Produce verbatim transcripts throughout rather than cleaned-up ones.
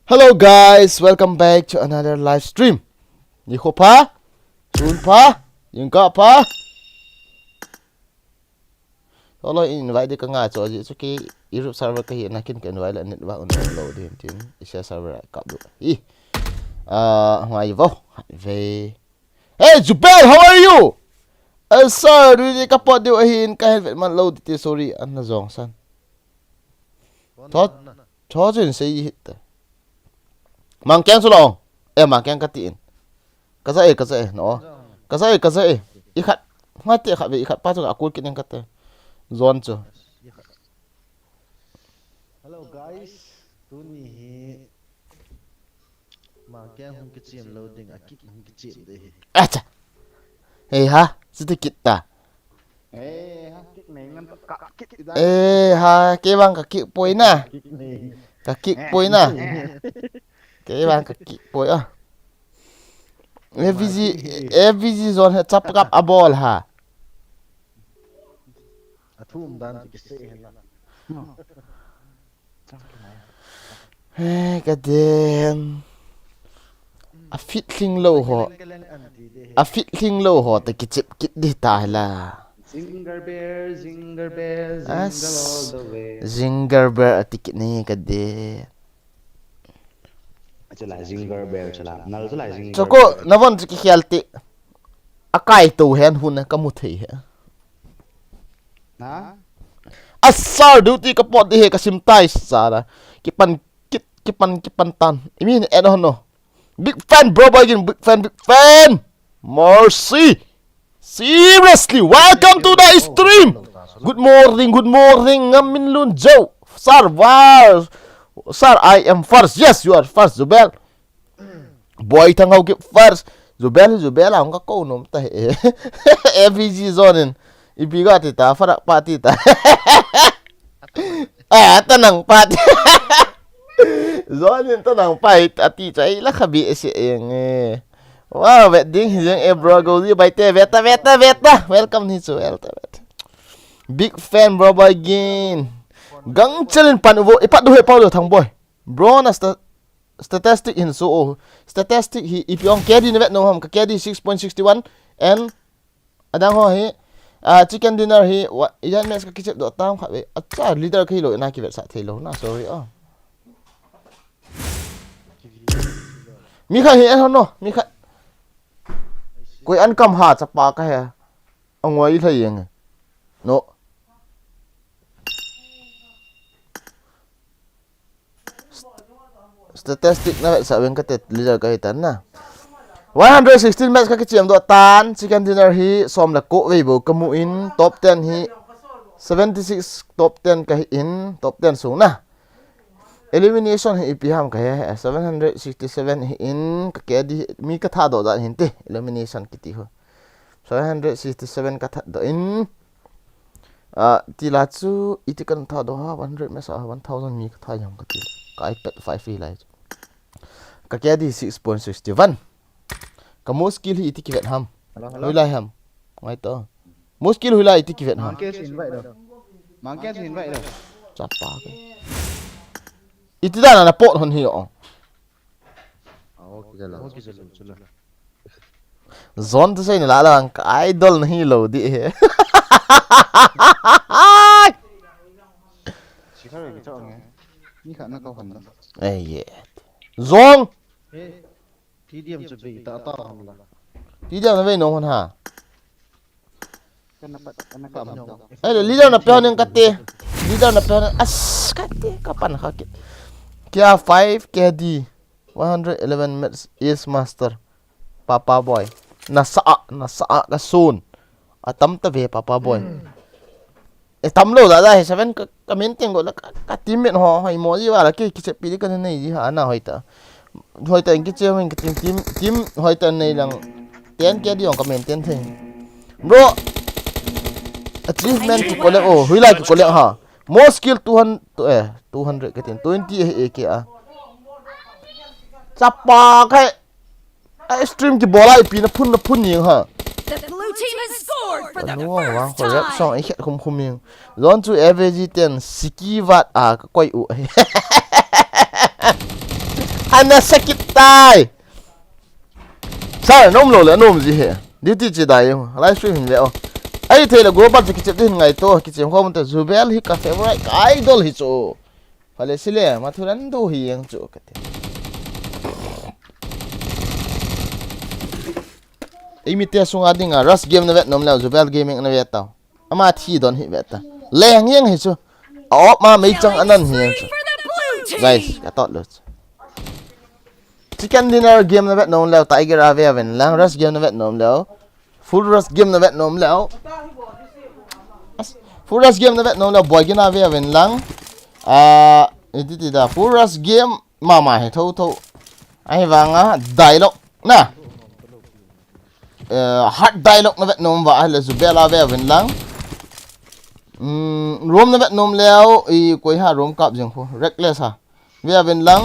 Hello guys, welcome back to another live stream. Nikho pha, sun pha, jingkah pha. Tolo in invite ding ka ngai chu, ajeh chu kei Europe server ka hina kin ka invite le net vang un lo ding tin. Asia server a kap diu. Hi. Ah, ngai vo. Ve. Hey, Jubel, how are you? Eh, sir, du di ka pot diu ahin ka helvet man lo di ti, sorry, an na jong san. Tho, tho chun sei hit ta. Mangkeng chu lo. Eh, Mangkeng ka ti in. Ka za e, ka za e, no. Ka za e, ka za e. I khat. Ngai ti khat ve, i khat pa chu ka kul kit ning ka te. Zon chu. Hello guys, tuni hi Mangkeng hung kichem lo ding a kik hung kichem de hi. Acha. Hey ha, siti kit ta. Eh, ha, kik nei ngan ka kik da. Eh, ha, kei vang ka kik poi na. Kik nei. Ka kik poi na. Kei vang ka kik poi a. F V G, F V G zon he chap kap a bol ha. A thum dan ti kise hen la. He, ka den. A fit hling lo ho. A fit hling lo ho ta kichep kit di ta la. Jingle bell, jingle bell, As, jingle all the way. Jingle bell a ti kit ni ka den. Chala jingle bell chala. Nal chala jingle Choko, bell. Na von chu ki khial ti. A kai to hen hun ka mu thei he. Na? A sir duty ka pot di he ka sim tai sala. Kipan, kit, kipan, kipan tan. I mean, eh, no, no. Big fan, bro, boy, big fan, big fan. Mercy. Seriously, welcome to the stream. Good morning, good morning, Ngaminlun Joe. Sir, wow. Sir, I am first. Yes, you are first, Zubel. Boy Thang Hau kip first. Zubel, Zubel, ang ka ko nom ta he. F V G zone in. Ipi ga ti ta, farak pa ti ta. Ah, tanang pa ti. Zone in tanang pa ati chai la khabi ese eng e. Wow, vet ding hi jeng e bro, go di bai te, veta, veta, veta. Welcome ni chu, veta, veta. Big fan, bro, boy, gin. Gang chelin pan uvo, ipat du he pau do thang boy. Bro, na sta-, statistic hin so o. Statistic hi, ipi ong K D na vet no ham, ka K D six point six one, and adang ho hi, ah, chicken dinner hi, wa, ijan match ka kichep do tam khat ve. Acha, leader ka hi lo, na ki vet sa thei lo, na, sorry, oh. Mi khat hi, eh, no, mi khat. Koi an kam ha, chapa ka he. Angoi lha yeng. No. Statistic na vet sa veng ka te leader ka hi tan na. One hundred sixteen match ka kichep do tan, chicken dinner hi som le ko vei bo ka mu in, top ten hi seventy six top ten ka hi in, top ten sung na. Elimination hi ipi ham ka he, seven hundred sixty seven hi in, ka K D mi ka tha do dan hin te, elimination kiti ho. Seven hundred sixty seven ka that do in. Ah, ti la chu, iti kan tha do ha, one hundred mesa, one thousand mi ka tha jam ka ti. Ka iPad five hi lai chu. Ka K D six point six one. Ka muskil hi iti ki vet ham. Hello, hello. Hui lai ham. Ngai to. Muskil hui lai iti ki vet ham. Mangke si invite do. Mangke si invite do. Chapa ke. Iti dan na pot hon hi o. Zon tu sei na la la ang ka idol na hi lo di he. Sikar ni chong e. Ni kha na ko han do. Eh, ye. Zong. He. T D M chu be ta ta ham la. T D M na be no hon ha. Kana pat, kana pat. Ai, leader na pehon ning kate. Leader na pehon as kate kapan kha kit. Kia five K D. One hundred eleven match is master. Papa boy. Nasa, nasa ka sun. Atam ta ve papa boy. E tam lo da da he seven ka, ka maintain go la ka, ka teammate ho, ho emoji wala ke, ki chepi di ka nei di ha na hoita. Hoita in ki che min ka team, team, team hoita nei lang. Ten K D ong ka maintain thei. Bro. Achievement ki collect o, hui lai ki collect ha. More skill two hundred, eh, two hundred ka tin, twenty eh, eh, ke a. Chapa kai. A stream ki bola ipi na phun na phun ning ha. The blue team has scored for the Anu, first wang ko rap song time. I khet khum khum ning. Zon chu F A G ten siki vat a ka koi u. Ana sakit tai. Sir, nom lo le, nom ji he. Duty chi dai, live stream hin ve o. Ai thei le go bat kichep din ngai to, kichep ho mun te Jubel hi ka favorite, ka idol hi chu. Phale sile, mathuran do hi yang chu kate. Eimi te sunga dinga, Rush Game na vet nom le, Jubel Gaming na vet tau. Ama thi don hi ve ta. Leng yang hi chu. A op ma mei chang anan hi yang chu. Guys, ka tot lo chu. Chicken dinner game na vet nom leo, Tiger a ve ven lang, Rush game na vet nom leo. Full Rush game na vet nom leo. Full Rush game na vet nom leo, Boy Gin a ve ven lang. Ah, iti ti da, Full Rush game mama he tho tho. Ai vanga, dialogue na. Eh, hard dialogue na vet nom va, ahile Jubel a ve ven lang. Mm, room na vet nom leo, i koi ha room kap jeng khu, Reckless ha. Ve ven lang.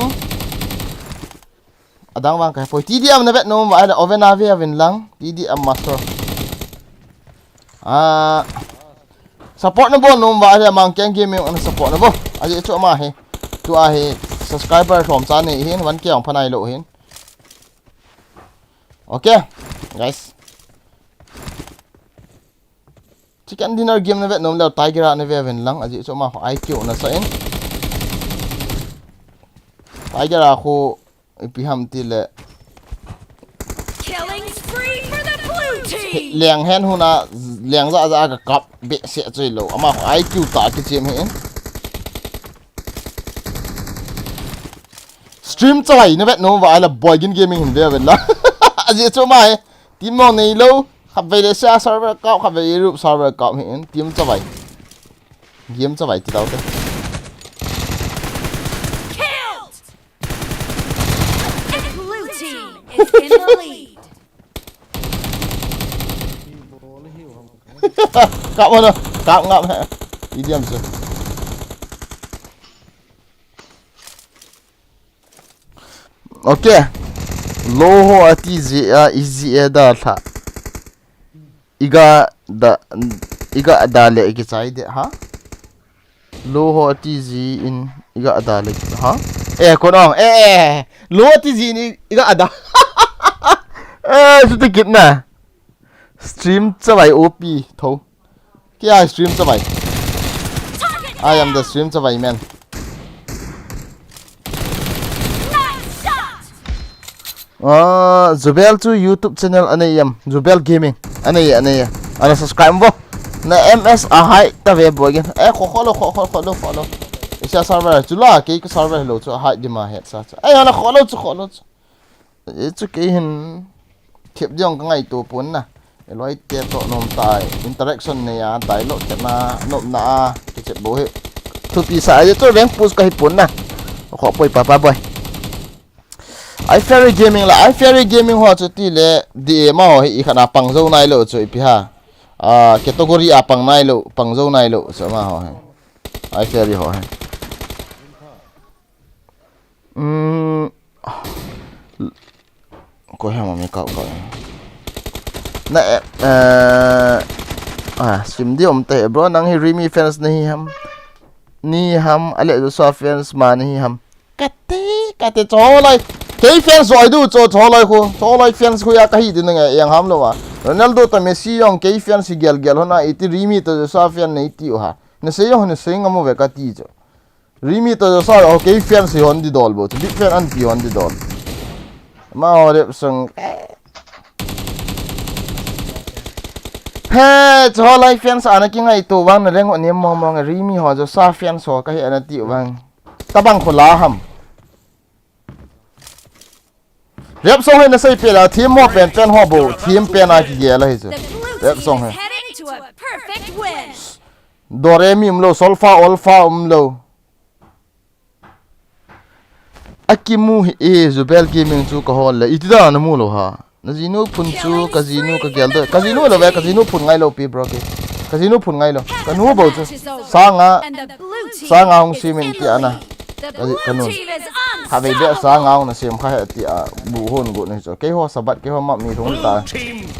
Adang vang kai poi. T D M na vet nom va, ahile Oven a ve ven lang. T D M Master. Ah, support na bol nom va, ahile Mang Keng Gaming na support na bol. Aji chu ama he. Tu a he subscriber thom cha nei hin, one K ong phanai lo hin. Okay, guys. Chicken dinner game na vet nom leo, Tiger a na ve ven lang, aji chu ama I Q na sa in. Tiger a khu ipi ham ti le. Killing spree for the blue team. Leng hen huna, leng za za ka kap be se chui lo. Ama khu I Q ta ki chem hin. Stream chavai na vet nom va, ahile Boy Gin Gaming hin ve ven la. Aji chu ama he. Team mong nei lo. Khatvei le sia server kap, khatvei Europe server kap hi in. Team chavai. Game chavai ti tau te. Killed. And blue team is in the lead. Kap mana, kap ngap he. Idiam se. Okay. Lo ho ati ji a, iji e da tha. Iga da, iga da le iki chai de, ha? Lo ho ati ji in iga da le, ha? Eh, kon ong, eh, eh. Lo ati ji in iga da. Eh, su ti kit na. Stream chavai O P tho. Kia stream chavai. I am the stream chavai man. Ah, Jubel chu YouTube channel anei em. Jubel Gaming. Anei, anei. Ana subscribe bo. Na M S a hai ta ve bo again. Eh, kho, kho lo, kho, kho, kho lo, kho lo. Isa server chu la, ke server lo chu hai di ma het sa chu. Eh, ana kho lo chu, kho lo chu. Hichu kei hin thep diong ka ngaito pon na. Eloi te to nom tai. Interaction nei a, dialogue khet na, nop na a, kichep bo hi. Thupi sa a, hichu rank push ka hi pon na. Kho poi papa boy. I Fairy Gaming la, I Fairy Gaming ho chu ti le, D A ma ho hi i khat na pang jo nai lo chu ipi ha. Ah, category a pang nai lo, pang jo nai lo, chu ama ho hi. I Fairy ho hi. Mm. Ko hama mi kau kau. Na, eh, eh, ah, sim di om te, bro, nang hi Rimi fans nahi ham? Ni ham, ale Joshua fans ma nahi ham? Kate, kate, cholai. Kei fans joi du cho, cholai ko. Cholai fans ko ya kahi di nang yang ham lo wa. Ronaldo ta Messi jong kei fans hi gel gel hona iti Rimi to Joshua fan nei ti u ha. Na sei jong na sei ngam u ve kati cho. Rimi to Joshua, okay, fan si hon di dol bo. Big fan an ti hon di dol. Ma ho rep sung. He, cho lai fans ana kingaito vang na reng ni mo mo Rimi ho Joshua fans ho kahi ana ti vang. Tabang ko la ham. Rep song hi na sei pe la, team mo pen pen ho bo, team pen a kigel a hi chu. Rep song hi. Heading to a perfect win. Do re mi um lo, solfa, olfa um lo. Akimu hi e, Jubel Gaming chu ka hol le. Iti da na mu lo ha. Na jinu phun chu, ka jinu ka gel do. Ka jinu lo ve, ka jinu phun ngai lo pi bro ke. Ka jinu phun ngai lo. Ka nu bo chu. Sanga, sanga hung simin ti ana. Ka ji-, ka nun. Kha vei beh sa ngau na sem kha he ti a bu hon gu ni chu. Kei ho sabat kei ho map ni thung ta.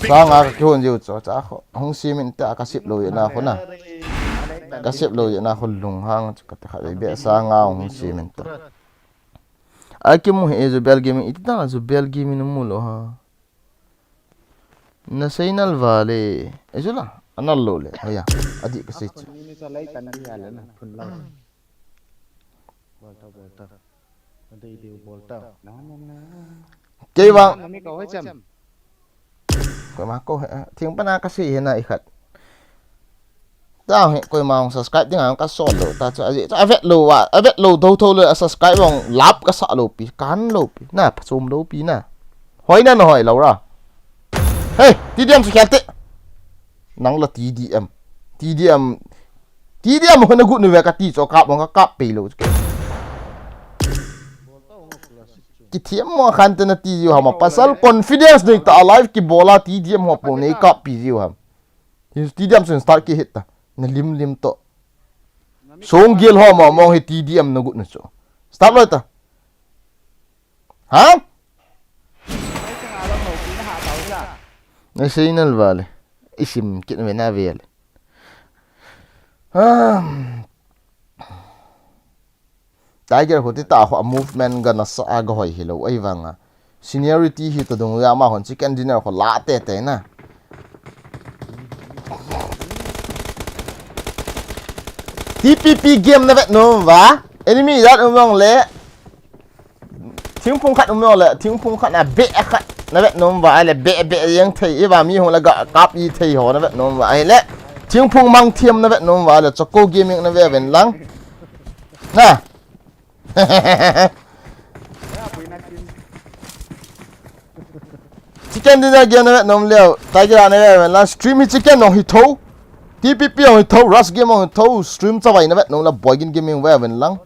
Sa nga ka kihon jiu chu. Cha kho hung simin ta ka sip lo ye na kho na. Ka sip lo ye na kho lung hang chu ka ta kha vei beh sa ngau hung simin ta. Akimu hi Zubel Gaming, iti ta Zubel Gaming namu lou ha. Nasei nal vale. Ei, Zula, anal lou le. Haya, adih kasei chu. Ni sa lai tan di ya le na, phun lau. Bol ta, bol ta. Adih diu bol ta. Na, na, na. Kei vang. Nami ka hoi cham. Koima ko he, thing pana kasei hi na ikhat. Tao hi koima hung subscribe ding a kasol lou ta chu, aji chu avet lou va, avet lou tho tho le a subscribe hung lap kasa lou pi, kan lou pi, na phachom lou pi na. Hoi na na hoi lou ra. Hey, T D M chu khel te. Nang la T D M. T D M. T D M ho na gut nu ve kati chu kap hung kakap pe lou chu. Kithiam mo khan te nati jiu ham a, pasal confidence nei ta a live kibola T D M ho po nei kap pi jiu ham. Hi T D M chun start kihit ta. Na lim lim to. Song gel ho mo mo hi T D M na gut na chu. Start loi ta. Ha? Na sei nal vale. Isim kit ve na vele. Ah. Tiger ho ti ta ho a movement ga nasa a ga hoi hilou, ahivanga seniority hi ta dung ya ma hon chicken dinner ho la te te na. T P P game na vet nom va? Enemy jat um vang le. Thingphung khat um vang le, thingphung khat na be khat na vet nom va le, be be jeng thei, i va mi hung le ga kap i thei ho na vet nom va le. Thingphung mang thiam na vet nom va le, Choco Gaming na ve ven lang. Na. Chicken dinner game na vet nom leo, Tiger na ve ven lang, stream hi chicken hong hi tho. T P P hong hi tho, Rush game hong hi tho, stream chavai na vet nom la, Boygin Gaming ve ven lang.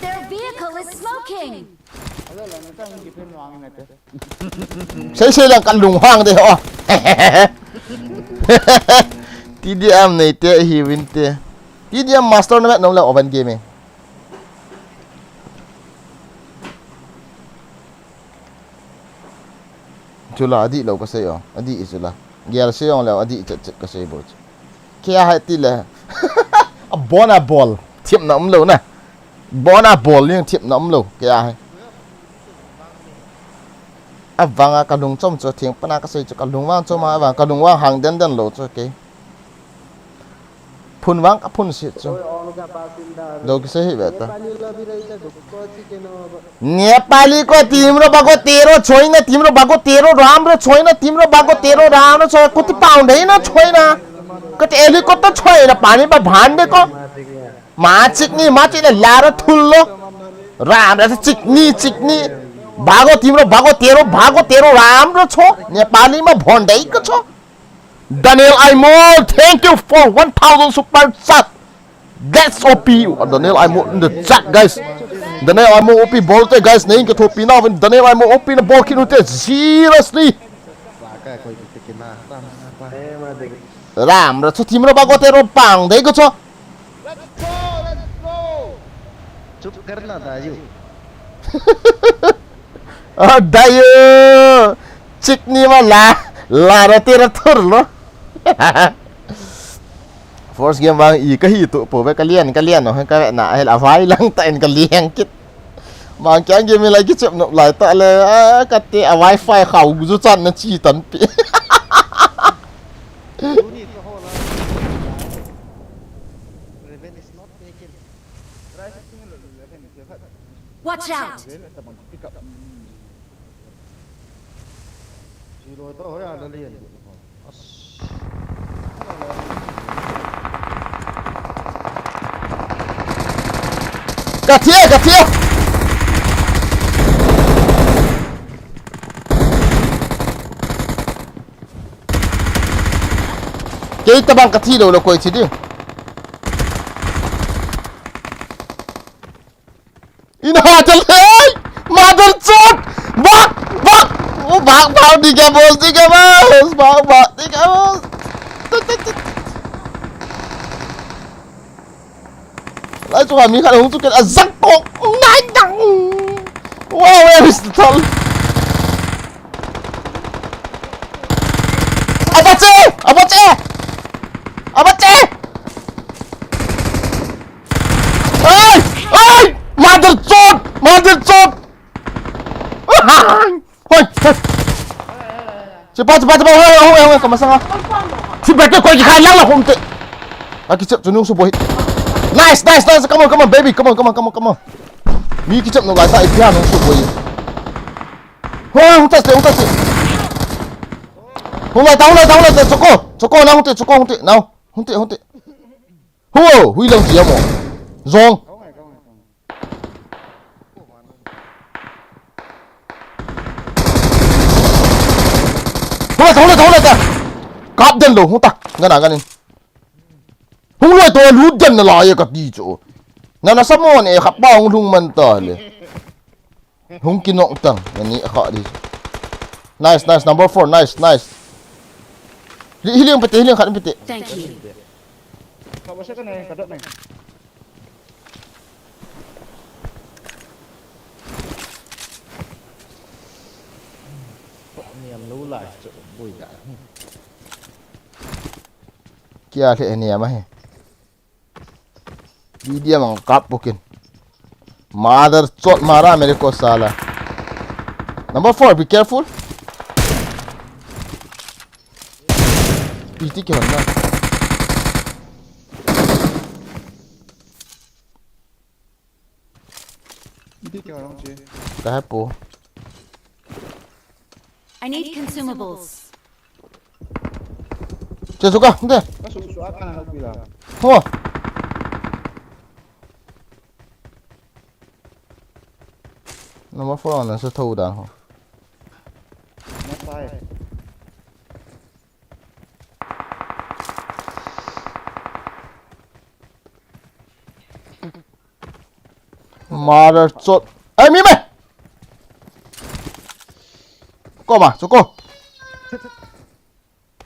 Their vehicle is smoking. Sei sei lang kan lung hang de ho. T D M nei te hi win te. T D M master na vet nom le Open Gaming. Chula adih lou ka sei o, adih i chula. Gel sei ong leo, adih chet chet ka sei bo chu. Kei a hai ti le. A bon a bol. Thiam na um lou na. Bon a bol ning thiam na um lou. Kei a hai. Avanga ka lung chom chu thing pana ka sei chu ka lung vang chom a vang ka lung vang hang den den lou chu kei. Phun vang ka phun si chu. Dou kisei hi ve ta. Nepali ko timro bago tero choina, timro bago tero ram ro choina, timro bago tero ram ro choi, kuti pound dei na choina. Kuti helicopter choina, pani ba bhande ko. Ma chikni, ma chikni lara thullo. Ram ra chikni, chikni. Bago timro bago tero, bago tero ram ro cho. Nepali ma bhondei ko cho. Daniel Aimol, thank you for one thousand super chat. That's O P. Uh, Daniel Aimol in the chat, guys. Daniel Aimol O P bol te, guys. Nei ka thopi na, Daniel Aimol O P na bol kit u te. Seriously. Ram ra chu timro bago tero pang dei ko cho. Let's go, let's go. Chup karna dayu. Ah, dayu. Chikni ma la, la ra tera thur lo. First game vang i ka hi tu po ve ka lian, ka lian no, ka na hel a vai lang ta in ka lian kit. Mang kyang game lai ki chep no lai ta le, ah, ka te a wifi khau ju chan na chi tan pi. Watch out! Ka thi e, ka thi e. Kei tabang ka thi lou le koi thi ding. In ha jal hai! Mother chot! Bak! Bak! Oh, bak, bak, di ka boss, di ka boss! Bak, bak, di ka boss! Tut, tut, tut. Lai chunga mi khat hung chu ken a zak kok nai dang. Wow, where is the thal? Abache! Abache! Abache! Ai! Ai! Tipa, tipa, tipa, hoi, hoi, hoi, hoi, kamasanga. Si bete koi kikhai lang la hom te. Akichep chu nung suboi. Nice, nice, nice. Come on, come on, baby. Come on, come on, come on, come on. Mi kichep no gaita ipia nung suboi. Hoi, hung ta se, hung ta se. Hung lai ta, hung lai ta, hung lai ta. Choko, choko, na hung te, choko, hung te, now. Hung te, hung te. Huo, hui lang tia mo. Zong. Hung lai ta, hung lai ta, hung lai ta. Kap den lo, hung ta. Ngana, nganin. Hung lai to, lut den na lai, kati chu. Nana samon e, khapa hung lhung man ta le. Hung kinok tang, nani a kha di. Nice, nice, number four, nice, nice. Hi, hi liang pete, hi liang khat pete. Thank you. Kha ba se ka nai, ka dot nai. Niam lo lai chu bui da. Kia le niam ahi. Video mang kap bukin. Mother chot mara mere ko sala. Number four, be careful. P T ke honna. P T ke honna che. Kahe po. I need consumables. Che suka, nde. Ka su su ata na pila. Ho. Number four na sa thou dan ho. Na sai. Mother chot. Ai, mi me. Ko ma, chu ko.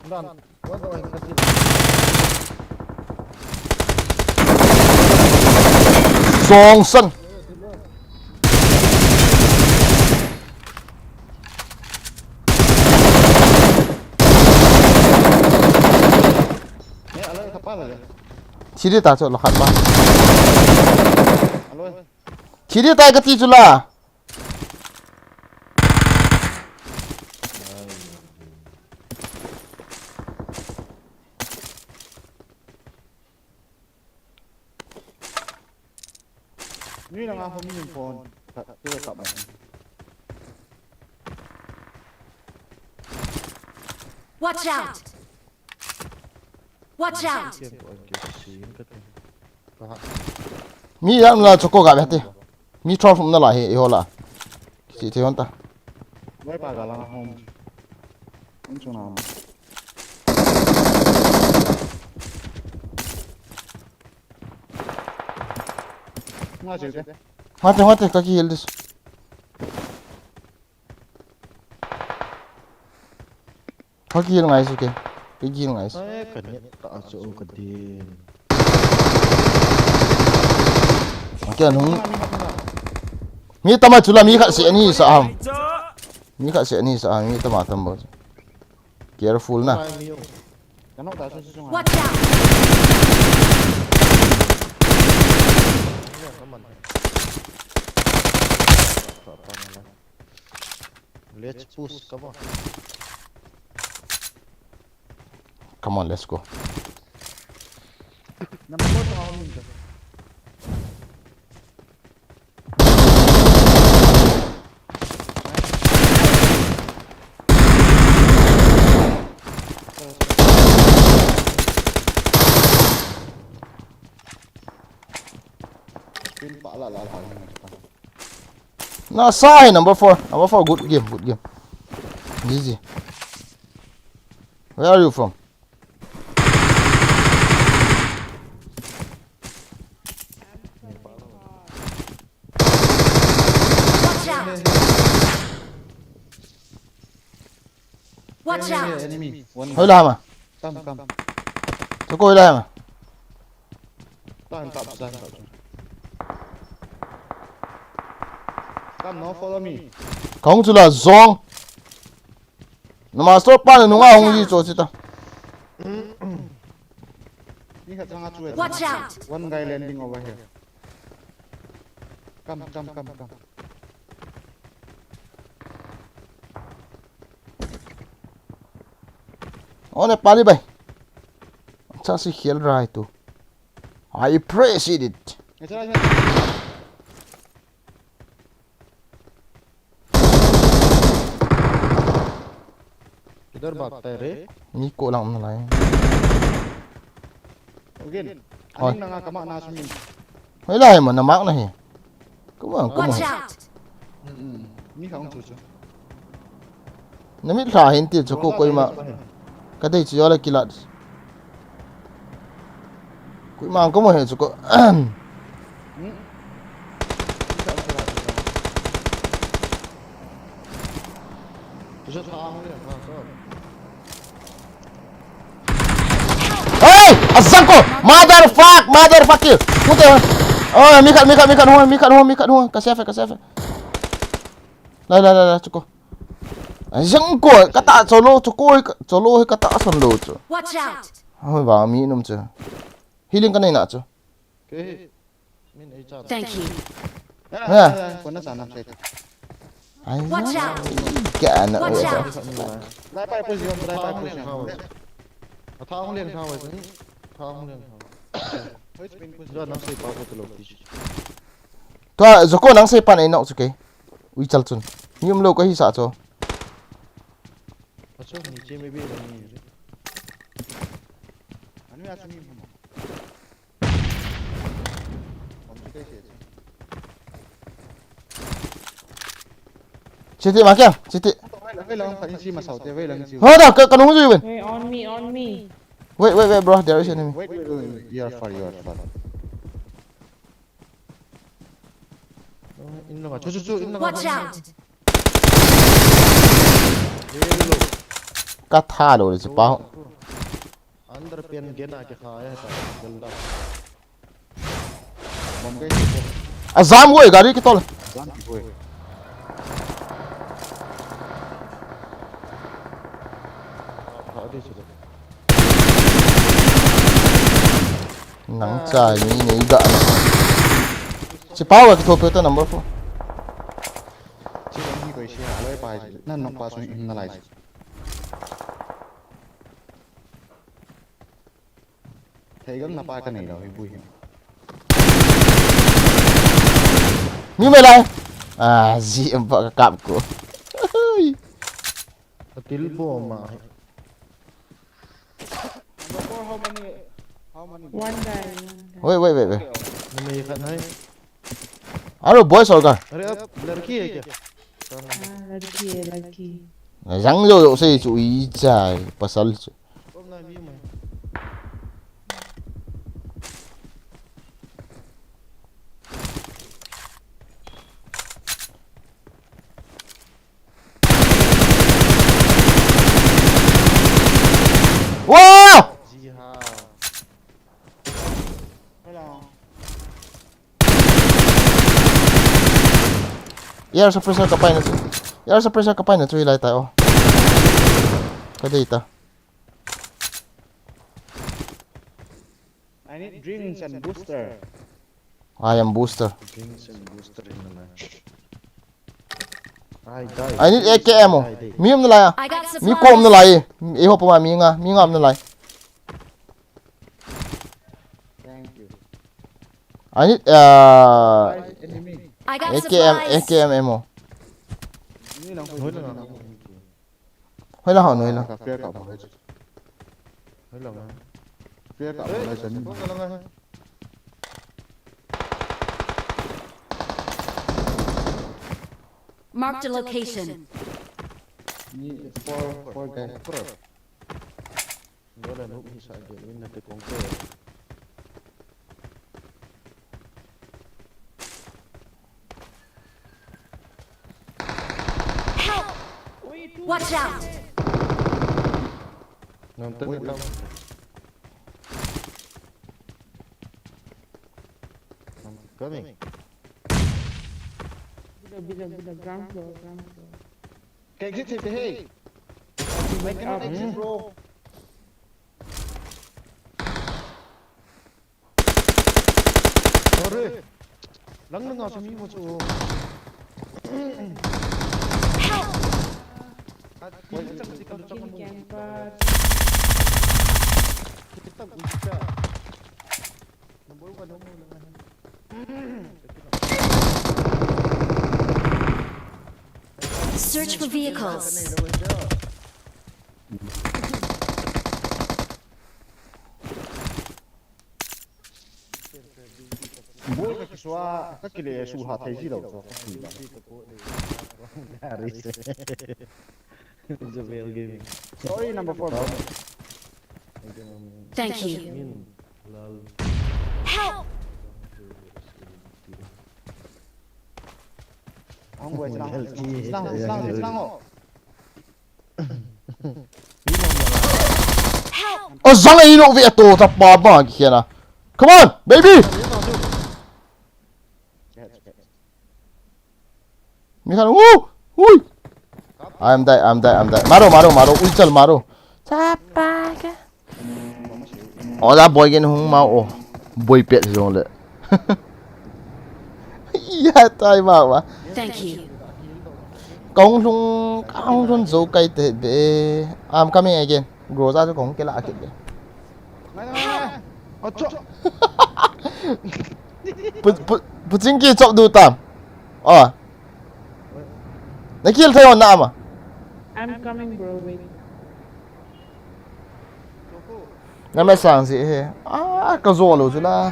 Dan. Song san. Thi di ta chu lo khat ba. Thi di ta ka ti chu la. Ni na nga home ni phone. Ka, ka, ka, ka. Watch out! Watch out! Mi yang na choko ga bete. Mi thor fum na la he, i hola. Si te hon ta. Wai pa ga la home. Home chu na. Nga che te. Nga te, nga te, ka ki heal dis. Ka ki heal ngai su ke. Ka ki heal ngai su. Ai, ka net ta chu ka din. Ka nung. Mi tama chula mi khat se ani sa ham. Mi khat se ani sa ham, mi tama tam bo. Careful na. Watch out! Let's push, come on. Come on, let's go. Number four, Na sa hai number four. Number four, good game, good game. G G. Where are you from? Watch out! Watch out! Enemy. One. Hoi la ma. Come, come. Chu koi la ma. Tan tap, tan tap. Come now, follow me. Kong chu la zong. Na master pa na nunga hong ji cho chita. Ni khat changa chu. Watch out! One guy landing over here. Come, come, come, come. Oh, Nepali bhai. Acha si khel raha hai tu. I appreciate it. Acha, acha. किधर भागता है रे? Ni ko lang na lai. Again. Hoi. Aning nanga kama na sumi. Hoi lai mo na mak na hi. Come on, come on. Watch out! Mm, mm. Ni khang chu chu. Na mit lha hin ti chu ko koima. Ka dei chu yola kilat. Koima ko mo he chu ko. Hmm? Hey! Azang ko! Motherfuck! Motherfucker! Puta! Oh, mi khat, mi khat, mi khat, ho, mi khat, ho, mi khat, ho. Ka safe, ka safe. Lai, lai, lai, lai, chu ko. Azang ko, ka ta cholo, chu ko, cholo hi ka ta son lo chu. Watch out! Hoi ba, mi num chu. Healing ka nei na chu. Thank you. Ha. Kona sana check. Ai, watch out! Ka na. Watch out! Lai pai position, lai pai position. Atha hung leng tha wai ni. Atha hung leng tha. Hoi spin position. Nang sei pa ko lo. Tua, Joko nang sei pan ei nok chu ke. Ui chal chun. Ni um lo ka hi sa chu. Achu, niche maybe ni. Ani achu ni mo. Chiti ma kya? Chiti. Wait, wait, wait, wait. Hold on, ka, ka nung ju win. Wait, on me, on me. Wait, wait, wait, bro. There is enemy. Wait, wait, wait. You are far, you are far. Watch out! Ka tha lo le chu pa. Under pen gen a ke kha ya ta. Gel da. Bom kai. A jam goi gari ki tol. Jam ki goi. Nang chai mi nei ga na. Chi power ki thope to number four. Chi ni koi chi aloi pa. Nan nok pa su in na lai. Thei gam na pa ka nei lo hi bui hi. Mi mai lai. A, ji em pa ka kap ko. Atil bom a. Number four, how many? How many? One guy, one guy. Wait, wait, wait, wait. Numei khat hai. Aro boys or girl? अरे अब लड़की है क्या? हाँ, लड़की है, लड़की। Jang jo jo sei chu i chai pasal chu. Wow! जी हाँ। Hello. Air suppressor ka pai na chu. Air suppressor ka pai na chu hilai tai o. Ka dei ta. I need drinks and booster. I am booster. Drinks and booster in the match. I die. I need A K ammo. I die. Mi um na lai a. I got supplies. Mi ko um na lai. E ho pa ma mi nga, mi nga um na lai. Thank you. I need uh, I got A K M, supplies. A K M ammo. Ni lang ko. Hoi la hao noi la. Ka fear ka mo. Hoi la ma. Fear ka mo la jan. Marked a location. Ni four, four guys. Four. Dole nuk hi sa gel win na te kong te. Help! Watch out! Nonton lang. I'm coming. Below, below, below. Ground floor, ground floor. Ka exit save te, hey. I cannot exit, bro. Sorry. Lang lang asa mi mo chu. Help! Fucking camper. Search for vehicles. Bol ka kisua, ka kile su ha thei ji lo chu, ka pui lo. Javel Gaming. Sorry, number four, bro. Thank you. Min, lal. Help! Ang buhay, silang, silang, silang, silang, oh. Help! Oh, zang a ino ve to, ta pa ba ki na. Come on, baby! Mi khan, woo! Woo! I'm die, I'm die, I'm die. Maro, maro, maro. Ui, chal, maro. Chapa ka. Ola boy gen hung mau o. Boy pet jong le. Ya tai mau ba. Thank you. Kong lung, kong lung zo kai te be. I'm coming again. Groza chu kong kila kit be. Ngai, ngai, ngai. Ocho. Pu, pu, pu ching ki chop du tam. Oh. Na kill thei on na ama. I'm coming, bro. Wait. Na me sang si he. Ah, ka zo lo chu la.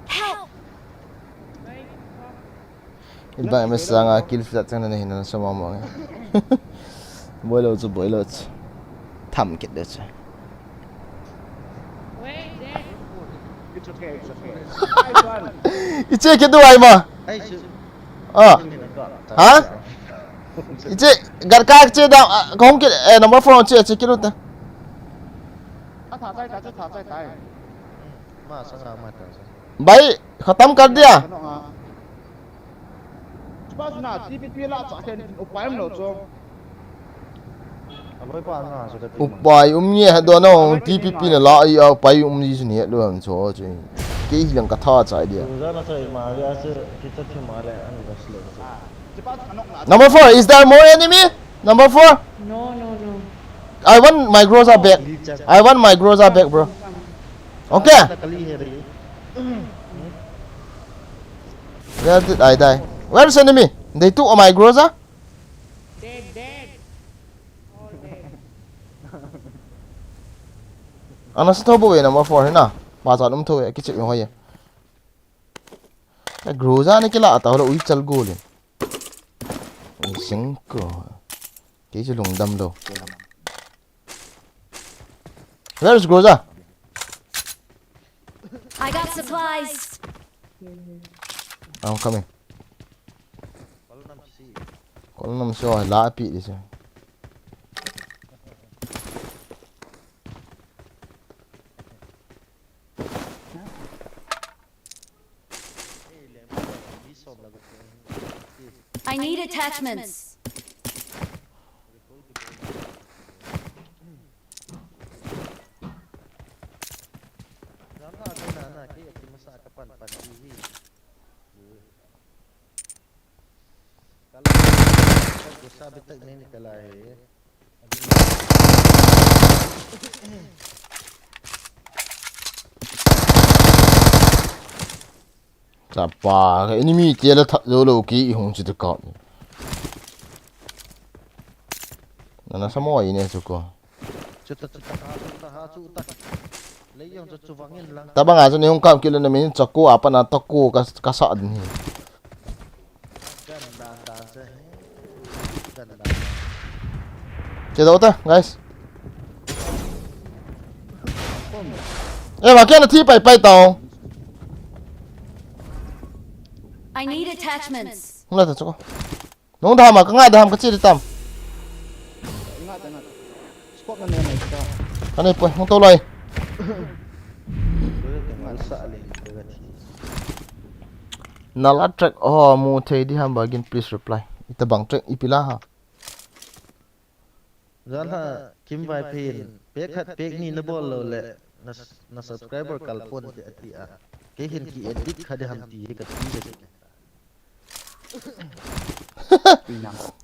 Help! Iba me sang a kill flat chang na hin na sama mo. Boi lo chu, boi lo chu. Tham kit de chu. Wait, there. It's okay, it's okay. Nice one. Iche kit du ai ma. Ai, chu. Ah. Ha? Iche, gar ka che da, ah, kong kit, eh, number four che, che kit lu ta. A tha chai ta, chu tha chai ta. Ma sang a ma ta. Bhai, khatam kar diya. Chupa chu na, T P P la cha khen upai um lo chu. Aloi pa na chu ka ti. Upai um nge ha do no, T P P na la i a upai um ji chu ni lo ham chu chu. Kei hi lang ka tha chai dia. Chu ja na chai ma le a chu ki cha thi ma le an ga sle. Number four, is there more enemy? Number four? No, no, no. I want my Groza back. I want my Groza back, bro. Okay. Where did I die? Where is enemy? They took my Groza? Dead, dead. All dead. Ana sa thobo we number four hi na. Ba sa num tho we kichip yo ye. Groza ne kila ta lo ui chal gol. Ui sing ko. Kei chu lungdam lo. Where is Groza? I got supplies. I'm coming. Kol nam so la pi di se. I need attachments. Chapa, ka enemy te la that zo lo ki i hung chi te ka. Nana samo i ne chu ko. Chuta, chuta, ha, chuta, ha, chuta. Lei jong chu chuvang in lang. Tabang a chu ni hung kam kilo na min chako apa na tako ka, ka sa din hi. Gan dan dan se. Gan dan. Che do ta, guys. Eh, ma kya na thi pai pai tao. I need attachments. Hung la ta chako. Nung dam a, ka nga dam ka chi di tam. Nga ta, nga ta. Scope na ne mai ta. Ka nei poi, hung to lai. Nga sa le, ka thi. Nala track ho mu thei di ham ba gin, please reply. Ita bang track ipi la ha. Jan ha Kim Vaiphei in, pek khat pek ni na bol lou le, na, na subscriber kal pon te ati a. Kei hin ki edit kha di ham ti hi ka ti le.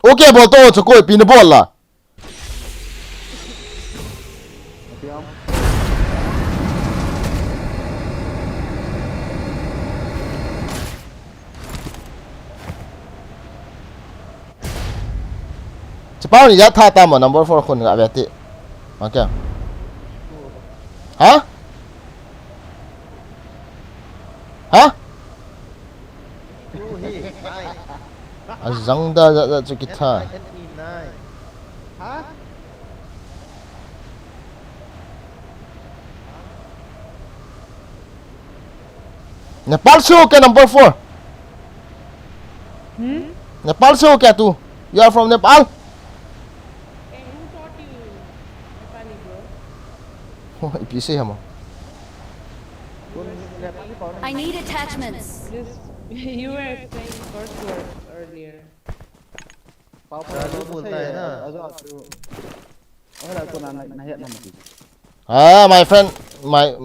Okay, bol to, chakoi, pi na bol la. Chapao ni ya tha ta mo, number four khun ga ve ti. Okay. Ha? Ha? A zang da da da chu kitha. Ha? Nepal se ho kya number four? Hmm? Nepal se ho kya tu? You are from Nepal? Eh, who taught you Nepali, bro? Oh, ipi se hama. I need attachments. This, you were saying curse words earlier. Raju bolta hai na. Ajo, ajo. Ajo, ajo, na, na, na, na, na. Ah, my friend, my,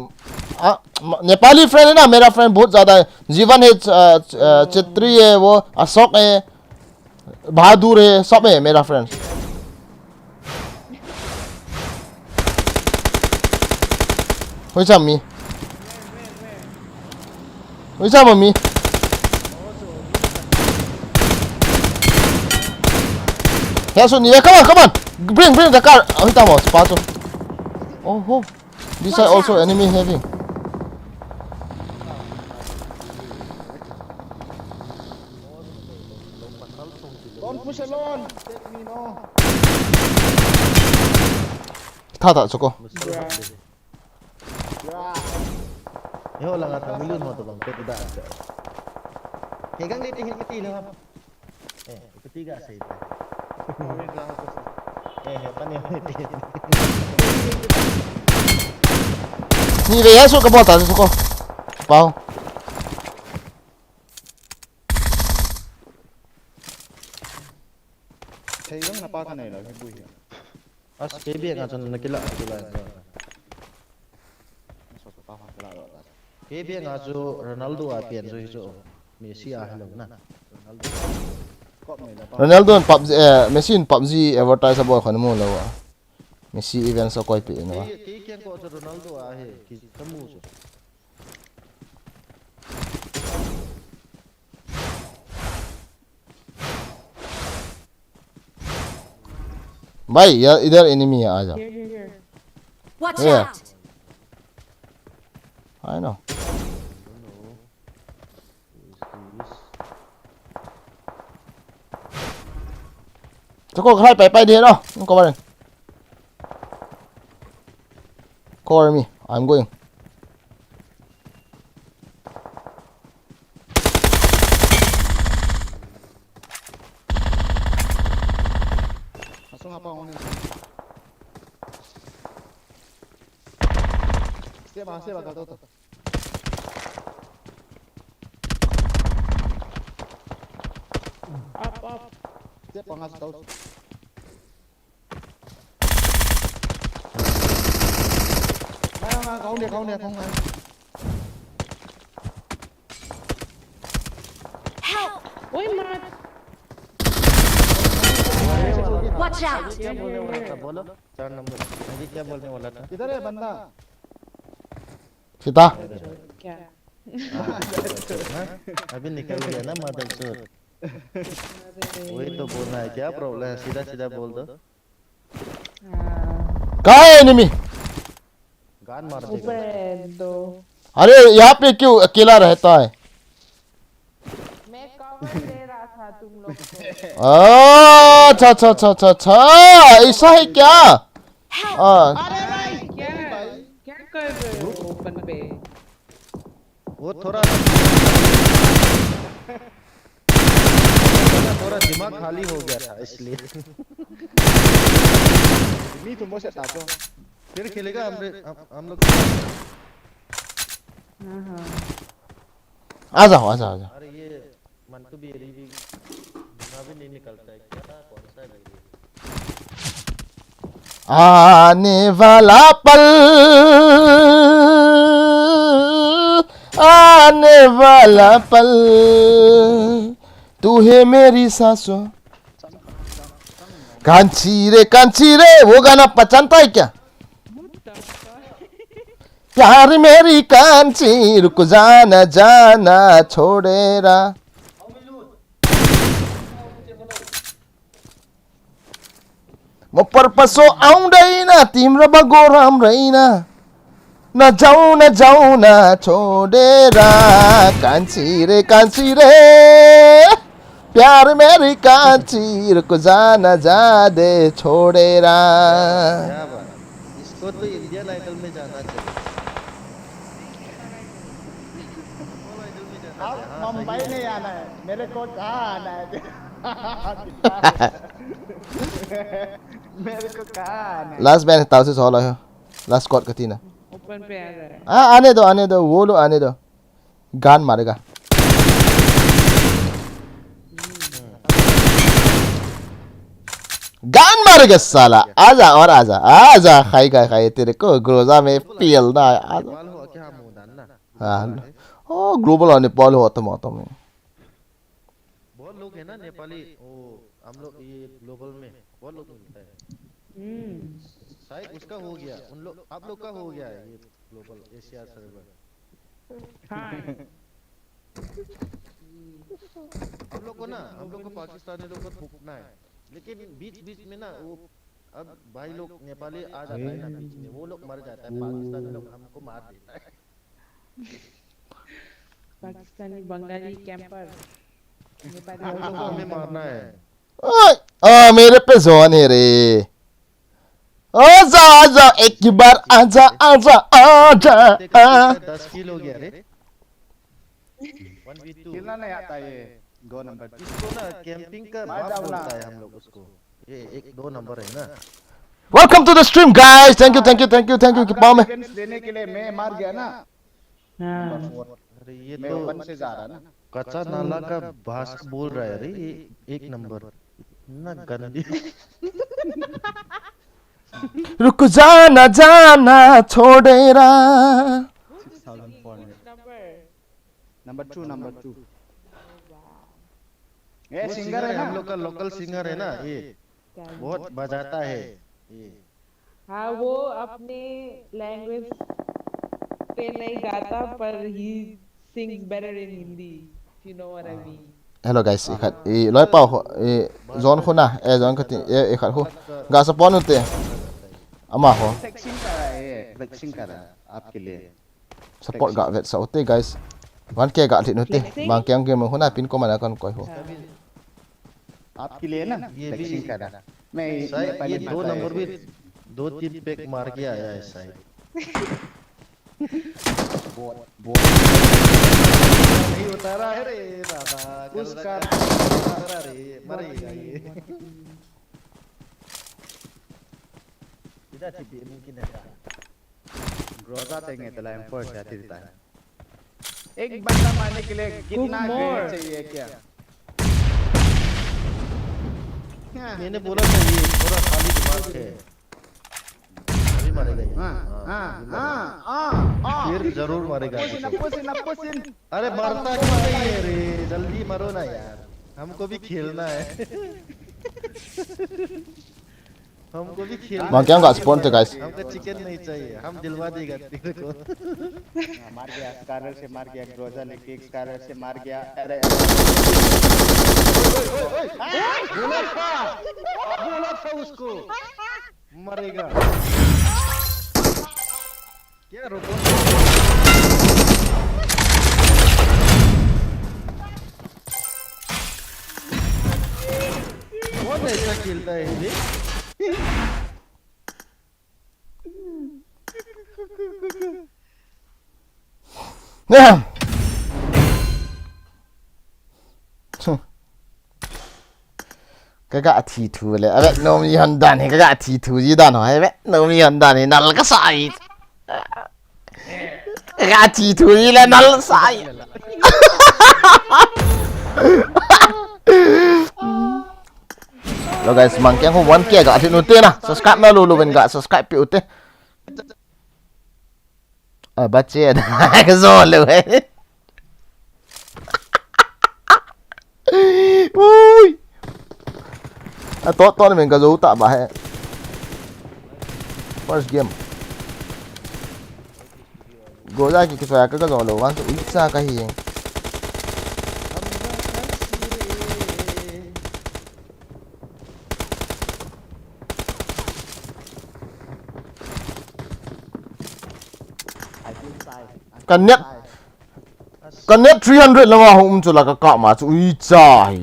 ah, म-, नेपाली फ्रेंड है ना, मेरा फ्रेंड बहुत ज्यादा है। जीवन है, अ, अ, छेत्री है, वो अशोक है, बहादुर है, सब है मेरा friend. Hoisa mi. Hoisa mi. Hesu ni, come on, come on. Bring, bring the car. Hoita mo, spato. Oh, ho. This side also enemy having. Don't push alone. Take me, no. Tha tha, choko. Yo, langa ta million ho to bang, peti da. Ke gang le te hin peti le. Eh, peti ga sei. Eh, eh, pani peti. Ni ve ya su ka bota su ko. Pau. Thei gang na pa ka nei la, hi bui. As K B nga chun na kila, kila. K B nga chu Ronaldo a pian chu hi chu. Messi a hello na. Ronaldo. Ronaldo in PUBG, eh, Messi in PUBG advertise a bol khon mu lo a. Messi event so koi pe no. Ke, ke kiang ko chu Ronaldo a he, ki kamu chu. भाई, यार, इधर एनिमी है, आ जाओ। Here, here, here. Watch out! I know. Choko, khai pai pai de no. Cover. Cover me. I'm going. Asung apa ngoni? Siap, ah, siap, ah, kau tahu tu. Up, up. Siap, ah, ngasih tahu. Ngai, ngai, kau dia, kau dia, kau ngai. Help! Oi, mat. Watch out! क्या बोलने वाला था? बोलो, चार नंबर। अभी क्या बोलने वाला था? किधर है बंदा? सीधा। क्या? हाँ, अभी निकल गया ना, मदरचोद। अरे। वही तो बोलना है, क्या प्रॉब्लम है? सीधा सीधा बोल दो। हाँ। कहाँ है एनिमी? गान मार देगा। ऊपर है दो। अरे, यहाँ पे क्यों अकेला रहता है? मैं कवर दे रहा था तुम लोग को। अच्छा, अच्छा, अच्छा, अच्छा, अच्छा, ऐसा है क्या? हाँ। अरे भाई, क्या, क्या कर रहे हो ओपन पे? वो थोड़ा, थोड़ा दिमाग खाली हो गया था, इसलिए। Ni tu mo sa tato. फिर खेलेगा हम, हम, हम लोग। हाँ, हाँ। आ जाओ, आ जाओ, आ जाओ। अरे ये मंटू भी, अभी भी दिमाग भी नहीं निकलता है क्या? कौन सा है ये? आने वाला पल, आने वाला पल, तू है मेरी सांसों। कांची रे, कांची रे, वो गाना पहचानता है क्या? प्यार मेरी कांची, रुक जाना, जाना, छोड़े रा। Mo parpaso aun reina, timra bagoram reina. Na jauna, jauna, chodera, kansire, kansire. प्यार मेरी कांची, रुक जाना, जा दे, छोड़े रा। क्या बात है। इसको तो इंडियन आइडल में जाना चाहिए। अब मुंबई नहीं आना है, मेरे को कहाँ आना है? मेरे को कहाँ आना है? Last man, tao se solo ho. Last squad ka tina. Open पे आ रहा है। Ah, आने दो, आने दो, वो लोग आने दो। Gun मारेगा। Gun मारेगा साला। आजा और आजा, आजा, खाएगा, खाए, तेरे को Groza में पेलना है, आजा। नेपाल हो क्या मुंह डालना? हाँ। ओ, global और नेपाल हो, तुम, तुम। बहुत लोग हैं ना नेपाली, वो हम लोग ये ग्लोबल में बहुत लोग मिलता है। हम्म। शायद उसका हो गया, उन लोग, आप लोग का हो गया है ये ग्लोबल एशिया सर्वर। हाँ। हम लोग को ना, हम लोग को पाकिस्तानी लोग को थूकना है, लेकिन बीच बीच में ना वो, अब भाई लोग नेपाली आ जाता है ना बीच में, वो लोग मर जाता है, पाकिस्तानी लोग हमको मार देता है। पाकिस्तानी, बंगाली कैंपर, नेपाली। वो लोग को हमें मारना है। ओए, आ, मेरे पे जोन है रे। आजा, आजा, एक बार आजा, आजा, आजा, आ। दस किल हो गया रे। One V two. खेलना नहीं आता ये दो नंबर। इसको ना कैंपिंग का बाप बोलता है हम लोग उसको। ये एक दो नंबर है ना। Welcome to the stream, guys. Thank you, thank you, thank you, thank you. किपाओ में। Defense देने के लिए मैं मार गया ना। हाँ। अरे ये मैं तो ओपन से जा रहा ना। कच्चा नाला का भाषा बोल रहा है रे, ये एक नंबर। इतना गंदी। रुक जाना, जाना, छोड़े रा। Six thousand four hundred. Number two, number two. ये वो सिंगर है ना? हम लोग का लोकल सिंगर है ना, ये। बहुत बजाता है ये। हाँ, वो अपने लैंग्वेज पे नहीं गाता, पर he sings better in Hindi, if you know what I mean. Hello guys, ikhat, i loi pau ho, i zone khu na, e zone kati, e, ikhat khu. Ga support nute. Ama ho. Flexing कर रहा है, ये, flexing कर रहा है आपके लिए। Support ga vetsah ute, guys. One K ga lhin ute. Flexing? Mangkiang game khu na pin ko mana kan koi ho. आपके लिए ना, ये भी फ्लेक्सिंग कर रहा। मैं, शायद मैं पहले ये दो नंबर भी दो तीन पैक मार के आया है शायद। बहुत, बहुत। नहीं उतारा है रे दादा, उसका कल का उतारा रे, मरेगा ये। इधर से भी मुमकिन है। Groza देंगे तो लाइन फोर से आती रहता है। एक बंदा मारने के लिए कितना grenade चाहिए क्या? हाँ। मैंने बोला था ये थोड़ा खाली दिमाग है। अभी मारेगा ये। हाँ, हाँ, हाँ, हाँ, हाँ। फिर जरूर मारेगा। Push in, push in, push in। अरे मरता क्यों नहीं है रे? जल्दी मरो ना यार, हमको भी खेलना है। हमको भी खेलना है। Mangkiang ga spawn te, guys. हमको चिकन नहीं चाहिए, हम दिलवा देगा तेरे को। मार गया, स्कारर से मार गया, ग्रोजा लेके एक स्कारर से मार गया। अरे, बोला था, बोला था उसको, मरेगा। क्या रोबोट? कौन ऐसा खेलता है ये? Kaga thi thu le, abe, nomi hon dan hi, kaga thi thu ji dan ho, abe, nomi hon dan hi, nal kasa hi. Kaga thi thu ji le, nal sa hi. Hello guys, Mangkiang khu one K ga lhin ute na. Subscribe na lulu ven ga subscribe pi ute. Ah, bache da. Ka zo lo eh. Ui! A tot tot men ka zo ta ba he. First game. Go ja ki ki so ya ka ka zo lo wan so ui cha ka hi. Ka net, ka net three hundred langa hung um chu la ka kap ma chu ui cha hi.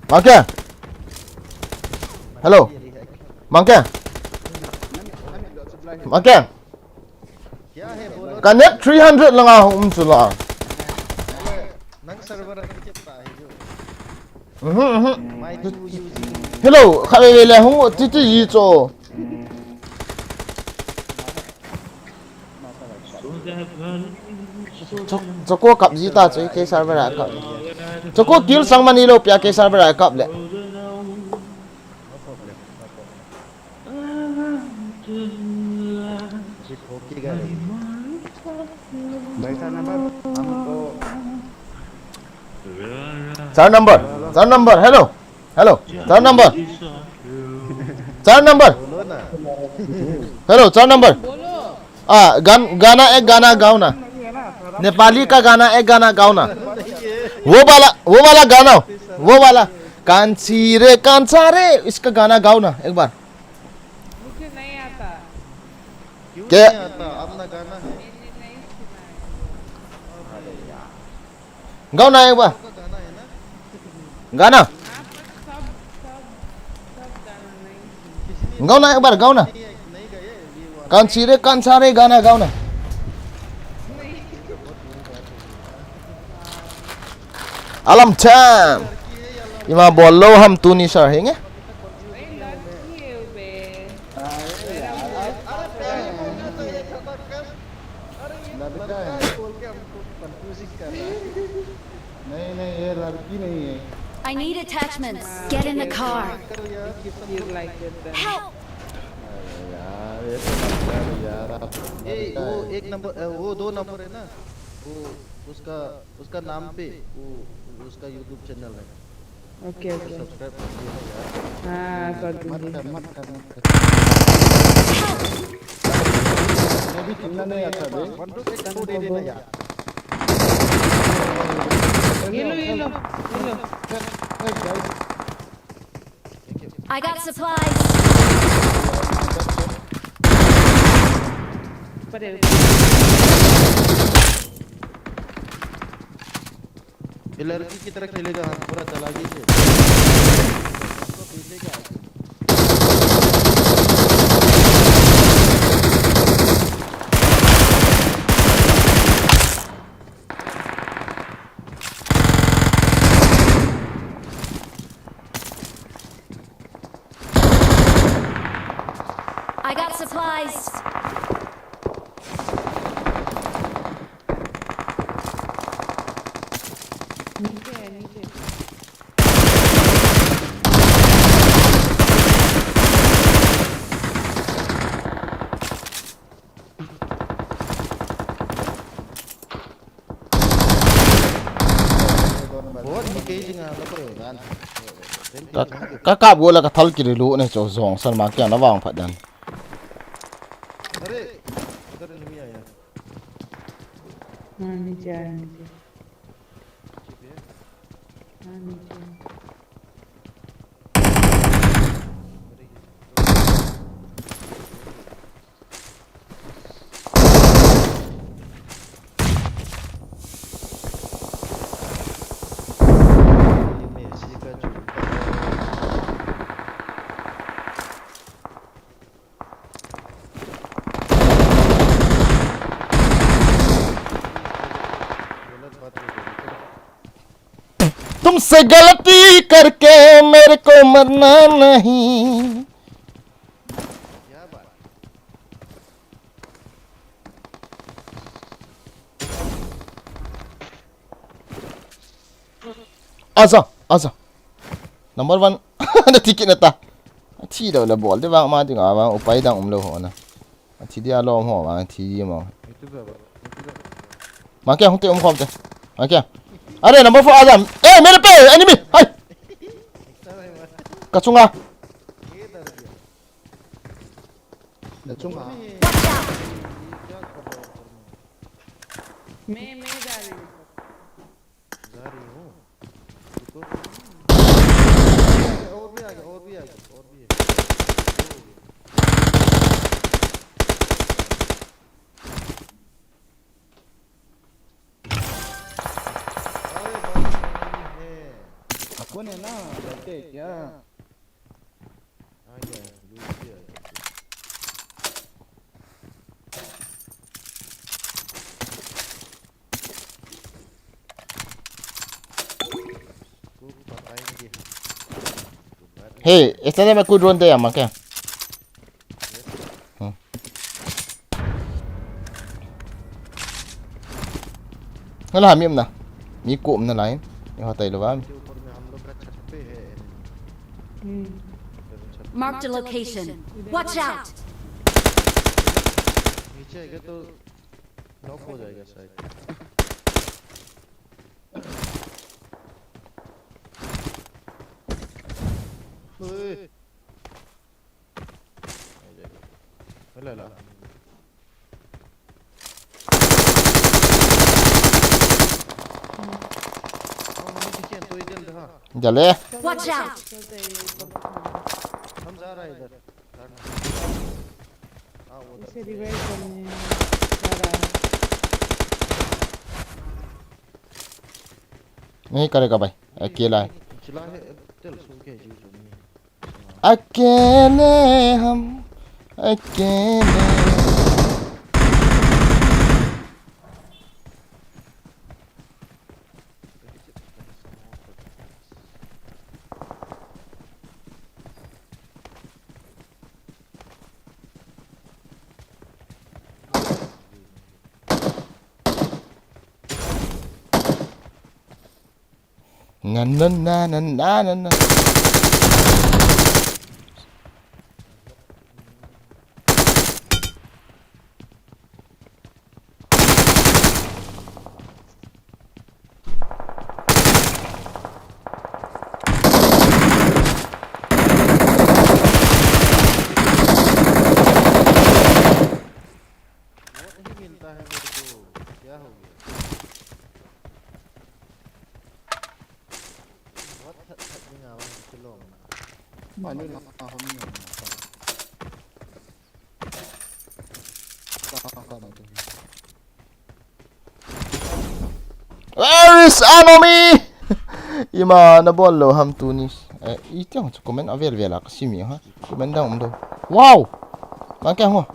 Mangke. Hello. Mangke. Mangke. Ka net three hundred langa hung um chu la. Nang server a ticket ta hi jo. Mhm, mhm. My two using. Hello, kha ve ve le hung ti ti yi cho. Cho, cho ko kap ji ta cho ke server a kap. Cho ko kill sang mani lo pia ke server a kap le. भाई साहब नंबर हमको चार नंबर, चार number, hello, hello, चार नंबर, चार नंबर, बोलो ना। Hello, चार नंबर। बोलो। आ, गान-, गाना, एक गाना गाओ ना। नेपाली का गाना, एक गाना गाओ ना। वो वाला, वो वाला गाना, वो वाला। कांची रे, कांचा रे, इसका गाना गाओ ना, एक बार। मुझे नहीं आता। क्यों क्या? नहीं आता? अपना गाना है। मैंने नहीं सुना है। अरे यार। गाओ ना एक बार। आपका गाना है ना? गाना? आपका सब, सब, सब गाना नहीं सुना। गाओ ना एक बार, गाओ ना। नहीं, नहीं गाए, ये वाला। कांची रे, कांचा रे गाना गाओ ना। नहीं। Alam chan. Ima bol lou ham tuni sir hinge. नहीं, नहीं, ये लड़की नहीं है। I need attachments. Get in the car. Help! अरे यार, ऐसे मत कर यार, आप ए, वो एक नंबर, अ, वो दो नंबर है ना, वो उसका, उसका नाम पे, वो उसका YouTube चैनल है। OK, OK। सब्सक्राइब कर दिया ना यार। हाँ, कर दूंगी। मत कर, मत कर, मत कर। मैं भी खेलना नहीं आता बे। One two six four दे देना यार। ये लो, ये लो, ये लो। I got supplies. ऊपर है। ये लड़की की तरह खेलेगा, हम पूरा चला गई थे। I got supplies. नीचे है, नीचे। Ka, ka kap go la ka thal kiri lu ne cho zong san ma kya na vang phat dan. अरे, उधर एनिमी आया। हाँ, नीचे आया, नीचे। हाँ, नीचे। तुमसे गलती करके मेरे को मरना नहीं। Aza, aza. Number one. Na ticket na ta. Thi lo la bol de vang ma ding a vang upai dang um lo ho na. Thi dia lom ho vang thi di mo. Ma kya hung te um khom te. Ma kya. अरे number four आ जा। ए मेरे पे एनिमी। हाय। Ka chunga. Na chunga. Watch out! मैं मैं जा रही हूँ। जा रही हूँ। रुको। और भी आ गया, और भी आ गया, और भी है। अरे भाई, नहीं है। अपन है ना, डरते हैं क्या? आ गया, लूट लिया। इसको पकाएंगे। Hey, esta na me ku drone te ama kya? Hmm. Ngala mi amna. Mi ku amna line. Ni hotai lo ba. इसके ऊपर में हम लोग का छत पे है। हम्म। Marked a location. Watch out! नीचे आएगा तो नॉक हो जाएगा शायद। ओए। ले ला। हम नीचे तो इधर रहा। Jale. Watch out! हम जा रहा है इधर। हाँ, वो इसे revive करने जा रहा है। नहीं करेगा भाई, अकेला है। चला है, चल, सुन के जी, सुन। अकेले हम, अकेले। Na, na, na, na, na, na, na. बहुत नहीं मिलता है मेरे को, क्या हो गया? बहुत थक, थक गया, आवाज चलो ना। मालूम ना, हम नहीं होना। Where is enemy? Ima na bol lou ham tuni. Eh, itiang chu comment avel vel a ka sim ha. Comment dang um do. Wow! Ma kya ho?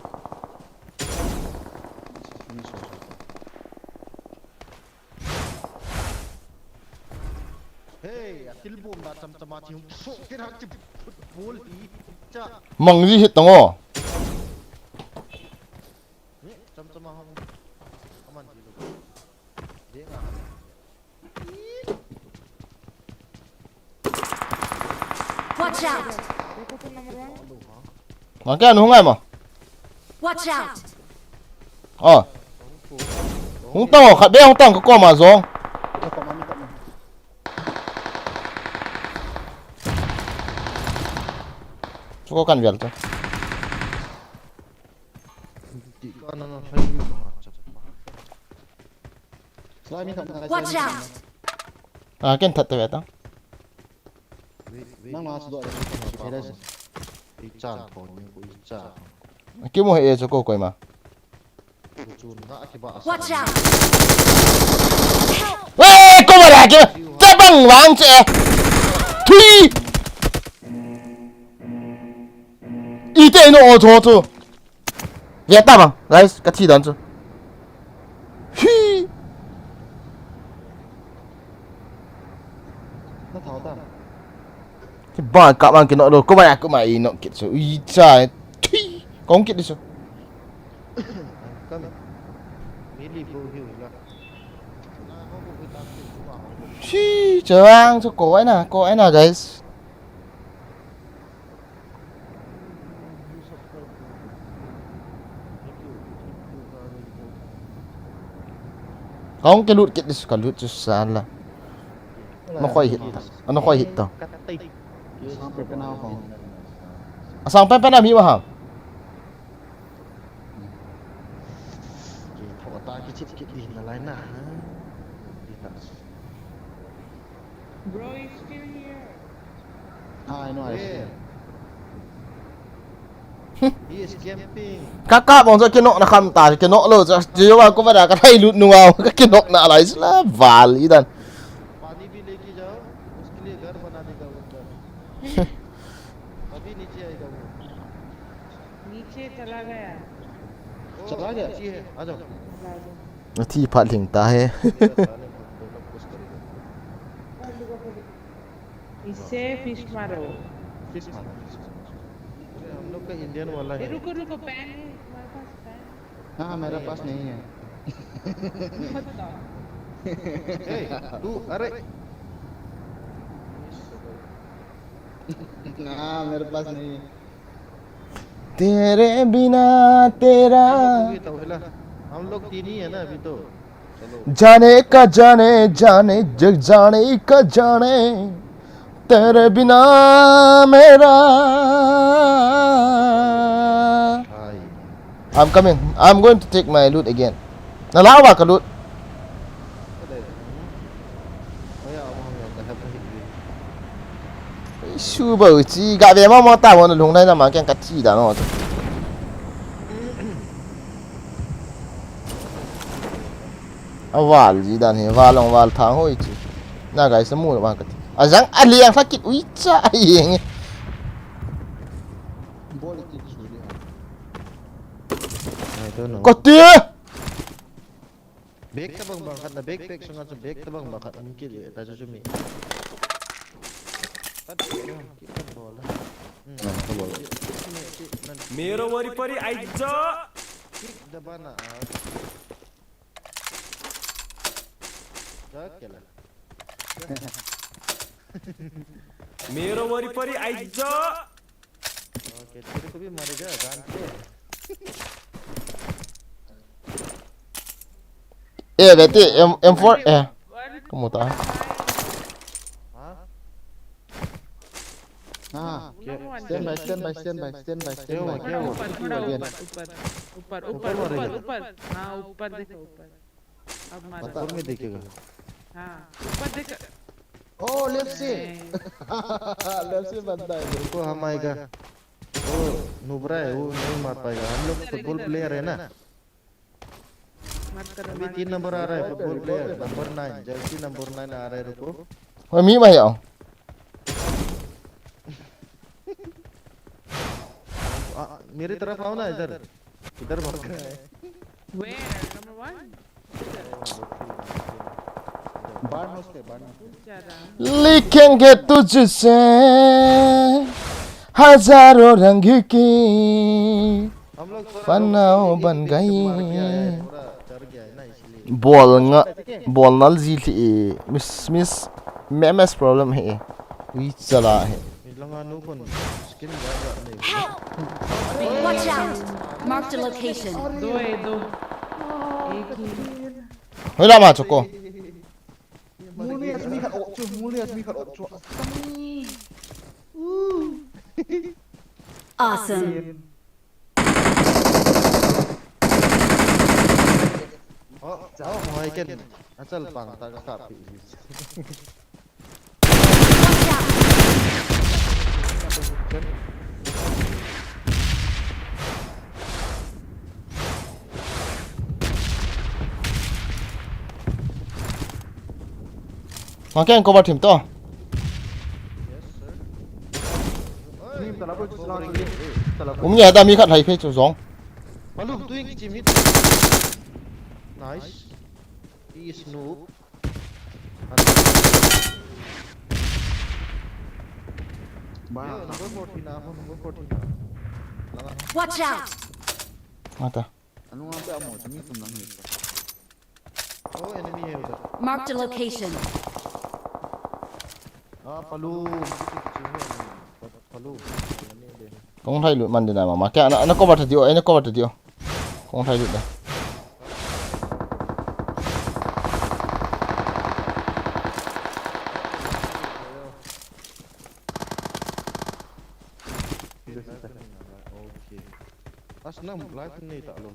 Hey, atil bom da cham cham a chi hung so kira chi bol hi cha. Mang ji hit tang o. Ni cham cham a hung aman ji lo. Ding a. Watch out! Mang kya nu ngai ma? Watch out! Oh. Hung tang, khat be hung tang ka koma jong. Chu ko kan vel chu. Watch out! Ah, ken that te ve ta. Nang na chu do le chu ka he thei le. I chan ko ni ko i cha. Ki mo he e chu ko koima. Watch out! Hey, ko ba la ke. Te bang wang che. Thui. Ite no o tho tu. Ve ta bang, guys, ka thi dan chu. Hi. Na thau ta. Ki ba ka bang ki no lo, ko ba ya ko ma i no kit chu. Ui cha. Thi. Kong kit chu. Kami. Mili bro hiu la. Hi, chang chu ko ai na, ko ai na, guys. Kong ke lut kit dis ka lut chu sala. Nakhoi hit ta. Nakhoi hit ta. Asang pen pen a mi ma ham. Bro, he's still here. Ah, I know, I see. He is camping. Ka, ka bong sa kinok na kham ta, kinok lo sa, jiwa ko ba da ka thai lut nunga, ka kinok na lai sila, val i dan. पानी भी लेके जाओ, उसके लिए घर बना देगा वो अंदर। अभी नीचे आएगा वो। नीचे चला गया। वो चला गया? नीचे है, आ जाओ। चला गया। Thi phat ling ta he. इससे फिश मारो। फिश मारो, फिश मारो। अरे, हम लोग का इंडियन वाला ए, है। रुको, रुको, पैन है, तुम्हारे पास पैन है? हाँ, मेरे पास नहीं है। मत लाओ। ए, तू, अरे। हाँ, मेरे पास नहीं है। तेरे बिना तेरा। ये तो हिला। हम लोग तीन ही है ना अभी तो। चलो। जाने का जाने, जाने जग जाने का जाने, तेरे बिना मेरा। Hi. I'm coming. I'm going to take my loot again. Na lawa ka loot. Su ba u chi ga ve ma ma ta mo na lung nai na ma keng ka chi da no. A val ji dan he, val ong val thang hoi chi. Na guys, mu ma ka ti. A jang a liang sa kit ui cha yeng. Bol kit su li ha. I don't know. Ko ti. Bag tabang bang khat na backpack sunga chu bag tabang bang khat um kit le ta chu chu mi. Tat kit na, kit na bol. Hmm. Ah, ka bol. Kit, kit, kit, kit, na. मेरो वरिपरि eyes. Kick the bana. Ja kela. मेरो वरिपरि eyes. Okay, तेरे को भी मारेगा, जान के। Eh, beti, M, M four, eh. Kamu ta. हाँ? हाँ। क्या? Stand by, stand by, stand by, stand by, क्या हुआ, stand by। क्या हुआ? ऊपर, थोड़ा ऊपर, ऊपर, ऊपर, ऊपर ऊपर, मारेगा? ऊपर, ऊपर। हाँ, ऊपर देखो, ऊपर। अब मारो। ऊपर में देखेगा। हाँ, ऊपर देख। ओ, left से। नहीं। Left से बंदा है। रुको, हम आएगा। वो नुबरा है, वो नहीं मार पाएगा। हम लोग इधर, football इधर। Player है ना। मत करो, अभी मत तीन करो। Number आ रहा है, football player, number nine, jersey number nine आ रहा है, रुको। Oi, mi mai ao. आ, मेरी तरफ आओ ना इधर। इधर भाग रहा है। Where? Number one? बाढ़ हाउस पे, बाढ़ हाउस पे। लिखेंगे तुझसे हजारों रंग की हम लोग थोड़ा फनाओ बन गई। Bol nga, bol nal ji thi, miss, miss, M S problem he, ui chala he. Watch out! Marked a location. दो है, दो। एक ही। Hoi la ma choko. Muli as mi khat op chu, muli as mi khat op chu. Awesome. Oh, jao mo ai ken. Achal pang ta ka pi. Watch out! Mangke ang cover team to. Um, ya da mi khat hai phe chu jong. Palum tu ing kichim hit. Nice. He is noob. Ba. Yo, number fourteen, ah, number fourteen. Lama. Watch out! Mata. Anu nga pe amo, tami tum lang hit. Oh, enemy hai udhar. Marked a location. Ah, Palu, kichi kichi hai. Palu, enemy hai. Kong thai lut man ding na mama. Kya na, na cover ta dio, na cover ta dio. Kong thai lut da.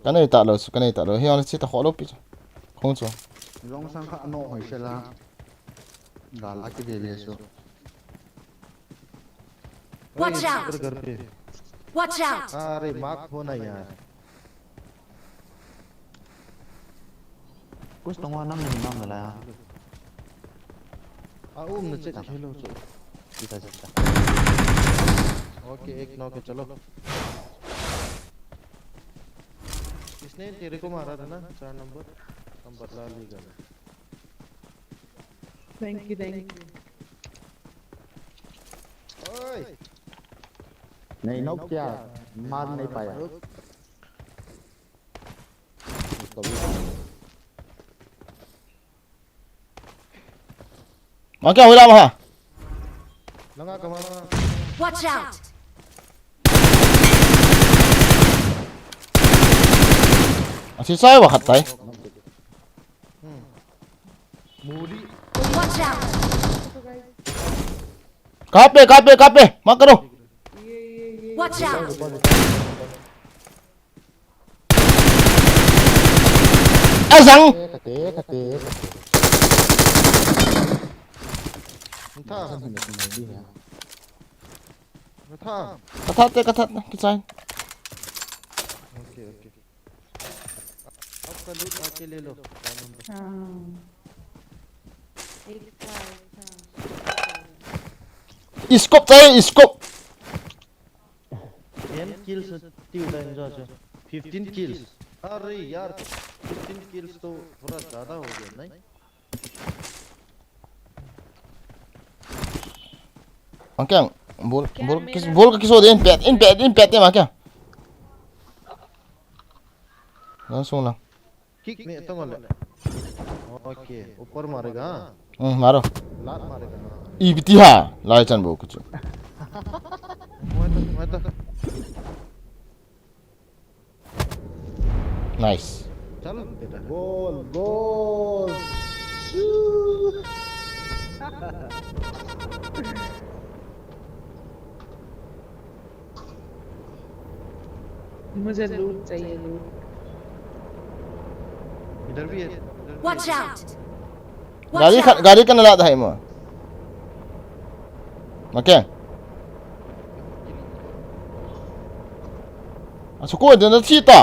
Kanei ta lou, kanei ta lou. Hi on chi ta kho lou pi chu. Khong chu. Long sang kha no hoi se la. Gal a ki ve ve su. Watch out! Watch out! अरे मार्क होना यार. कुछ तो वहाँ नाम नहीं नाम मिला यार. आ उम न चेक खेलो चो. सीधा सीधा. ओके, एक नॉक है, चलो. इसने तेरे को मारा था ना, चार नंबर. हम बदला लेगा. Thank you, thank you. ओए. नहीं नॉक किया, मार नहीं पाया. Maka hula maha. Langa kama. Watch out! Asi sai wa khat tai. Muli. Watch out! Kape, kape, kape. Makaro. Watch out! Azang. Kate, kate, kate. Tha. Tha. Katha te, katha te, kichai. Okay, okay. आपका लूट आके ले लो. हाँ. एक था, एक था. Scope चाहिए, scope. Ten kills tiu da enjoy cho. Fifteen kills. अरे यार, fifteen kills तो थोड़ा ज्यादा हो गया, नहीं? Makeng, bol, bol, kis, bol ka kiso de, in pet, in pet, in pet te makeng. Lang sung lang. Kick me tong le. Okay, ऊपर मारेगा. Hmm, maro. लात मारेगा. Ipi ti ha, lai chan bo kuchu. Mata, mata. Nice. चल बेटा. Goal, goal. मुझे लूट चाहिए, लूट. इधर भी है, इधर भी है. Watch out! Gari ka, gari ka na lada hai mo. Makeng. Asu ko de na chita.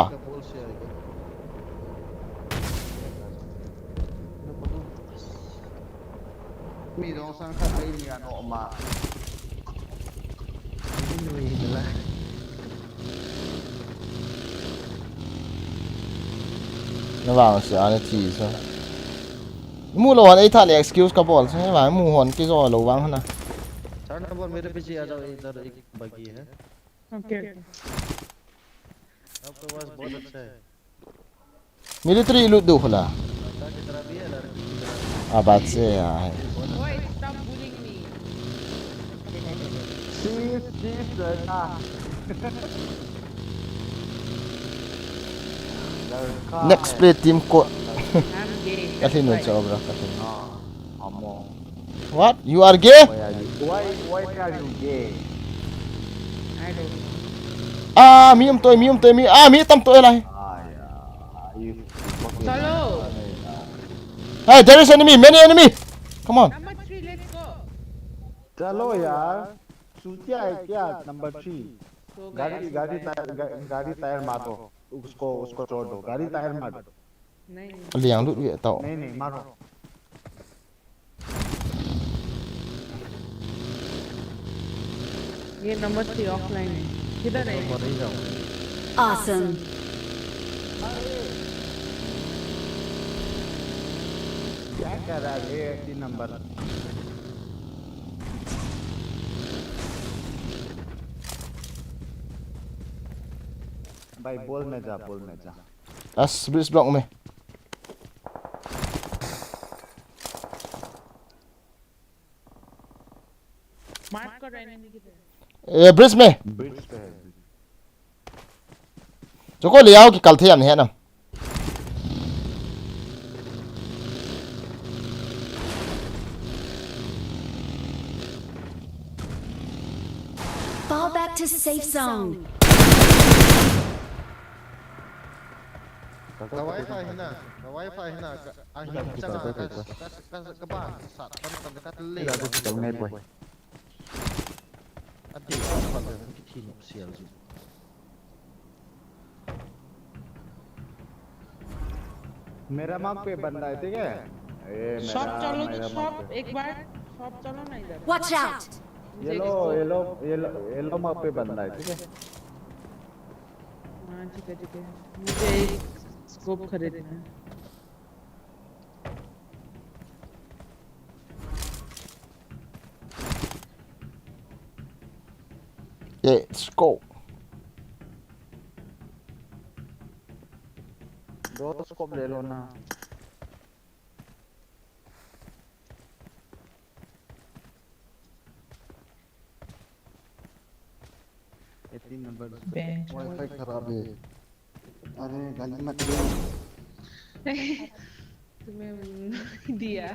Mi dong sang khat mai ni ano ma. Na vang si ana thi sa. Mu lo han ei tha le excuse ka bol sa, vang mu hon kijo lo vang hana. चार नंबर मेरे पीछे आ जाओ, इधर एक बगी है. Okay, okay. आपका आवाज बहुत अच्छा है. Military loot do hula. लड़का की तरह भी है, लड़की की तरह भी. Ah, baat se hai. Oi, stop bullying me. Sis, sis, लड़का. लड़का. Next है. Play team ko. I'm gay. That's why. Kathinu cha obra kathinu. Ah, amo. What? You are gay? Why are you, why, why are you gay? I don't know. Ah, mi um toi, mi um toi, mi, ah, mi tam toi lai. Ah, yeah. You fucking. Hello. Hey, there is enemy, many enemy. Come on. Number three, let's go. चलो यार, चूतिया है क्या number three? So गाड़ी, guys, गाड़ी टायर, गा-, गाड़ी टायर मार दो, उसको, उसको छोड़ दो, गाड़ी टायर मार दो. नहीं. Liang lut ve tau. नहीं, नहीं, मारो. ये नंबर थ्री ऑफलाइन है. किधर है? Awesome. क्या कर रहा है ये तीन नंबर? भाई, बॉल में जा, बॉल में जा. As bridge block में. मार्क करो एनिमी किधर है? ए, ब्रिज में। ब्रिज पे है। जो को ले आओ कि कल थे या नहीं है ना। Fall back to safe zone. Ka wifi hina, ka wifi hina, ka, a hin changa ka, ka, ka, ka ban sat pan pan ka le. Ila du kal ngai poi. A ti pa le ki thi no sial ju. मेरा मार्क पे बंदा है, ठीक है? ये मेरा, मेरा मार्क पे। शॉप चलो तो शॉप, एक बार शॉप चलो ना इधर। Watch out! Yellow, yellow, yellow, yellow mark पे बंदा है, ठीक है? हाँ, ठीक है, ठीक है। मुझे एक स्कोप खरीदना है। ये स्कोप। दो स्कोप ले लो ना। ये तीन नंबर। बेंच। वाईफाई खराब है। अरे, गाली मत दे। तुम्हें दिया।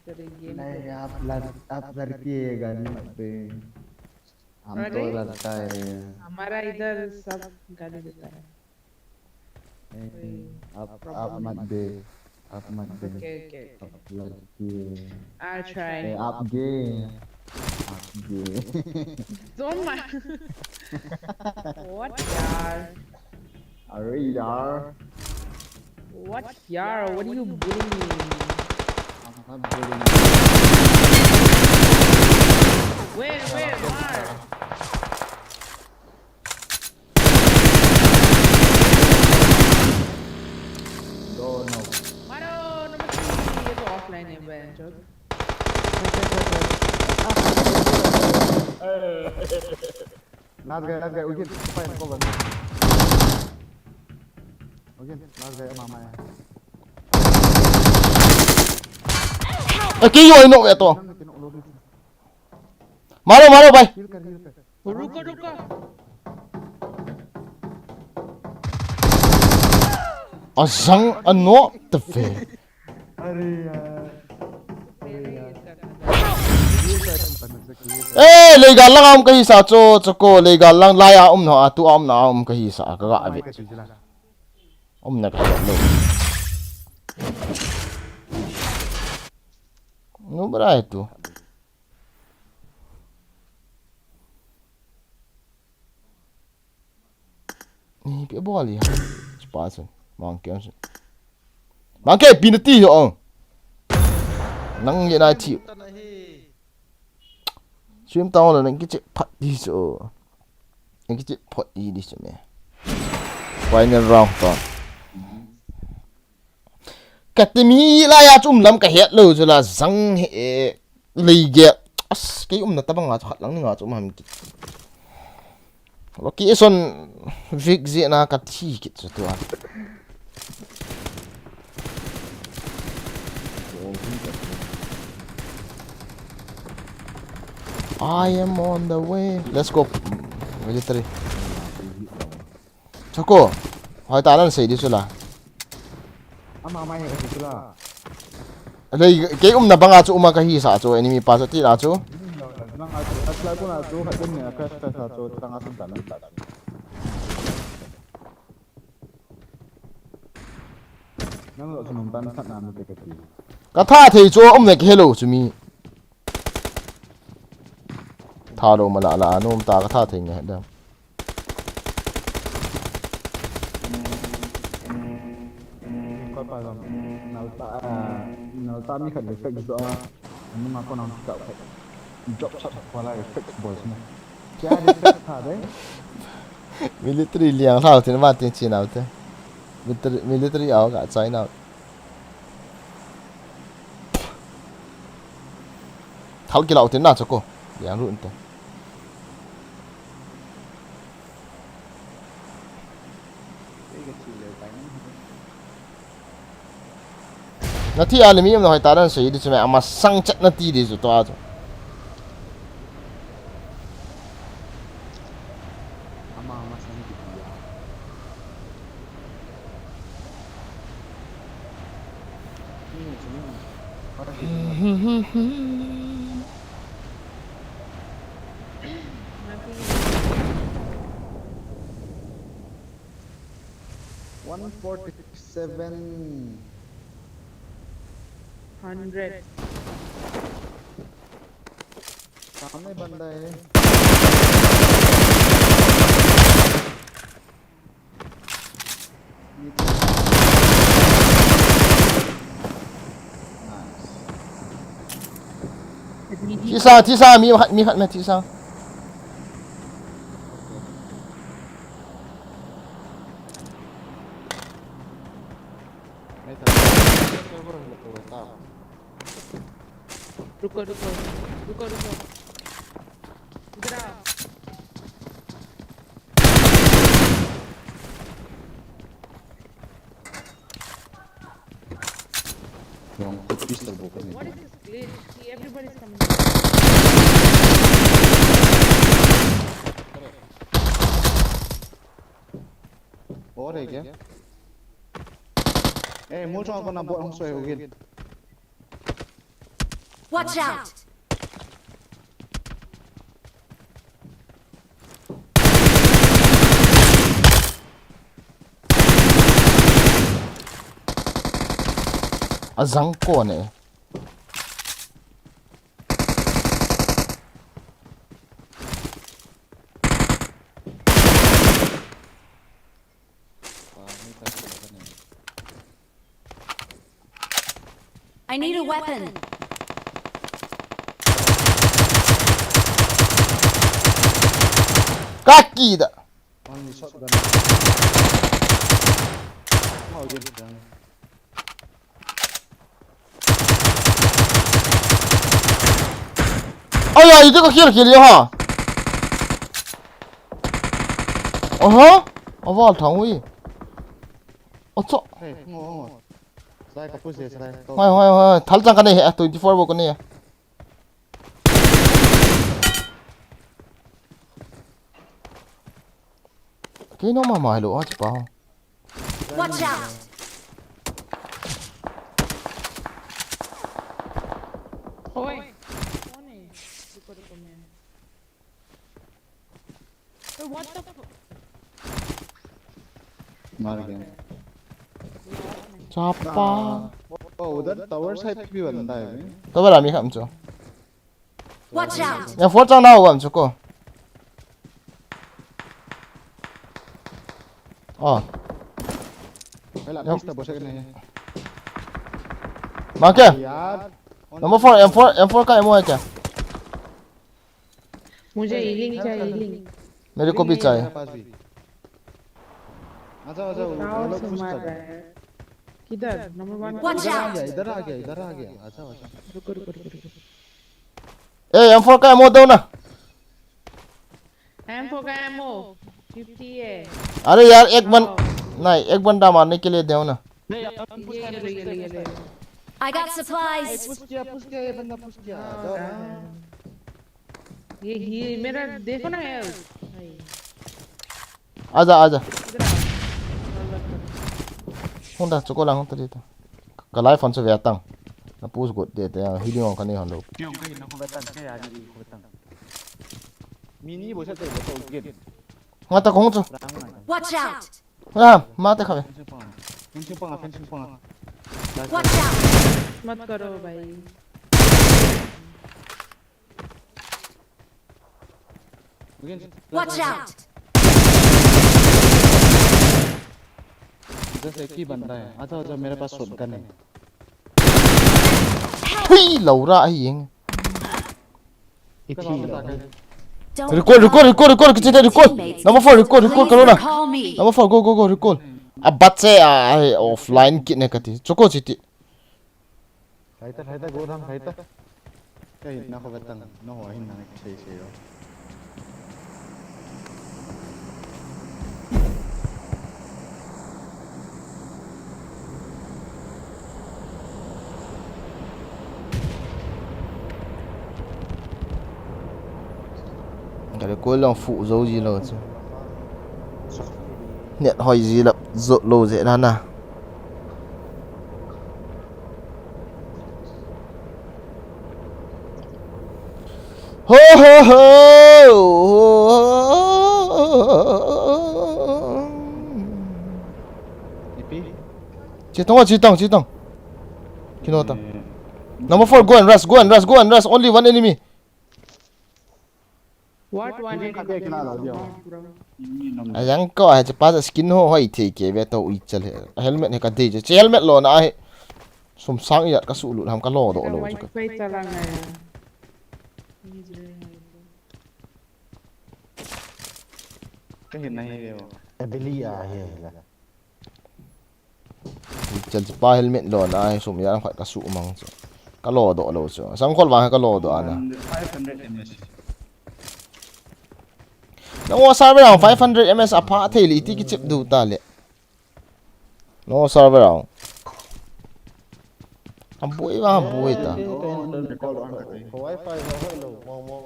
तेरे गेम नहीं, को। आप लड़-, आप लड़की है, गाली मत दे। हम अरे, तो लड़का है। हमारा इधर सब गाली देता है। नहीं, कोई आप, आप प्रॉब्लम मत नहीं। दे, आप मत दे। Okay, okay, okay. आप लड़की है। I'll try। ए, आप गे हैं। आप गे। Don't mind। What यार? अरे यार। What यार? What are you bullying me? I'm not bullying you। Where, where, where? Don't know। मारो, नंबर तीन, ये तो ऑफलाइन है, बहनचोद। Last guy, last guy, Ujin, fire, cover। Ujin, last guy, mama ya। Eh, kei yo ino ve to। Maro, maro, bhai। Heal kar, heal kar। रुको, रुको। Ajang ano tave। अरे यार। अरे यार। Eh, leigal lang a um kahi sa chu, Choco, leigal lang lai a um na, a tu a um na a um kahi sa, ka ga ve. Um na ka lo. No, bra tu. Ni pe bol ya. Chupa sun. Mangke sun. Mangke penalty ho. Nang ye nai thi. Swim town la nang kiche phat di so. Nang kiche phat di di so me. Final round to. Ka ti mi la ya chu um lam ka het lo chu la jang he, e, lei ge. As, kei umna tabang a chu khat lang ni nga chu um ham ki. Location Vic je na ka thi kit chu tu a. I am on the way. Let's go. Military. Choco, hoitah nan sei di chu la. Ama mai ka sei chu la. Lei, kei umna banga chu uma ka hi sa chu, enemy pa chu ti la chu. Nang a, a chu la chu na chu, khat din ne, crash crash a chu, tang a sun ta nan ta. Nang lo chu nung tan khat na mi te ka ti. Ka tha thei chu um ne ka hello chu mi. Tha lo ma la la, nom ta ka tha thei nge dam. Koi pa jong, nalta, ah, nalta mi khat le fake jo a, anu ma ko nang ka fake. Job chat ko la fake boys mo. Kya respect tha de? Military liang thao tin ma tin chin out te. Military, military ao ka chai na. Thal kila utin na Choco. Yang ru inte. Na thi a le mi um na hoitah nan sei di chu me ama sang chat na ti di chu to a chu. Ama, ama sang di ya. One forty-seven. Hundred. सामने बंदा है। Thi sa, thi sa, mi khat, mi khat ma thi sa. रुको, रुको, रुको, रुको। इधर आओ। Wrong, pistol bol kar. What is this glitch? See, everybody's coming. और है क्या? ए, मुझे कौन ना बोल, हम सोए होगे। Watch out! Azang ko ne. I need a weapon. Kaki da. Only shotgun. How you done? Aya, ite ka kill kill ha. Aha. Aval thang ui. Ocho. Hey, ngo, ngo. Sai ka push de, sai. Hoi, hoi, hoi. Thal chang ka nei he, twenty-four bo ka nei. Kei no mama hello, ah, pa. Watch out! Oi. Kone? Ruko, ruko, main. Oi, what the fuck? मार गया। Chapa. ओ, उधर tower side भी बंदा है बे। Tower ami kham cho. Watch out! Ya, four chang na wan cho ko. Oh. पहला pistol बोल सकते हैं। मार क्या? यार। Number four, M four, M four का ammo है क्या? मुझे healing चाहिए, healing। मेरे को भी चाहिए। मेरे पास भी। आ जाओ, आ जाओ, वो लोग push कर रहे हैं। किधर? Number one। Watch out! इधर आ गया, इधर आ गया, इधर आ गया। आ जाओ, आ जाओ। रुको, रुको, रुको, रुको। ए, M four का ammo दो ना। M four का ammo fifty है। अरे यार, एक बन-, आओ। नहीं, एक बंदा मारने के लिए दो ना। नहीं, अपन push ये कर, ले लो, push ये कर, ले लो, push ये कर। ले लो। I got supplies. ए, push किया, push किया, ये बंदा push किया। आ जाओ ना। ये, ये मेरा देखो ना यार। भाई। Aja, aja. इधर आओ। Hung da, chuko lang hung ta dito. Ka life hon chu ve tang. Na push got de te, healing on ka nei hon lo. Piong ka hin na ko ve tang, ka ya ni ko ve tang. Mini bo sa te bo to git. Nga ta kong chu. Watch out! Ah, mate kha ve. Fencing panga, fencing panga, fencing panga. Watch out! मत करो भाई। Again. Watch out! इधर से एक ही बंदा है। आ जाओ, आ जाओ, मेरे पास शॉटगन है। Hui, Laura, ai yeng. Ithi lo. Don't Recall, recall, recall, recall, kichite recall. Number four, recall, recall, please Corona. Recall me. Number four, go, go, go, recall. Abat se, ah, ai, offline kit ne kati. Chuko chiti. Haita, haita, go down, haita. Kei na ko vetang, no ho hin na sei sei lo. Ka recall long fuh zo ji lo chu. Net hoi ji lap zo lo je na na. Ho, ho, ho. Che tong, che tong, che tong. Kino tong. Number four, go and rush, go and rush, go and rush. Only one enemy. What one enemy? Ajang ko, ahi chepa skin ho hoi thei kei ve to ui chal he. Helmet he ka dei che. Che helmet lona ahi. Sum sang ijat ka sulut ham ka lo doh lou chu ka. Ka hin na hi ve o. Abili a hi la. Chan chepa helmet lona ahi sum ijat khat ka su mang chu. Ka lo doh lou chu. Sangkhol vang ka lo doh ana. Nang o server ang five hundred M S a pha thei le iti kichep du ta le. No server ang. Aboi vang aboi ta. Wi-Fi ho hoi lou, mong mong.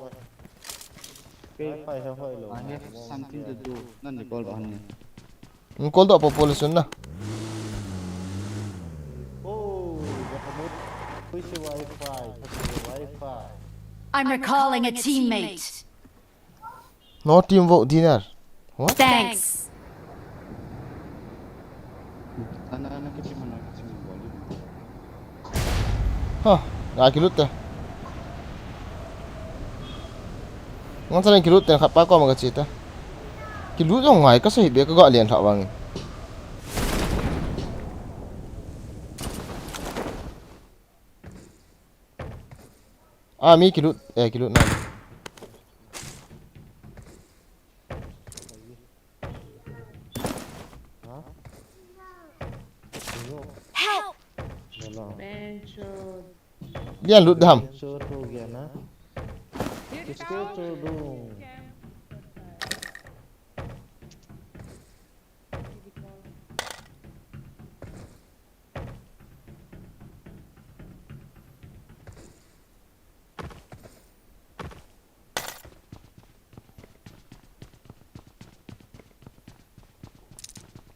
Wi-Fi ho hoi lou. I have something to do. Nan ni call bahan ni. Call to population na. Oh, the remote. Which Wi-Fi? Which Wi-Fi? I'm recalling a teammate. No team vote dinner. What? Thanks. Ana ana kichi mana kichi mana boli. Ha, nga kilut te. Ngan sa kilut te khat pa ko ma ka chi te. Kilut jong ngai ka sei be ka ga lian tha wang. Ah, mi kilut, eh, kilut na. Help! Bencho. Lian lut dam. Bencho to gya na. Kisko to do.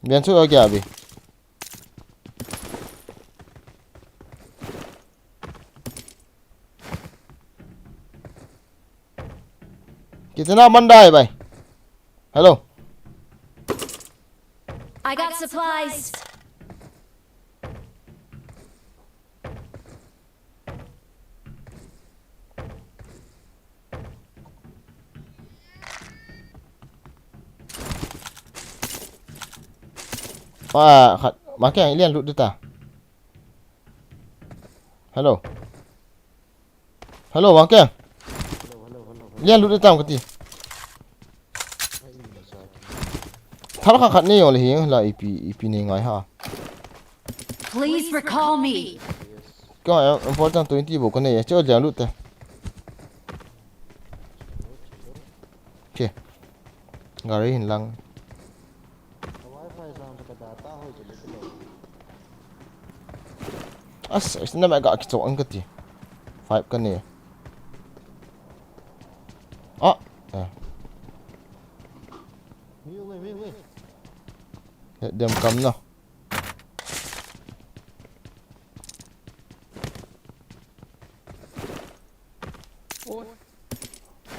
Bian chu a gya bi. Kitna man dai bai. Hello. I got supplies. Pa khat ma keng ilian lut dita. Hello. Hello, Wangkeng. Lian lut tam kati. Thal kha khat nei jong le hi la ipi ipi nei ngai ha. Please recall me. Ka important twenty bo ka nei che lian lut te. Che. Gari hin lang. As, is na mega kichok ang kati. Five ka ni. Ah, eh. Let them come na.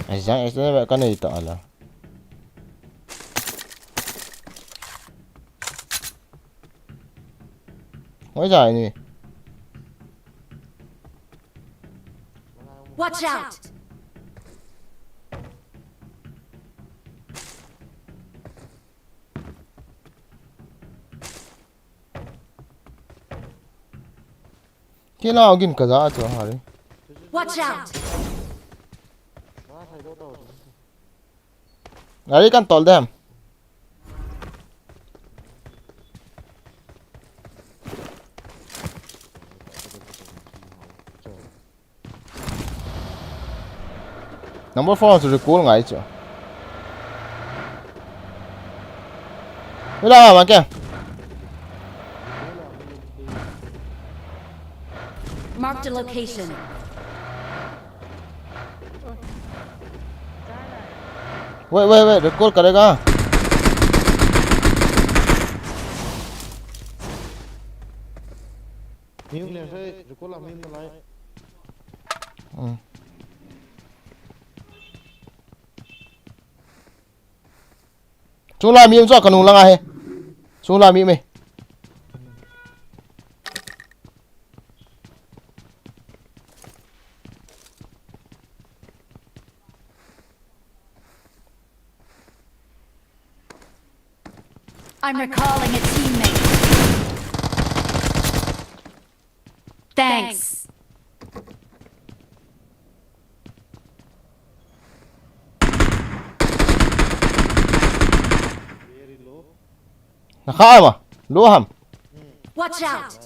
Ai jang, ai jang, ka nei ta ala. Hoi jai ni. Watch out! Kila ogin kaza achu hari. Watch out! Hari kan tol dem. Number four chu recall ngai chu. Wala ma ke. Marked a location. Wait, wait, wait, recall karega. Mim le sai recall a mim lai. Hmm. Chunglai mi um chu ka nung langa he. Chunglai mi me. I'm recalling a teammate. Thanks. Nakha ma. Lo ham. Watch out.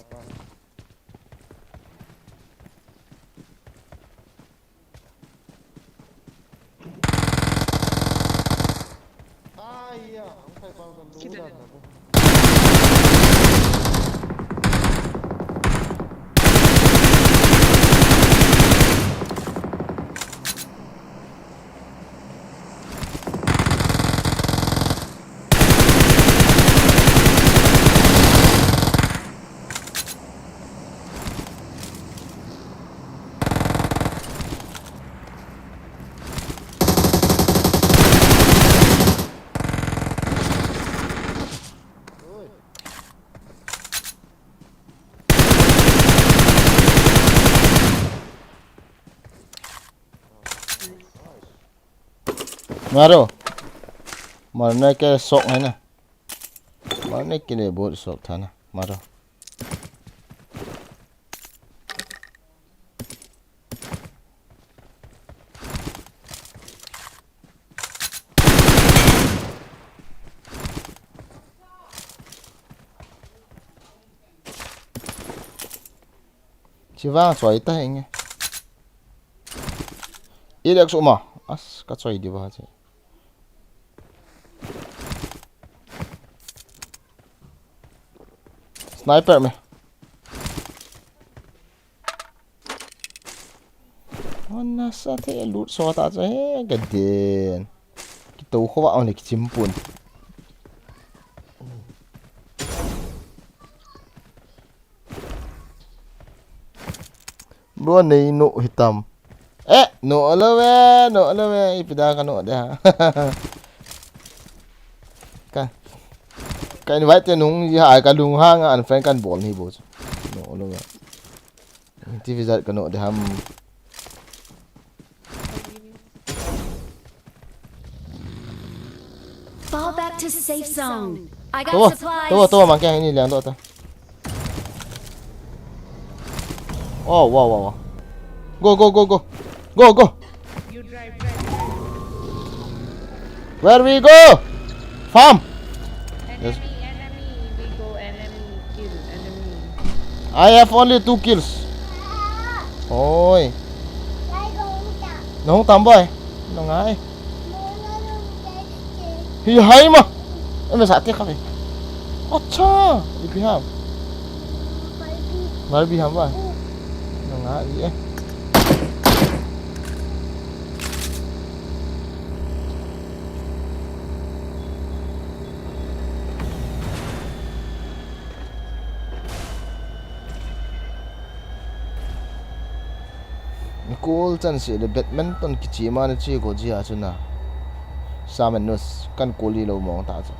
Maro. Marne ke sok hai na. Marne ke liye bahut sok tha na. Maro. Chivang choi ta henge. Ilex uma. As ka choi di ba che. Sniper me. Honna sa the lut so ta che he ka den. Kitou kho va on le kichim pun. Bro, nei no hitam. Eh, no lo ve, no lo ve, ipi da ka no de ha. Ka, ka invite te nung ji ha, ka lung ha nga unfriend kan bol ni bo. No lo ve. Ti vizat ka no de ham. Fall back to safe zone. I got To, supplies. to, to, mang kya ni liang to ta. Oh, wow, wow, wow. Go, go, go, go. Go, go. You drive, drive, drive. Where we go? Farm. Yes. Enemy, enemy. We go enemy. Kill enemy. I have only two kills. Oi. Nahung tam boy. Nungai. Hi hai ma. Em sa te kha ve. Acha, ipi ham. Barbie ham ba. Nungai eh. Kol chan se le badminton kichi ma na chi ko ji a chu na. Samen nus kan kol i lo mong ta chu.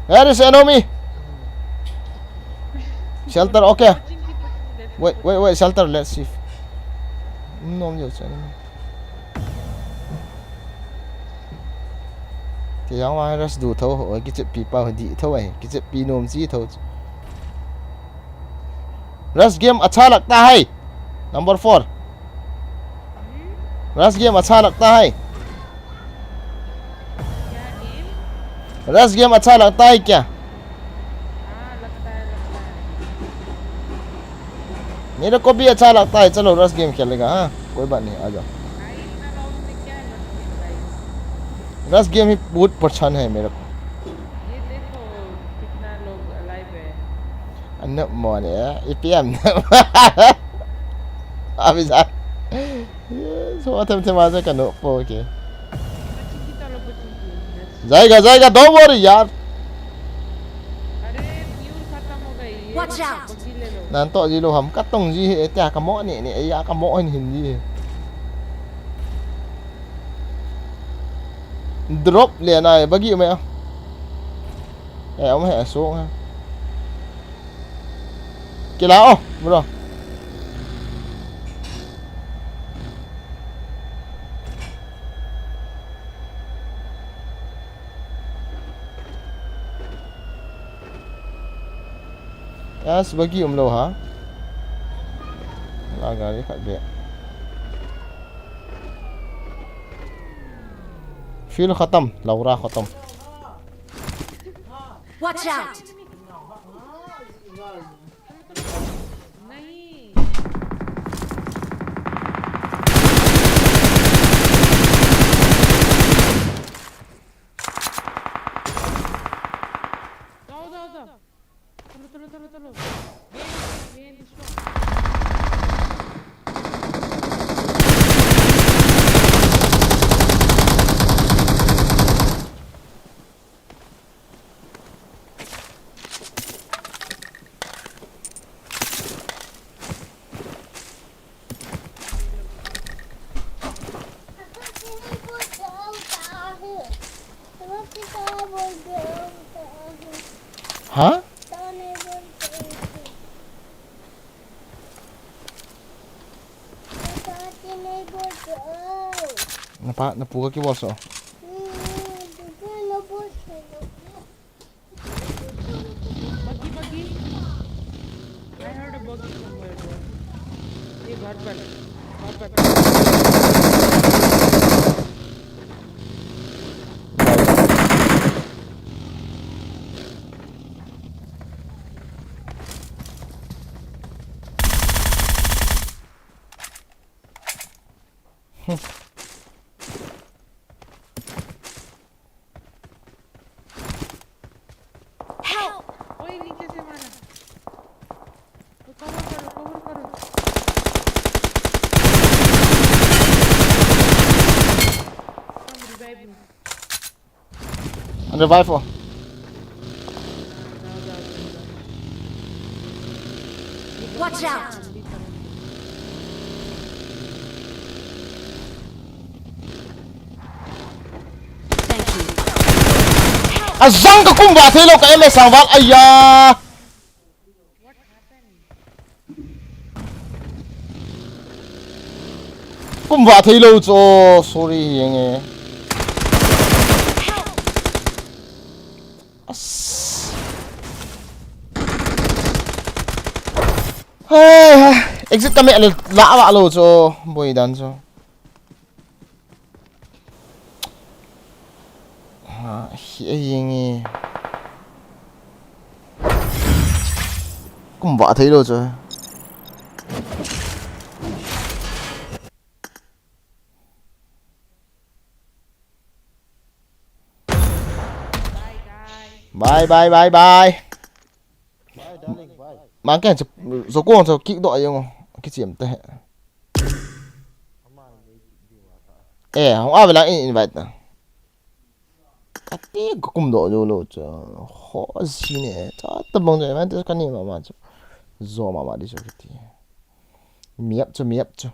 There is enemy. Shelter, okay. Wait, wait, wait, shelter, let's shift. Nom yo chen. Kei jong ma rush du tho, oi, kichep pi pa di tho ai, kichep pi nom chi tho. Rush game acha lagta hai. Number four. Rush game acha lagta hai. क्या game? Rush game acha lagta hai kya? हाँ, लगता है, लगता है। मेरे को भी अच्छा लगता है। चलो, रश गेम खेलेगा, हाँ? कोई बात नहीं, आ जाओ। भाई, इतना लॉन्ग में क्या है रश गेम, भाई? रश गेम ही बहुत पसंद है मेरे को। ये देखो, कितना लोग अलाइव है। Ano mo ne, ipi ham. Abi sa. So, atam te ma sa kanu po ke. जाएगा, जाएगा, don't worry यार। अरे, फ्यूल खत्म हो गई। ये Watch out! बग्गी ले लो। Nan to ji lo ham, ka tong ji he, tia ka mo ni ni, ya ka mo hin hin ji. Drop le na, bagi me. Eh, om he, so ha. Kila, oh, bro. Yes, bagi um lou ha. La gari khat be. Fuel khatam, Laura khatam. Watch out! Ha? Napa, napu ka kibol so. Buggy, buggy. I heard a buggy somewhere, bro. ये घर पर, घर पर। Help! ओए, नीचे से मारा। वो cover करो, cover करो। Come revive me. Revive ho. Watch out! Thank you. Ajang ka kum ba thei lou ka M S Sangval, aya. Kum ba thei lou chu, sorry, yeng e. As. Hai, hai. Exit ka me le la wa lou chu, boi dan chu. Ha, hi e yeng e. Kum ba thei lou chu. Bye, bye, bye, bye. Mang ken chu, so kong chu kick doh ayong, kichim te. Eh, hung a vela in invite ta. Kati ko kum doh lou lou chu. Ho si ne, cha ta bang je, man te kani mama chu. Zo mama di chu kiti. Miap chu, miap chu.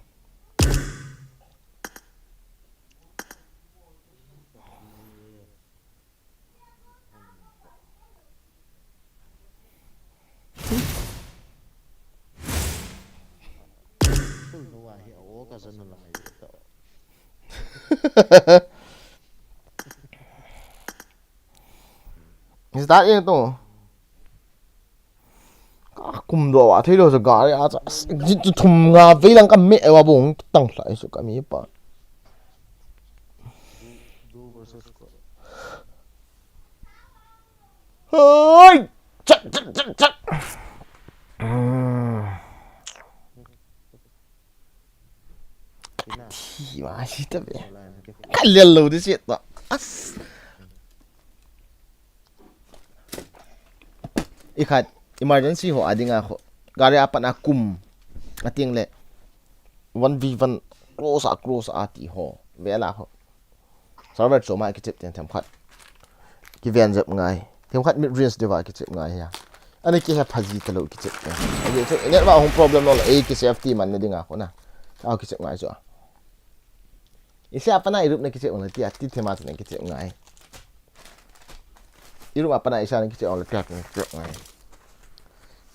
Is that it? Ka kum doh a thei lou chu gari a cha, exit chu thum nga vei lang ka me e wa bong tang lai chu ka mi pa. Hoi! Chat, chat, chat, chat. Hmm. Ka thi ma si ta be. Ka lel lou di si ta. As. I khat emergency ho a dinga kho. Gari a pat a kum. A ting le. One v one close a close a ti ho. Vela ho. Server chom a kichep ten themkhat. Kiven jep ngai. Themkhat mid range deuh a kichep ngai hia. Ani kihe phaji talou kichep ten. Ani chu net wa hung problem lou la, ei ki safety man na dinga kho na. Ka kichep ngai chu a. Ise apana irup na kichep ngai ti a ti thema chu na kichep ngai. Irup apana isa na kichep ngai ti a kichep ngai.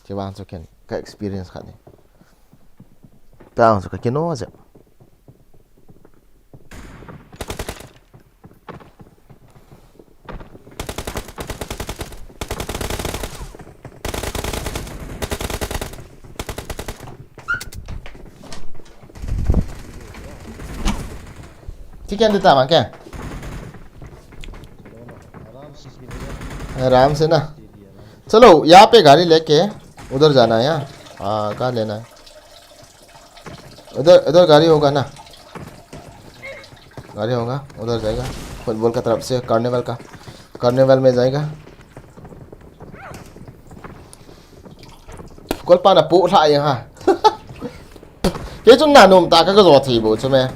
Ti vang chu ken ka experience khat ni. Tang chu ka kino jep. क्या देता है क्या? आराम से ना। चलो, यहाँ पे गाड़ी लेके उधर जाना है, हाँ। हाँ, कहाँ लेना है? उधर, उधर गाड़ी होगा ना। गाड़ी होगा, उधर जाएगा। फुटबॉल का तरफ से कार्निवल का, कार्निवल में जाएगा। Kolpa na pu hla yang ha. Kei chun na nom ta ka ka zo thei bo chu me.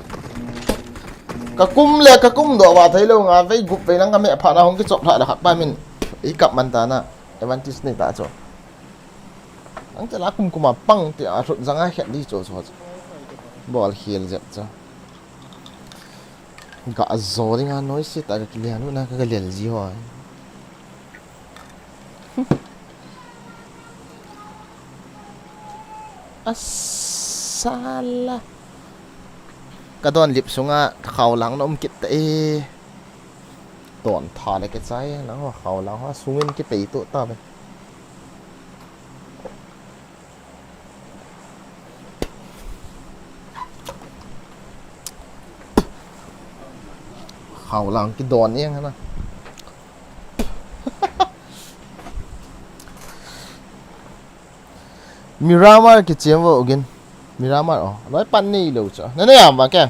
Ka kum le ka kum do wa thei lo nga vei gup vei lang ka me pha na hong ki chop hla la khat pa min. I kap man ta na. Advantage nei ta chu. Ang te la kum kum a pang te a thut zang a khet di chu chu. Bol khel jep chu. Ka zo ding a noi si ta ka kilian na ka ka lel ji ho. Asala. Ka don lip sunga khau lang na um kit ta e. Don tha le ke chai lang ho khau lang ho sungin ki pei to ta be. Khau lang ki don yang na. Miramar ki chem vo gin. Miramar o. Loi pan nei lo cha. Na ne am ba ke.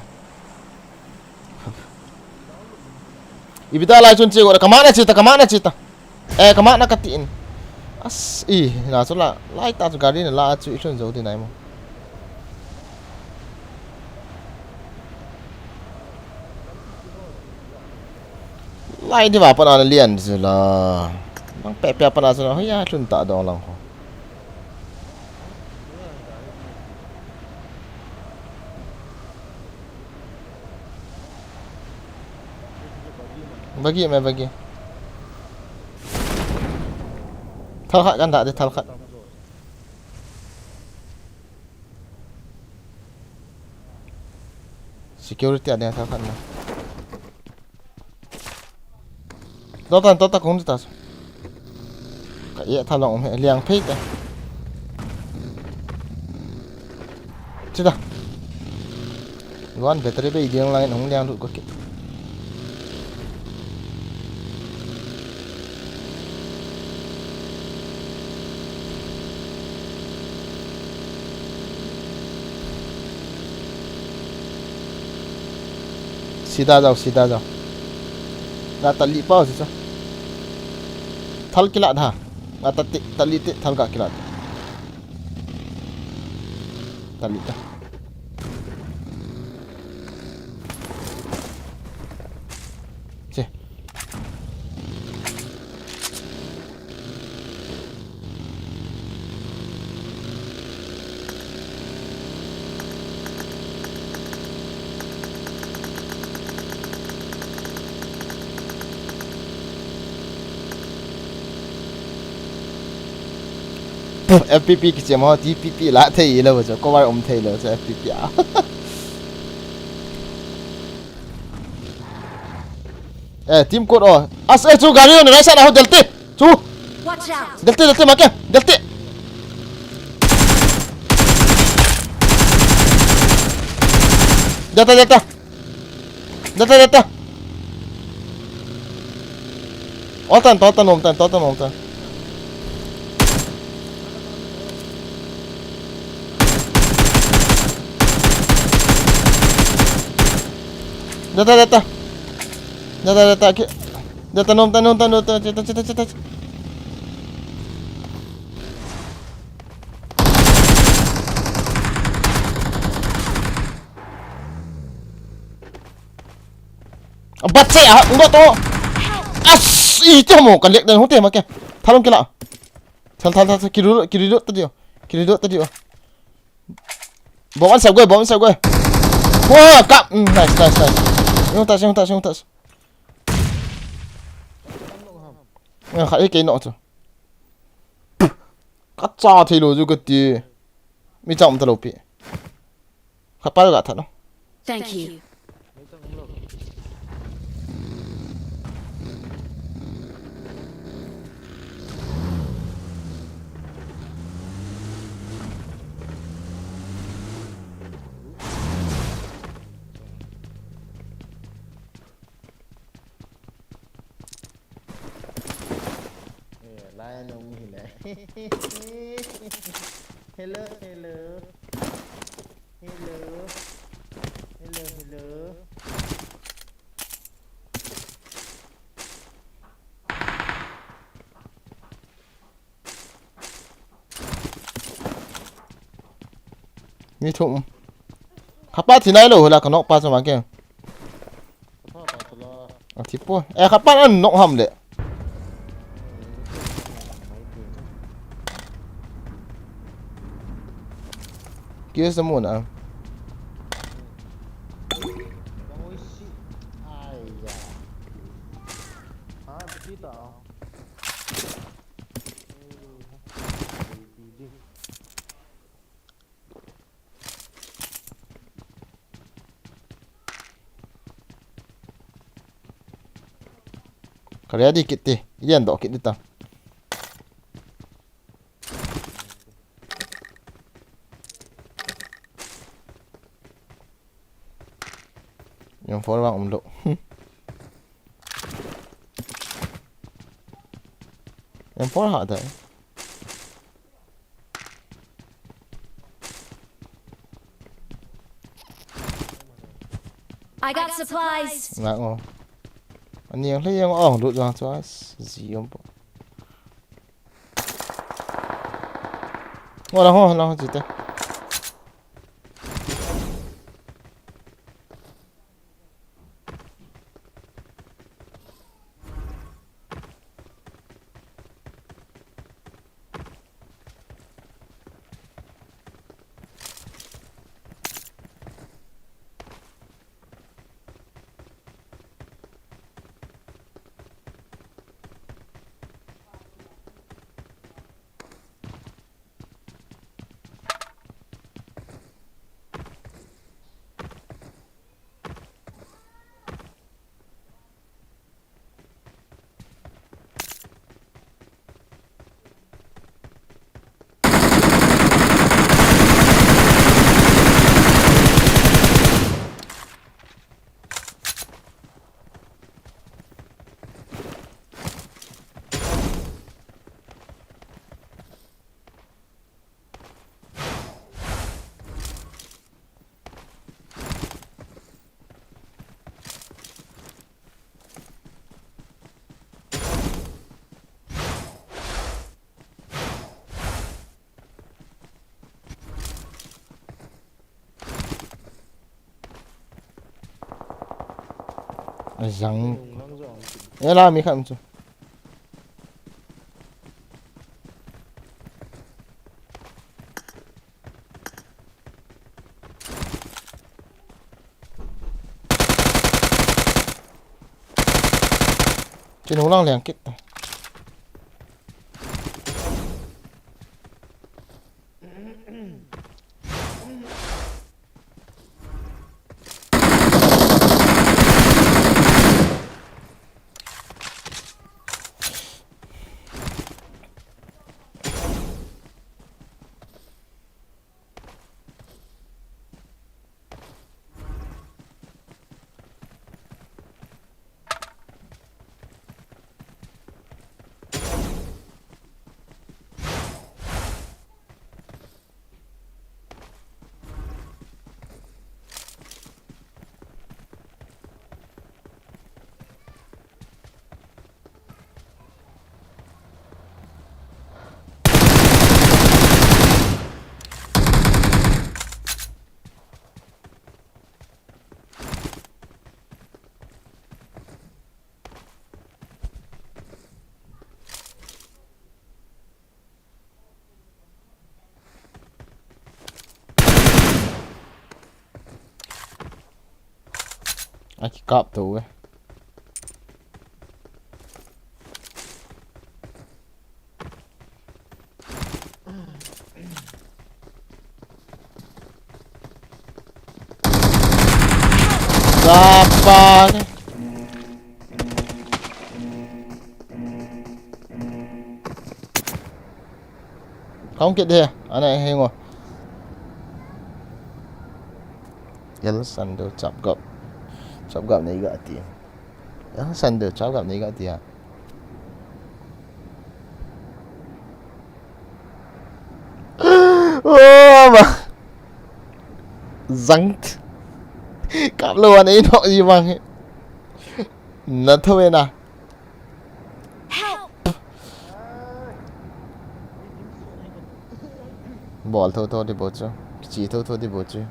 Ibita lai chun che go. Kama na che ta, kama na che ta. Eh, kama na ka ti in. As, i, na chu la, lai ta chu gari na la chu i chun zo ti nai mo. Lai di va pa na lian chu la. Nang pe pe pa na chu la, hoya chun ta dong lang ho. Bagi mai bagi. Thal khat kan dah dia thal khat. Security ada thal khat na. Dota, dota kong dita. Ka e thalong he liang phei ta. Chida. Luan battery bei ding lai nong liang lut ko ke. Sida jao, sida jao. Na tali pao si cho. Thal kila da. Nga ta ti, tali ti, thal ga kila ti. Tali ta. Che. F P P kichia ma, T P P la thei lo cho, cover um thei lo cho F P P a. Eh, team code o. As, eh, chu gari on, right side a ho delte. Chu. Watch out! Delte, delte, ma ke. Delte. Delta, delta. Delta, delta. Oltan, toltan, omtan, toltan, omtan. Delta, delta. Delta, delta, ki-, delta, omtan, omtan, omtan, chita, chita, chita, chita. Abat se, ah, ngo to. As, i te mo, ka lek den, hung te ma ke. Thalong kila. Thal, thal, thal, thal, kiri, kiri lo ta dio. Kiri lo ta dio. Bomb an sa goi, bomb an sa goi. Wow, kap. Mm, nice, nice, nice. Yung tas, yung tas, yung tas. Nga kha, eh, kei no to. Ka cha thei lo ju ka ti. Mi chang um ta lo pi. Kha pa ga tha no. Thank you. Hello, hello. Hello. Hello, hello. Mi thum. Khat pa thi nailou hila ka nok pa chu ma keng. Athi po. Eh, khat pa an nok ham le. Kisa muna. Ka ready kit te, yen doh kit ta. Yang four bang um lo. Yang four ha ta. I got supplies. Ngak ngo. Ani yang le yang ong lut jang chua zi om po. Ngo la ngo la ngo jite. Ajang. Ela mi khat chu. Chin hung lang leng kit. Aki kap tu eh. Sapa ni? Kong kit he, ana he ngo. Yal san do chap gap. Chap gap nei ga ti. Yal san do chap gap nei ga ti ha. Oh, ma. Zang. Kap lou an ei nok ji vang. Na tho e na. Help! Bol tho tho di bol chu. Kichi tho tho di bol chu.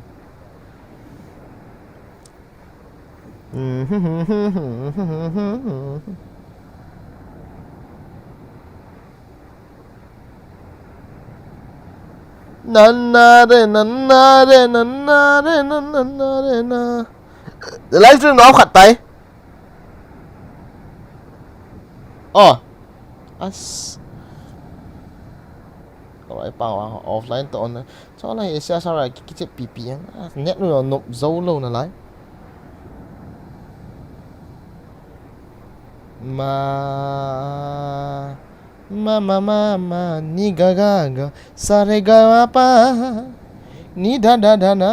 Nanna re, nanna re, nanna re, nanna re, na. Live stream na khat tai. Oh. As. Alright, pang wa offline to on. Cho la hi sia sa ra ki, ki che pi pi yang. Ah, net nu nop zo lo na lai. Ma, ma, ma, ma, ma, ni ga ga ga, sa re ga ma pa, ni da da da na.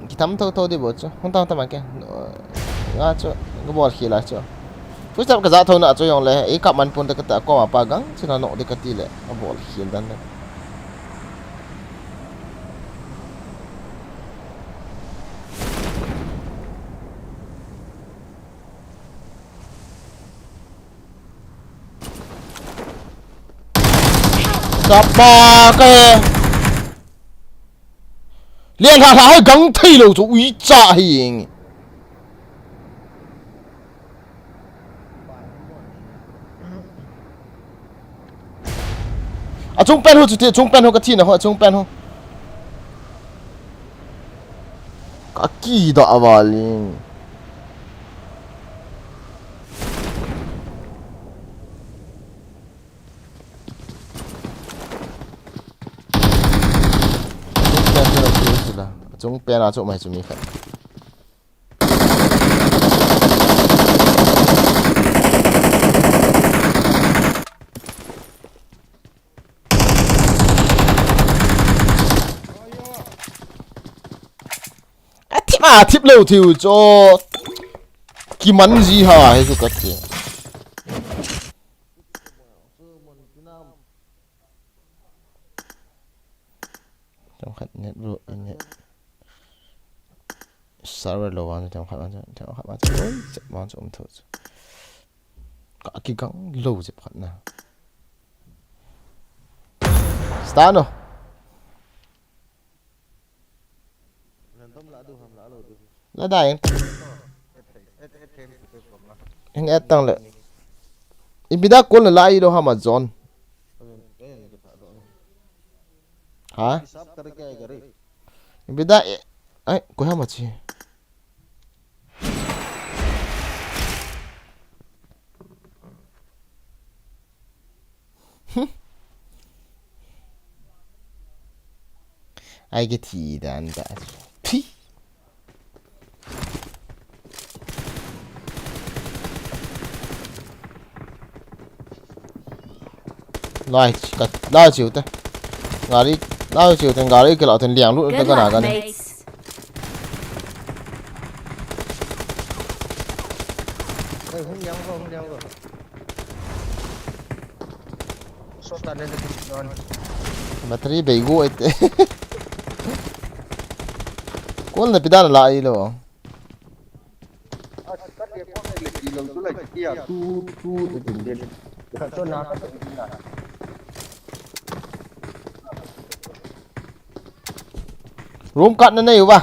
Kitham tho tho di bol chu. Hung ta, hung ta ma ke. Nga chu, nga bol khel a chu. First step ka ja tho na chu jong le, ei kap man pon ta kata, koma pa gang, china nok di kati le, nga bol khel dan le. Sapa ka he. Lian ha ha hai gang thei lo chu ui cha hi eng. A chung pen ho chu ti, chung pen ho ka thi na ho, a chung pen ho. Ka ki da a valin. Chung pen a chu mai chu mi khat. A thip a thip lo thiu cho. Kiman ji ha he chu ka ti. Chomkhat net bro, in net. Server lo vang, chomkhat vang, chomkhat vang, oi, chep vang, chom tho. Ka kigang lo chep khat na. Start no. La dai. In et tang le. Ibida kol la i lo hama zone. Ha? Ibida e. Ai, ko hama chi. Ai ke thi dan da. Phi. Lai, ka, lai chiu te. Gari, lai chiu te, gari ke la ten liang lu te ka na ka ne. Battery bei go ite. Kol na pidana la i lo. Room card na nei uva.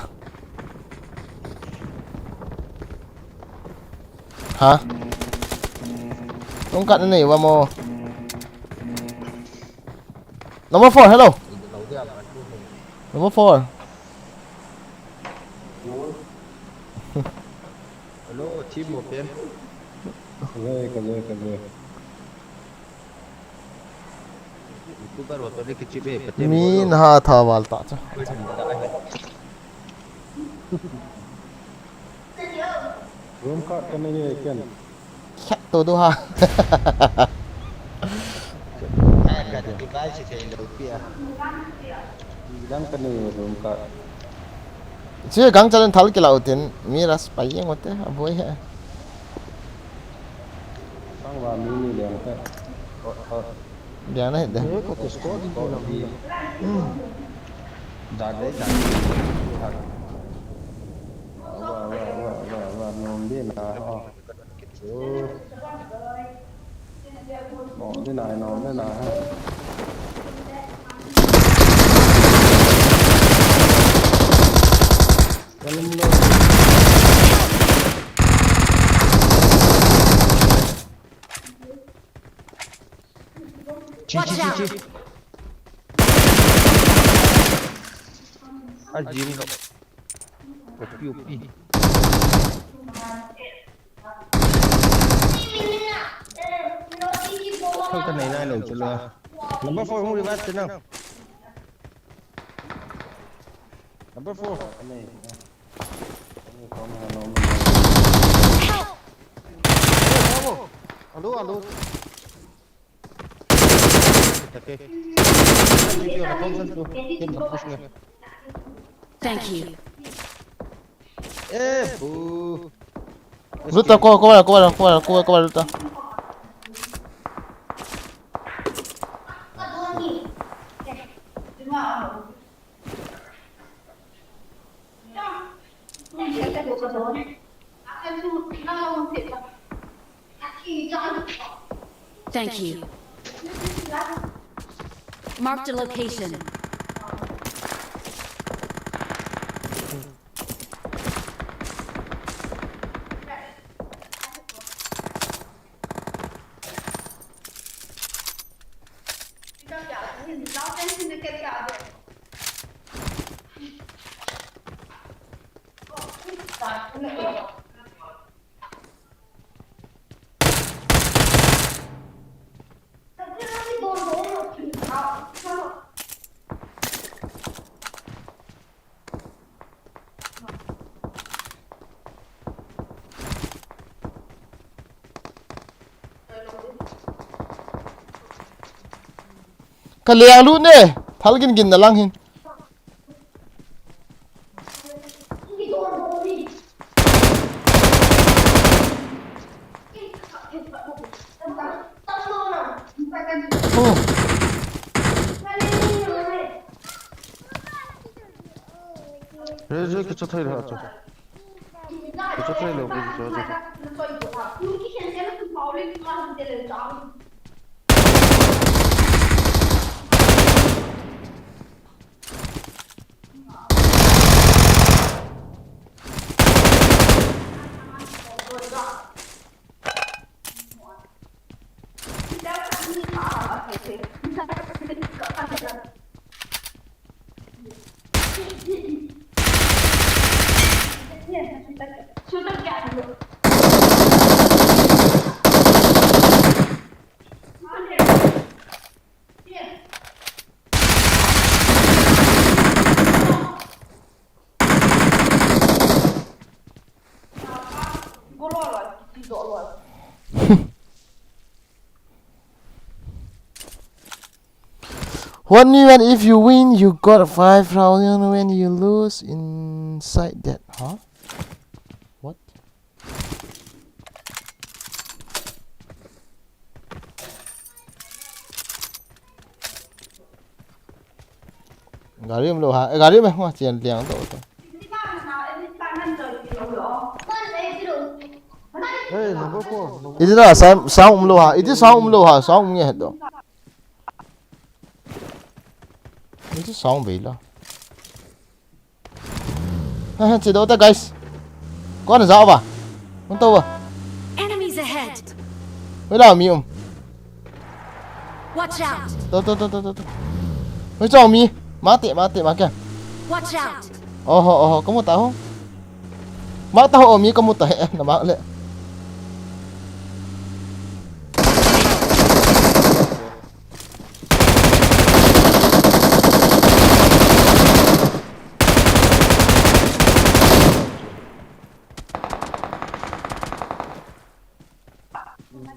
Ha? Room card na nei uva mo. Number four, hello. Number four. Hello, team open. Kale, kale, kale. Mi naha tha val ta cha. Room card ka nei e ken. Khat to do ha. Ka device se lo pia. Dang ka nei room card. Che gang chalun thal kila utin mi ras pai yeng ote aboi he. Bang wa mi ni leng te. O, o. Dia na hit de. Ye ko to squad din ko na. Dade dade. Wa wa wa wa wa nom de na. Nom de na, nom de na. Chi chi chi chi. A jing lo. Opi opi. Thal ka nei nai lo chu la. Number four hung revive te nang. Number four. Help! Alo, alo. Okay. Thank you. Thank you. Eh, bu. Luta ko, ko, ko, ko, ko, ko, luta. Thank you. Marked a location. Ka leng lut ne, thal gin gin na lang hin. Oh. Re, re, kicha thai ra cha. Kicha thai lo, kicha thai. When you, when if you win, you got five thousand. When you lose, inside that, huh? What? Gari um lou ha, eh, gari um eh, hua chen liang to to. Hey, number four. Iti la, sound, sound um lou ha, iti sound um lou ha, sound um nge het to. Iti sound bei la. Ha, ha, che do ta, guys. Kon ja ba. Kon to ba. Enemies ahead! Wei la mi um. Watch out! To, to, to, to, to, to. Wei chong mi. Ma te, ma te, ma kya. Watch out! Oho, oho, kamu ta ho. Ma ta ho mi kamu ta he, na ma le.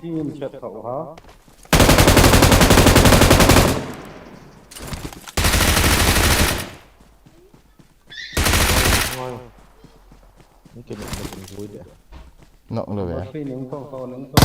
Team chat kau ha. Ni ke nok nok ni hui de. Nok lo be. Must be ning kong kong ning kong.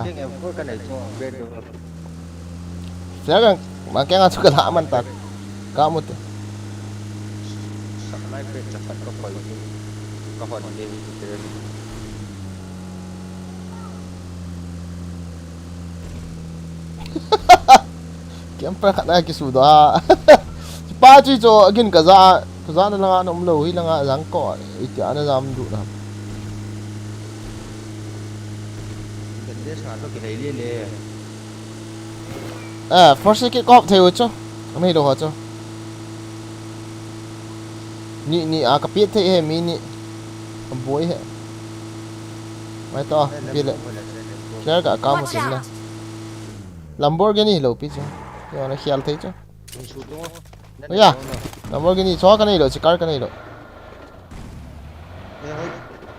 Ding em ko ka nei cho upgrade do. Sia ka ma ke nga chu ka la man ta. Ka mu te. Supply pe cha khat ka koi ni. Ka hon de ni te. Camper khat na kisu da. Pa chi cho agin ka za, ka za na langa na um lo hi langa jang ko. Iti ana jam du na. Ka te sa to ki lei le le. Eh, first aid kit kop thei u cho. Nei lo ho cho. Ni, ni a ka pit thei he mi ni. Ka boi he. Mai to, pi le. Share ka ka mo tin na. Lamborghini lo pi cho. Yo na khial thei cho. Ya. Lamborghini cho ka nei lo, chi car ka nei lo.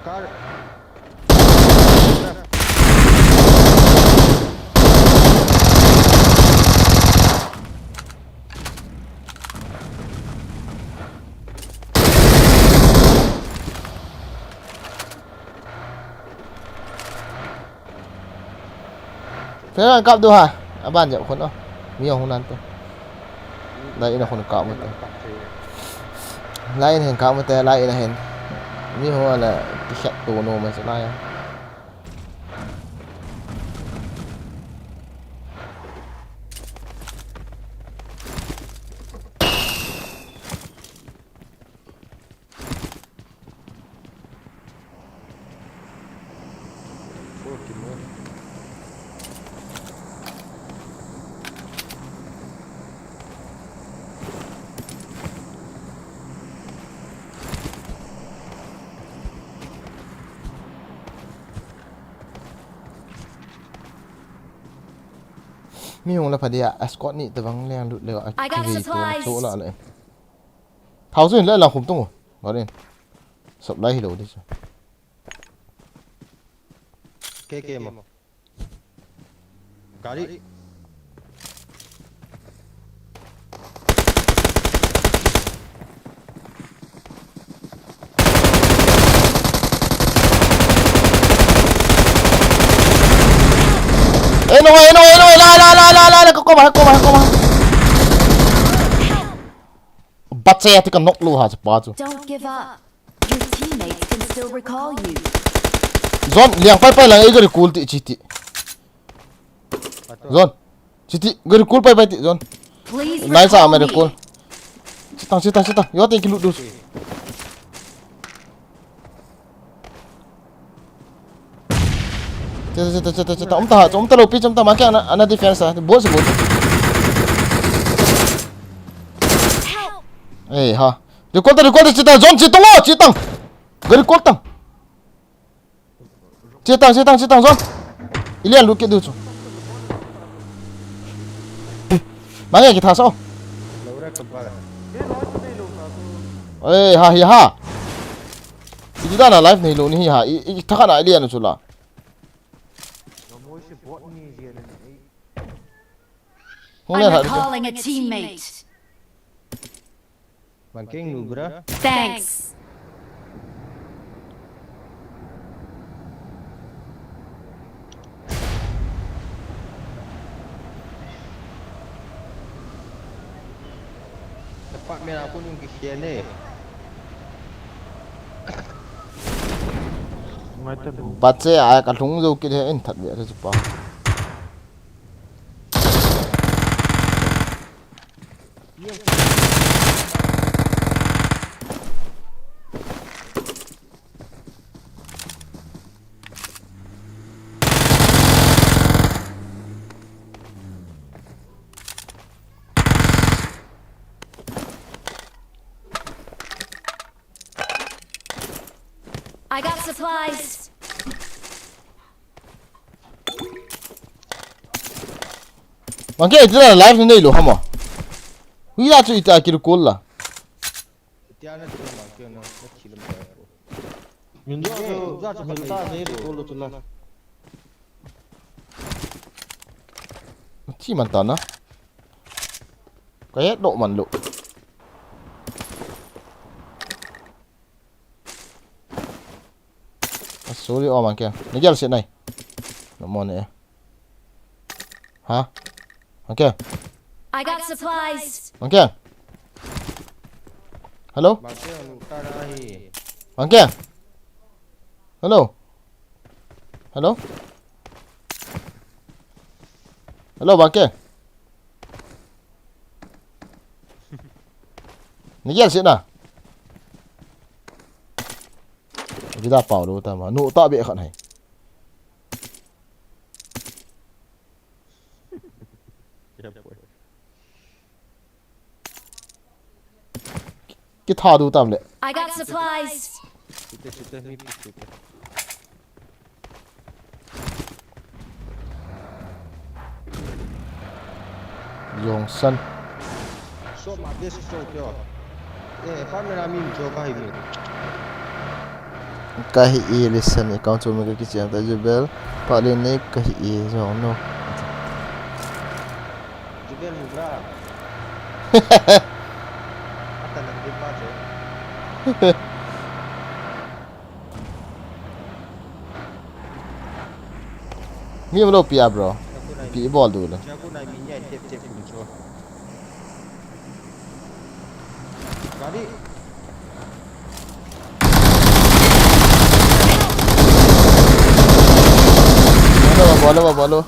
Car. Thế là cặp đua hả? À, bạn nhậu khuôn đó. Mi hông nan to. Lai ina khuôn cặp một tê. Lai ina khuôn cặp một tê, lai ina khuôn. Mi hông là cái sẹt tù nô mà sẽ lai. Mi hung la phadia, escort ni tawang leng lut leh a. I got supplies. Chu la le. Thau chu in le la khum tung. Lorin. Supply hilou di chu. K K mo. Gari. Eh, no, eh, no, eh, no, eh, la, la, la, la, la, la, koma, koma, koma. Bache ati ka knock lou ha, chapa chu. Don't give up. Your teammates can still recall you. Zon, liang pai pai lang, eh, gari cool ti, chiti. Zon. Chiti, gari cool pai pai ti, Zon. Please recall me. Nice, ah, me recall. Chitang, chitang, chitang. Yo, thank you, Ludus. Chita, chita, chita, chita. Umta ha, umta lou pi, umta ma kya ana, ana defense ha. Bol se bol. Help! Eh, ha. Recall ta, recall ta, chita, Zon, chitang, oh, chitang. Gari recall tang. Chitang, chitang, chitang, Zon. Ilian lut kit diu chu. Mange kitha sao. Eh, ha, hi, ha. Iti dan a life nei lou ni hi ha. I, i, thakhat na ilian chu la. Hung le ha. I'm recalling a teammate. Bangkeng nu, bra. Thanks. Tepat mera pun yung kisien eh. Ngai te bu. Bache a ka lhung jou kit he in that ve chu pa. I got supplies. Bangkeng, iti la life nei lou hama. Hui la chu ita kiru kol la. Tia na thil ma kya na, na thil ma kya ko. Min ja chu, min ta ne ri ko lo chu la. Chi man ta na. Ka yet lo man lo. Sorry, oh, Bangkeng. Ni gel sit nai. No mo ne. Ha? Bangkeng. I got supplies. Bangkeng. Hello? Bangkeng, lu ta na hi. Bangkeng. Hello? Hello? Hello, Bangkeng. Ni gel sit na. Vida pau lo ta ma. Nu ta be khan hai. Ki tha du tam le. I got supplies. Sute, sute, mi pi sute. Jong san. So ma best so kyo. Eh, pa mera mi jo ka hi mi. Ka hi e listen account chu mi ka kichiang ta Jubel. Pa le ne ka hi e jong no. Jubel mu bra. Ata na de pa jo. Mi lo pi a bro. Pi bol du le. Chaku nai mi nya tep tep kum cho. Gari. Bolo, bolo, bolo.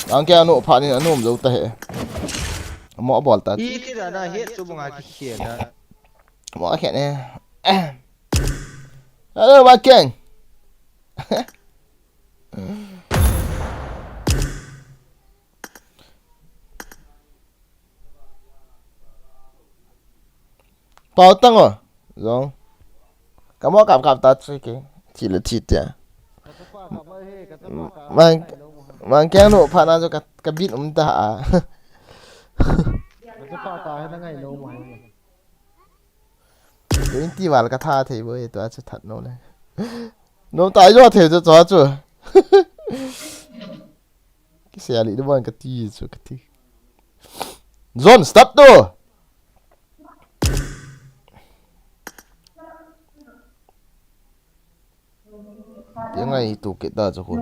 Bangkeng anu pha ni anu um zo ta he. Mo bol ta. I ti da na he chu bunga ki khia na. Mo khe ne. Hello, Bangkeng. Pau tang o. Jong. Ka mo kap kap ta chu ke. Chi le chi tia. Mang, mang keng no pha na jo ka, ka bit um ta a. Nachu pa ta he na ngai no mai. Twenty val ka tha thei bo e, tua chu that no le. No ta jo thei chu tua chu. Kisia li de bon ka ti chu ka ti. Zon, stop tu. Yang ai tu kita chu khun.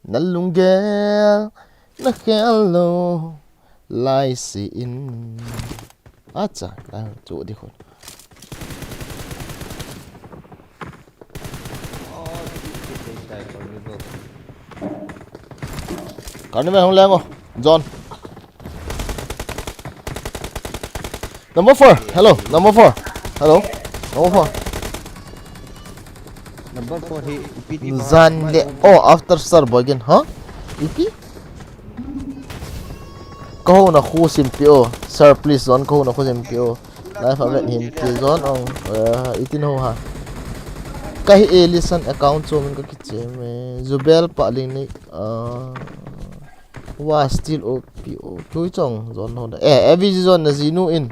Na lunggel na khel lo lai si in. Acha, lai chu di khun. Kani mai hung leng o. John. Number four. Hello. Number four. Hello. Number four. Number four hi ipi ti ma. Zan le. Oh, after sir boy again, huh? Ipi? Kahona khu sim pi o. Sir, please, John, kahona khu sim pi o. Life avet hin ti John ong, eh, itin ho ha. Ka hi e listen account chu min ka kiche me. Zubel pa ling ni, ah, wa still o pi o. Tui chong John ho da. Eh, A V G John na jinu in.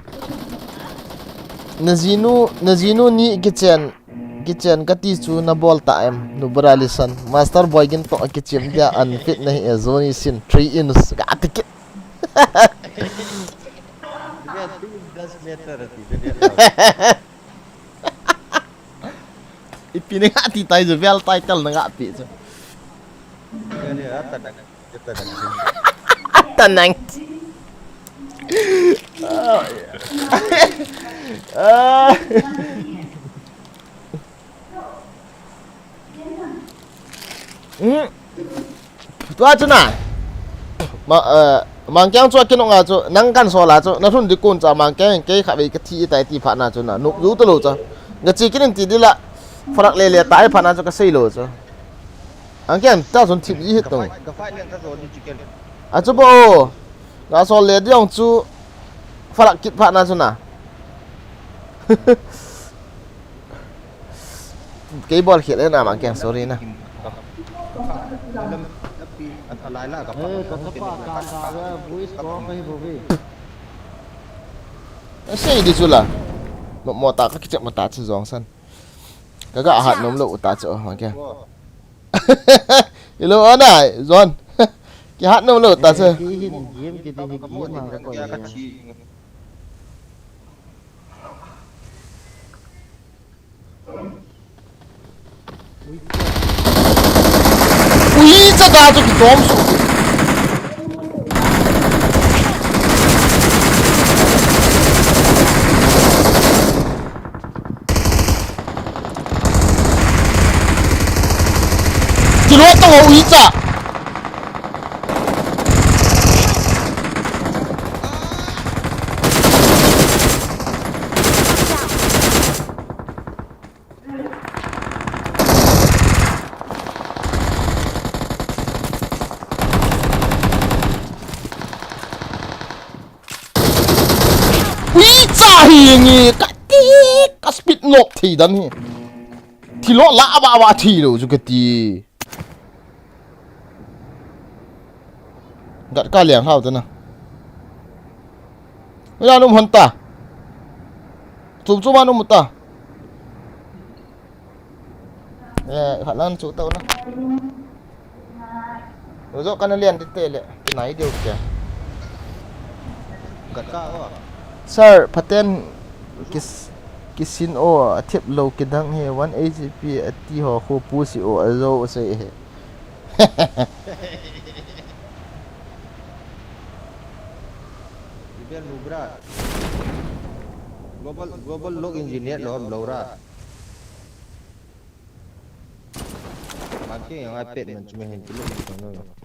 Na jinu, na jinu ni kichen, kichen ka ti chu na bol ta em. Nu bra listen. Master boy gin to kichem dia unfit na hi e Johnny sin three ins ka tikit. Does matter ati, does matter. Ipi na nga ti tai chu, vel title na nga pi chu. Kani ata na, ata na. Ata nang. Ah, yeah. Ah. Hmm. Tua chu na. Ma, eh, Mangkeng chu akinung a chu, nang kan sol a chu, na thun di kun cha Mangkeng kei kha vei ka thi tai ti pha na chu na. Nuk ju ta lo cha. Nga chi kin ti di la. Farak le le tai pha na chu ka sei lo cha. Mangkeng ta chun thip ji hit tong. Ka fight, ka fight le ka zo di chicken. A chu bo. Nga sol le di ong chu. Farak kit pha na chu na. Kei bol khel e na Mangkeng, sorry na. Eh, ka chapa ta ta ve, voice ko ka hi bo ve. Sei di chu la. Mo, mo ta ka kichep mo ta chu jong san. Ka ga hat nom lo ta chu Mangkeng. Ilo ana, John. Ki hat nom lo ta chu. Ki hin game ki din hi game ma ka ko ya. Ui, cha da chu ki tom su. Kilot tong ho ui cha. Ui cha hi nge ka ti ka speed nok thei dan hi. Thilo la ba ba thilo chu ka ti. Gat ka liang hau ta na. Ui la num hon ta. Chum chum a num ta. Eh, khat lan chu tau na. Rojo kana lian di te le, kinai deu kya. Gat ka o. Sir, phaten kis, kisin o, athip lo kidang he, one H P ati ho khu pusi o, ajo o sei he. Ibel Nubra. Global, global log engineer lo ham lo ra. Mangke yang ai pet man chuma hin kilo ni tong no.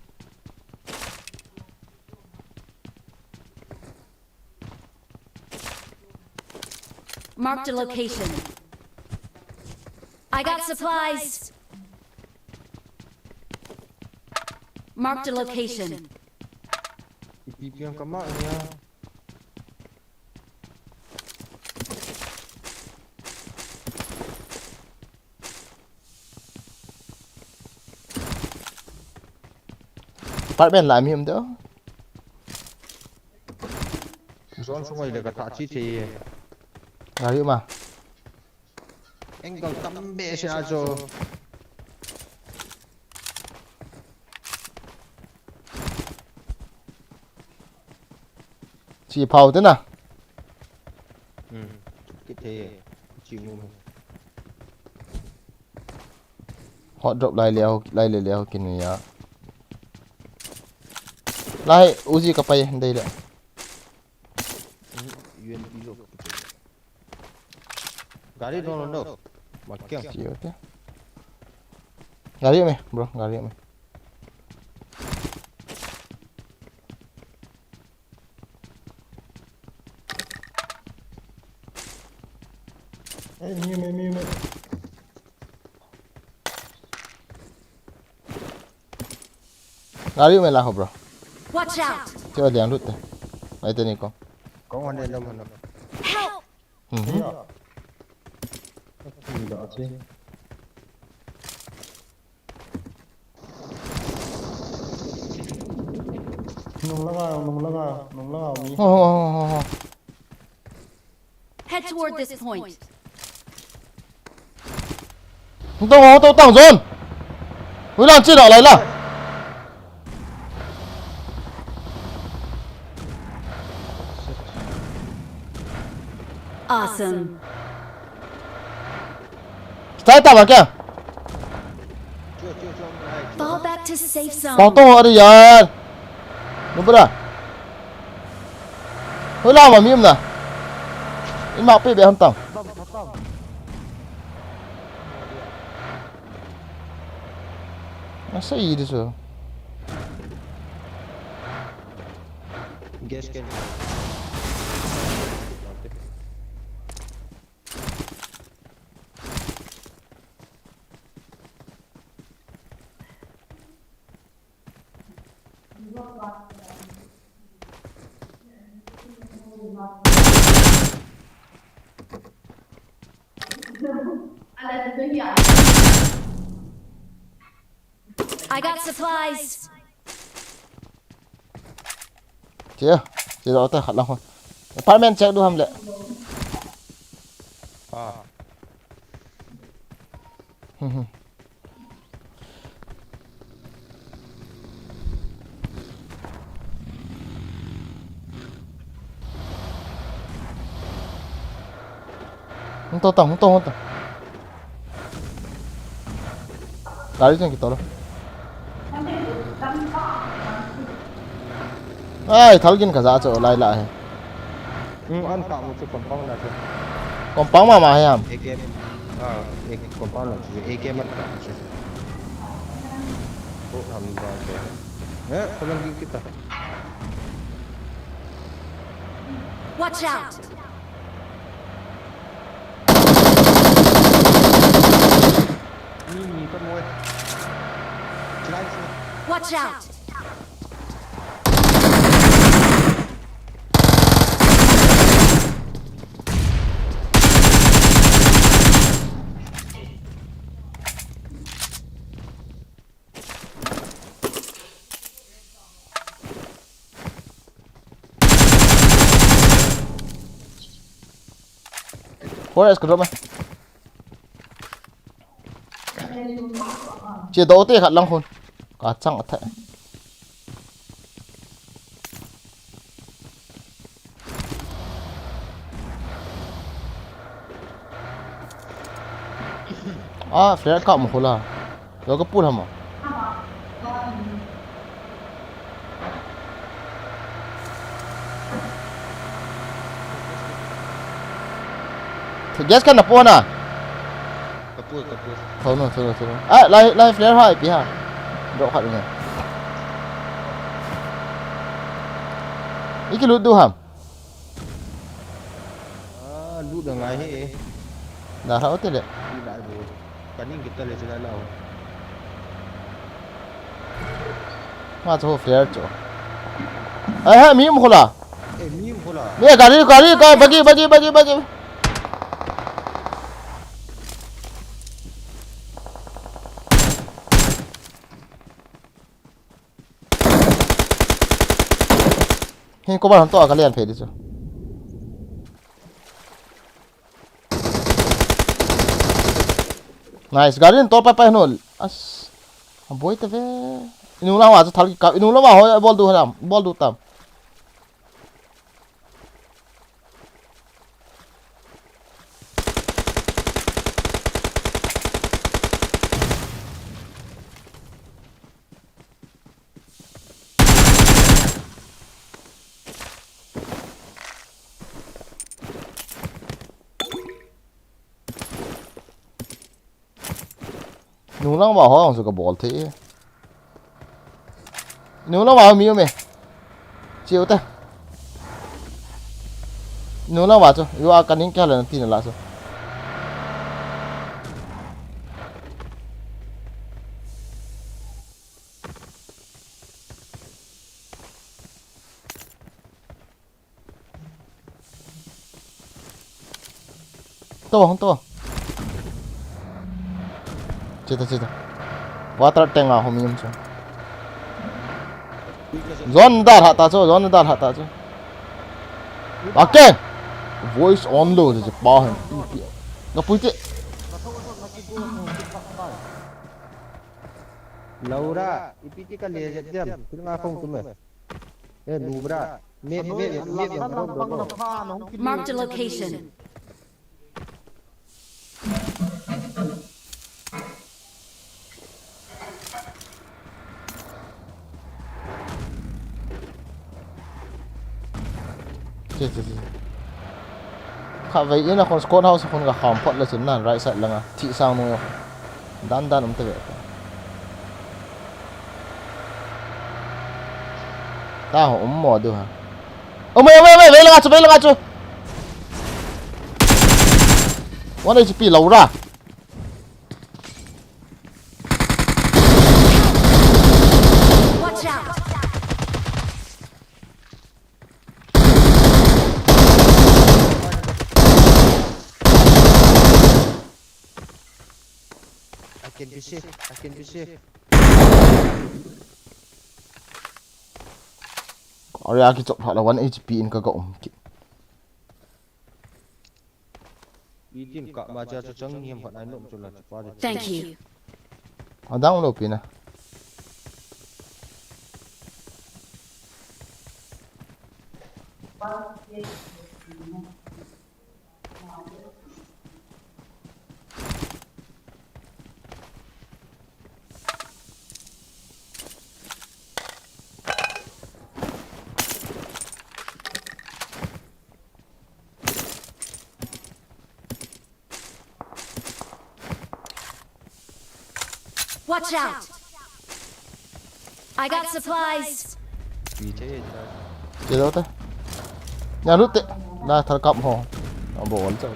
Marked a location. I got supplies. Marked a location. Ipi piang kama niya. Apartment la mi um deu. Zone sunga le ka tha chi thei e. Gari ma. Angle tam behseh a chu. Chi phau te na. Hmm. Kithei e. Chi mu. Hot drop lai leo, lai le leo kin ya. Lai Uzi ka pai dei le. Hmm. U M P lo. Gari no, no, no. Makiang. Chi hote. Gari me, bro, gari me. Ei, mi, mi, mi, mi. Gari me la ho, bro. Watch out! Che wa diang lut te. Ai te ni ko. Kong wan de lam no. Help! Mhm. Ni da che. Nung langa, nung langa, nung langa mi. Ho, ho, ho, ho, ho. Head toward this point. Hung tong, hung tong, tong, zone. Hui lang chin a lai la. Awesome. Style ta ba kya? Fall back to safe zone. Pao to, are yaar. Nubra. Hola ma mi um na. Ima pe be ham tang. Asa i de so. Gas can. I got supplies. Che, che da ta khat lang ho. Apartment check du ham le. Ah. Hmm, hmm. Hung to tang, hung to, hung to. Gari jeng kito lo. Ai, thal gin ka ja cho lai la he. Hmm, an ta mu chu compound la chu. Compound ma ma he ham. A K. Ah, A K compound la chu. A K man ta chu. Oh, ham ba ke. Eh, kalang gi kita. Watch out! Ni, ni, ka mo. Watch out! Four S ka drop e. Che do te khat lang khun. Ka chang a the. Ah, flare ka mu khula. Lo ka pul hama. Gas kan na po na. Ka pul, ka pul. Tho no, tho no, tho no. Ah, lai, lai flare ha, pi ha. Drop khat ne. Iki lut du ham. Ah, lut da ngai he. Na ha o te le. Lut da du. Ka ning kita le chila lao. Ma cho flare cho. Ai ha, mi um khula. Eh, mi um khula. Ni gari, gari, ka bagi, bagi, bagi, bagi. Hin cover hon to a ka lian phei di chu. Nice, gari in to pai pai hon. As. A boi ta ve. Inung lang wa chu thal ki kap. Inung lang wa ho bol du ham. Bol du tam. Nunglang ba ho ang su ka bol the. Nunglang ba mi me. Chiu te. Nunglang ba chu. Yu a kaning kya le na tin la su. To, to. Chita, chita. Water tank a hom yum chu. Zone dar hata chu, zone dar hata chu. Ake. Voice on lo je pa hen. Na puite. Laura, ipi ti ka le je diam. Pil nga khong tu me. Eh, Nubra. Me, me, me, me, me, me, me, me. Marked a location. Che, che, che. Kha vei in a khon squad house khon ka kham phot le chun nan right side langa. Thi sang nu. Dan dan um te ve. Ta ho um mo du ha. Ome, ome, ome, vei langa chu, vei langa chu. One H P Laura. Watch out! I can be safe. I can be safe. Area kichop phat la one H P in ka ga um kit. Itin ka ma cha cha chang niam phat nai nom chu la chu pa de. Thank you. Adang lo pi na. Watch out! I got supplies. Pi che cha. Che lo te. Nya lu te. Na thal kap ho. Abo ol cha.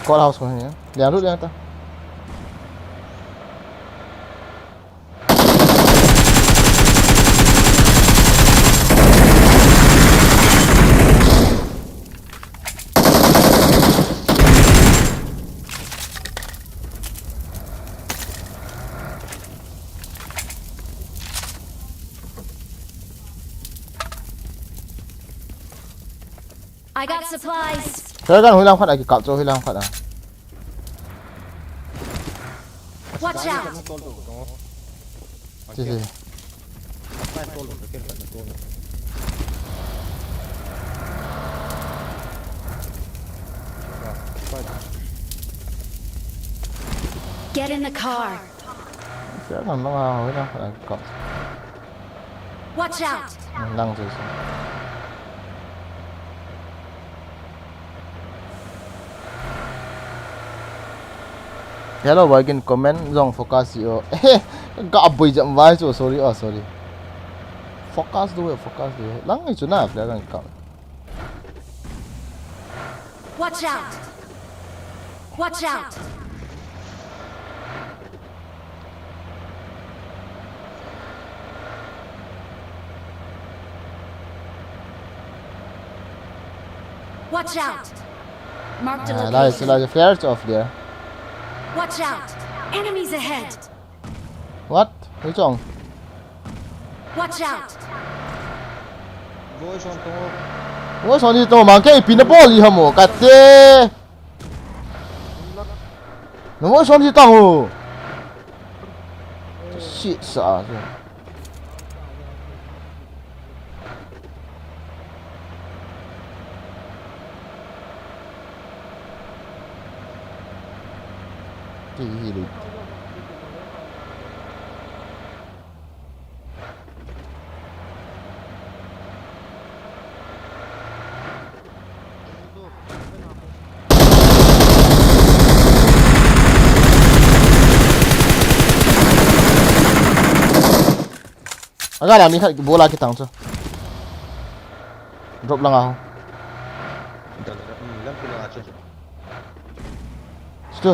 Squad house ko he. Nya lu nya ta. I got supplies. Flare gun hui lang khat a kikap chu hui lang khat a. Watch out. Che, che. Get in the car. Flare gun lang a hui lang khat a kikap. Watch out. Lang chu chu. Hello, boy, kin comment jong focus yo. Ka boi jam vai chu, sorry, oh, sorry. Focus do, focus do. Lang ni chu na, flare kan ka. Watch out! Watch out! Watch out! Marked a Ah, nice, location. Nice. Flares off there. Watch out! Enemies ahead! What? Hei chong. Watch out! Boys on to. Boys on to, man, kei pin na ball i hamo, kate. Na boys on to ho. Shit, sa. Ti hi le. Aga la mi khat bola kitang chu. Drop langa ho. Lam pi langa chu. Chu.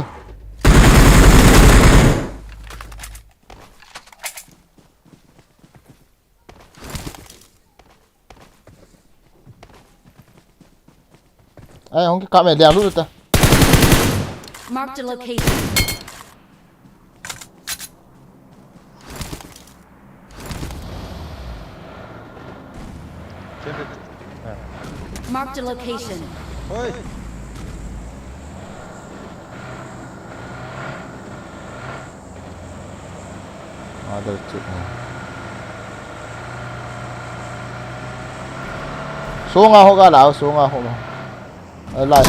Ai, hong kikap e, liang lut ta. Marked a location. Marked a location. Oi. Mother chip. Sunga ho ga lao, sunga ho ma. Ai, lai.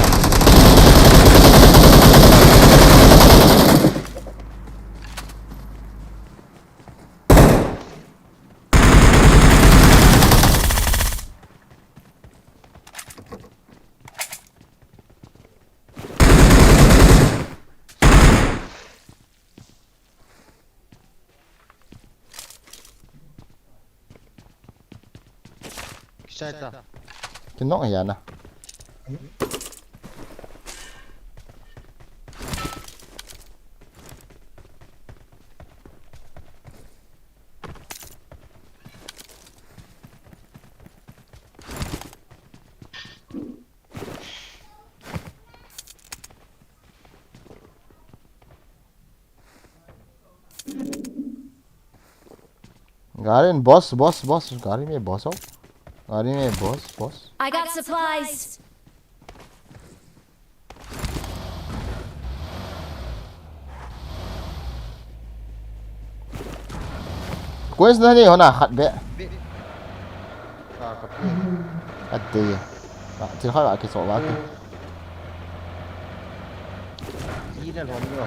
Kisai ta. Kinok ya na. Gari in boss, boss, boss. Gari mein boss ho. Gari mein boss, boss. I got supplies. Quest na ni hona khat be. Ka, ka pu. Ate. Ka, thil khat ka kiso ba ki. Ina lom yo.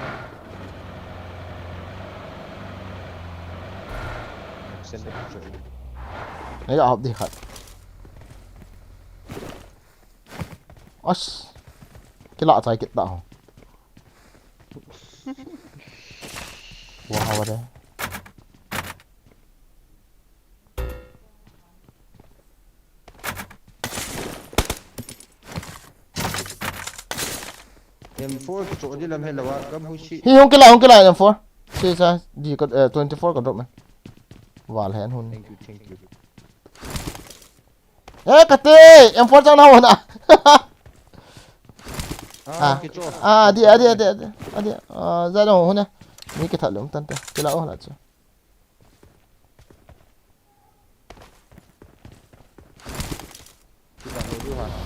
Send the picture. Nei la hop di khat. As. Kila chai kit ta ho. Wow, de. M four kicho di lam hello a, gam hu si. Hi, hung kila, hung kila, M four. Si sa, di ko, eh, twenty-four ko drop me. Val hen hun. Thank you, thank you. Eh, kate, M four chang na ho na. Ah, ah, kicho. Ah, adi, adi, adi, adi, adi. Ah, za dong ho na. Ni kithat lum tan te. Kila ho na chu.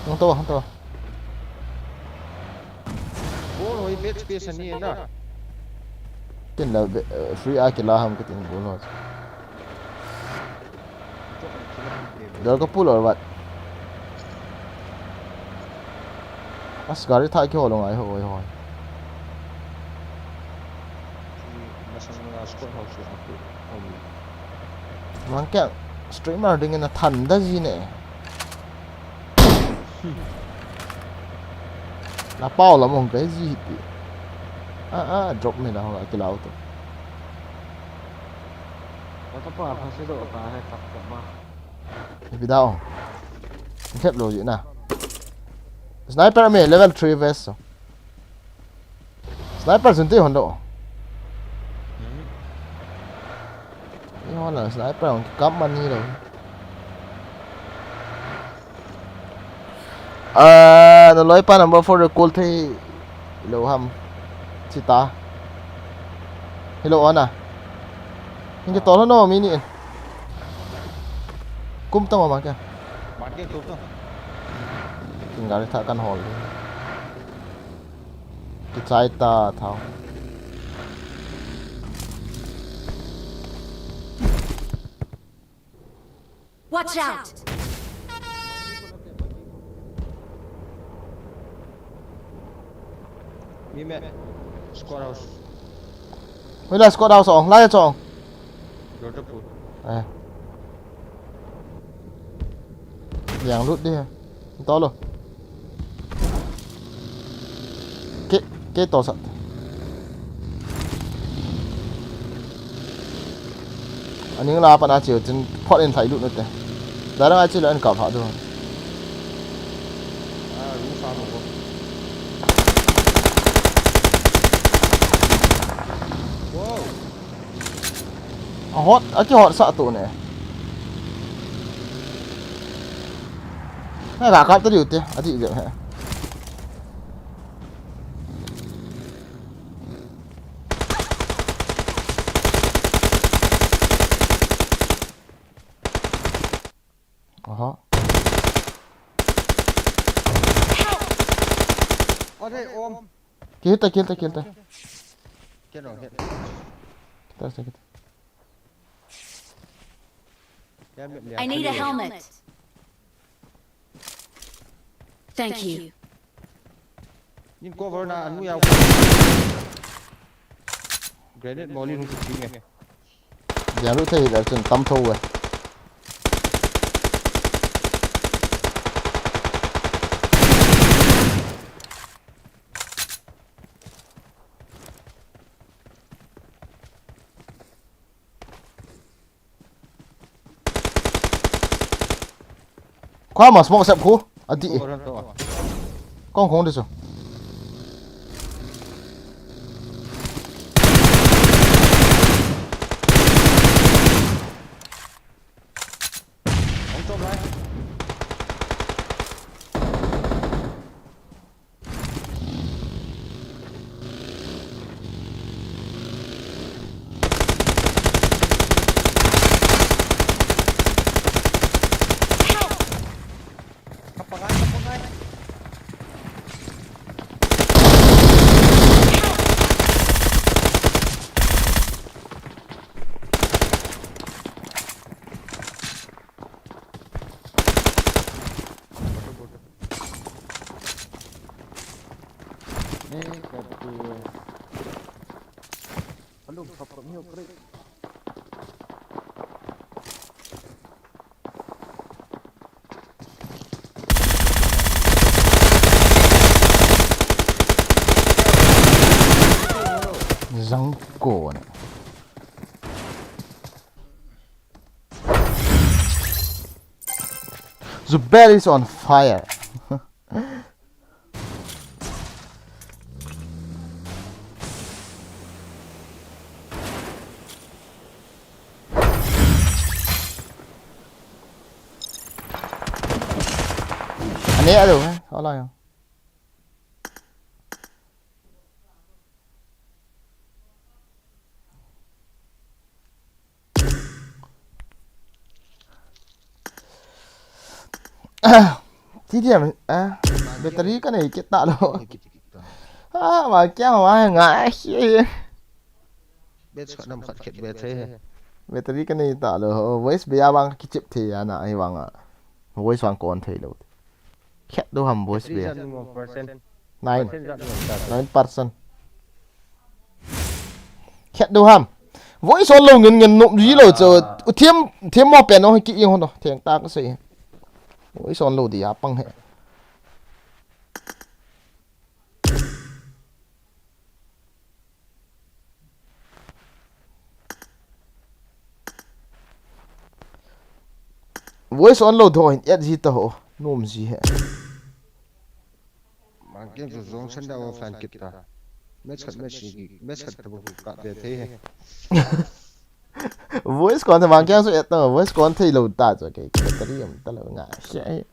Hung to, hung to. Ball hoi bad space ani na. Tin la be, eh, free a kila ham kitin ball ho. Dal ko pull or what? As gari tha ki ho lo ngai ho, oi ho. Masang na squad house ho. Mang kya streamer ding na thanda ji ne. Na pau la mong kai ji ti. Ah, ah, drop me na ho, kilau to. Ka pa pha se do ka he kap kap ma. Ipi dau. Thep lo ji na. Sniper me level three vest so. Sniper sun te hon do. Ni hon la sniper hon kap man ni lo. Ah, na loi pa number four recall thei lo ham. Chita. Hello, Ana. Inge tolo no mini in. Kum tong ma ke. Market to to. Kin gari tha kan hol. Kichai ta thao. Watch out! Mi me squad house. Hoila squad house ong, lai chong. Door to pull. Eh. Yang lut dia. Tolo. Ke, ke to sat. Aning la pan a chiu chin phot in thai lut nute. Darang a chiu la an ka pha do. Ah, lu sa mo ko. Wow. A hot, a kihot sah tu ne. He ka kap ta diu te, a ti jep he. Aha. Ore, om. Kill ta, kill ta, kill ta. Kill ta, kill ta. I need a helmet. Thank you. Nin cover na anu yau. Grenade molly hung kiching e. Dia lu thei da chun tam tho e. Khua ma smoke sep khu. A ti e. Kong khong de so. Hong chom lai. Zangkon. The bed is on fire. Ane alo, eh, alo yo. Ti diam, ah, battery ka nei kit ta lo. Ah, ma kya hua hai nga, ah, hi. Bet sa nam khat khet bet thei. Battery ka nei ta lo. Voice be ya bang kichip thei ya na, ai bang a. Voice bang kon thei lo. Khet do ham voice be. Percent. Nine. Percent jat ni. Nine percent. Khet do ham. Voice on lo ngen ngen nom ji lo cho. U thiam, thiam mo pen o ki i hon do. Theng ta ka sei. Voice on lo di a pang he. Voice on lo tho hin et ji ta ho. Nom ji he. Mang keng chu zong san da offline kit ta. Message message message ta bu ka be thei he. Voice kon ta mang keng chu et ta voice kon thei lo ta chu ke battery am ta lo nga. Shit.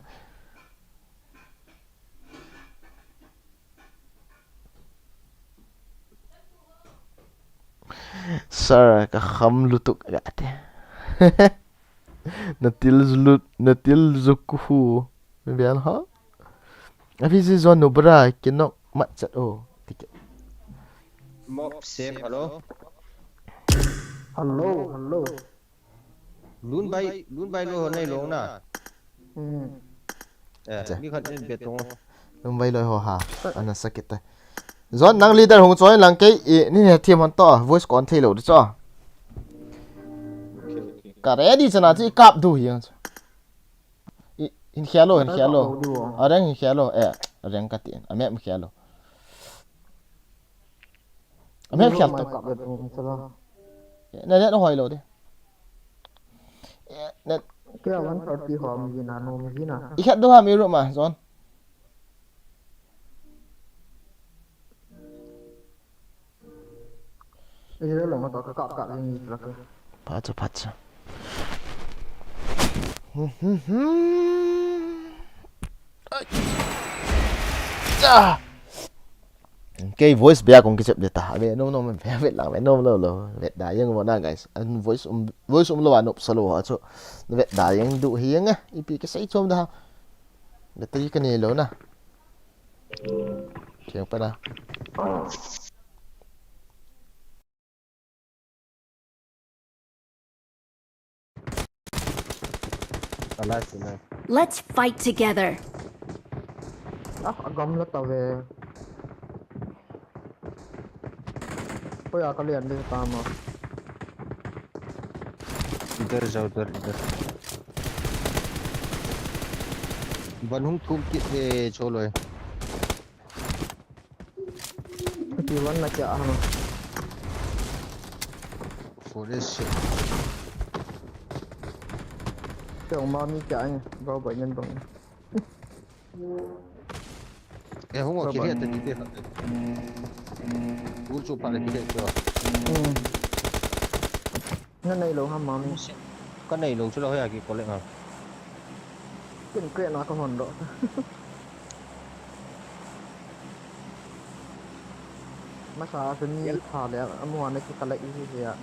Sir, ka kham lutuk ga te. Na til lut, na til zuk ku hu. Mi bial ha? Abi zi zon nu bra, kinok mat chat o. Ticket. Mob Sam, hello. Hello, hello. Lun bai, lun bai lo ho nei lo na. Hmm. Eh, Che. Mi khat in bet tong. Lun bai lo ho ha. Ana sakit ta. Zon nang leader hung choi lang kei, i, ni ne thiam hon to, voice kon thei lo di cho. Okay, okay. Ka ready chana chi kap du hi. I, in khia lo, in khia lo. Kap lo di wo. A reng in khia lo, eh, a reng ka ti. A map in khia lo. A map khia to. Mai kap le tung sa la. Eh, na, na, na hoi lo di. Eh, na. Kya one thirty ho mi na, no mi na. I khat do ha mi ru ma, Zon. Israel long to ka kap kap jing ni la ka. Pha chu, pha chu. Ai. Ah! Kei voice bia kong kichep de ta. Ave nom nom ve ve lang ve nom lo lo. Vet da jeng mo na guys. An voice um voice um lo anop sa lo ha chu. Vet da jeng du hi jeng eh. Ipi kisei chom da. Battery ka nei lo na. Cheng pa na. Alive tonight. Let's fight together. Ah, agam la ta ve. Koi a ka lian de ta ma. इधर जाओ, इधर, इधर। Van hung thum kit e, cholo e. Ti van na kya hano. Forest se. Kya ma mi kya ai, bro, bai ngan bang. Eh, hung a kile ta ti te. Ul chu pa le kile chu. Hmm. Na nei lo ha ma mi. Ka nei lo chu lo ya ki ko le ha. Kin kre na ka hon lo. Masa a chu mi tha le, a mu a na ki kala i hi hi a.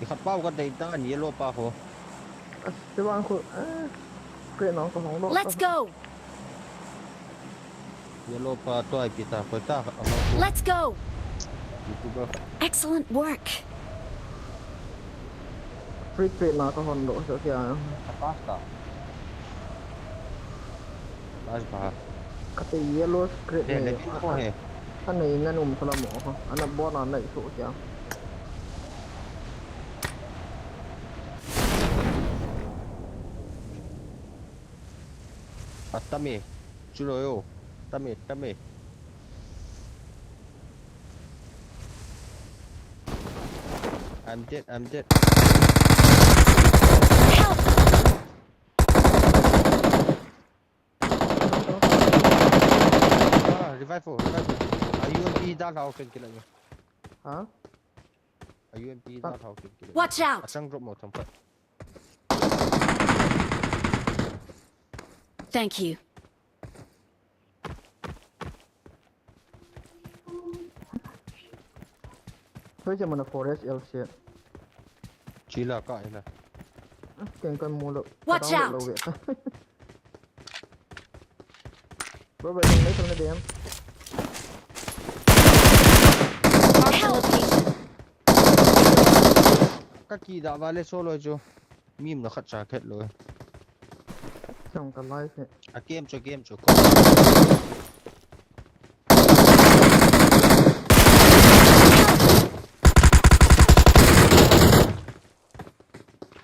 I khat pau ka dei ta ni yellow pa ho. A, se bang khu, eh, kre nong ka hong lo. Let's go! Yellow pa to ai pi ta, koi ta, a hong khu. Let's go! YouTuber. Excellent work! Free trade na ka hon lo, so kya. Ka pass ta. Pass ba. Ka te yellow scrap ne. Ko he. Ka nei na num sala mo. Ana bona na isu kya. Atame. Chulo yo. Tame, tame. I'm dead, I'm dead. Help! Ah, revive ho, revive ho. A U M P da lao ken kila. Ha? A U M P da lao ken kila. Watch out! Asang drop mo thang pa. Thank you. Hoi je mana forest L C. Chila ka ila. Ken kan mu lo. Watch out! Bro, bro, bro, bro, bro. Help! Ka ki da vale solo jo. Mim na khat cha khet lo. Chong ka lai se. A game chu, game chu.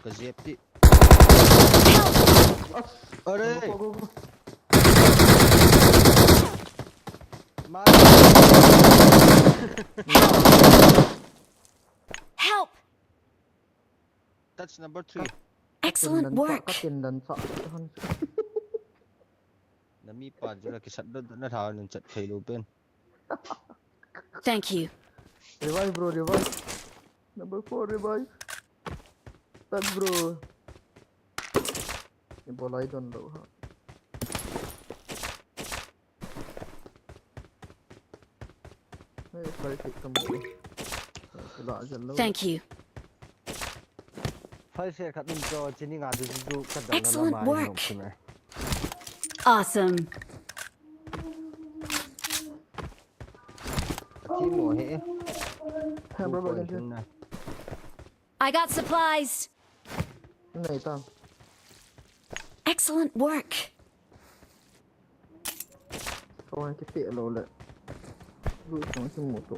Ka zep ti. Help! Are. Go, go, go. Ma. Help! That's number three. Excellent work. Ka tin dan sa, ka tin dan sa. Na mi pa jula ki sat do na thaw nin chat thei lo pen. Thank you. Revive, bro, revive. Number four, revive. Tag, bro. Ni bolai don lo ha. Hey, sorry, take them away. Thank you. Five share khat um cho, chini nga du du ka dang na. Excellent work. Awesome. Team mo he. Hey, bro, bro, can you? I got supplies. Nei ta. Excellent work. Ko han kipe lou le. Lu song si mu to.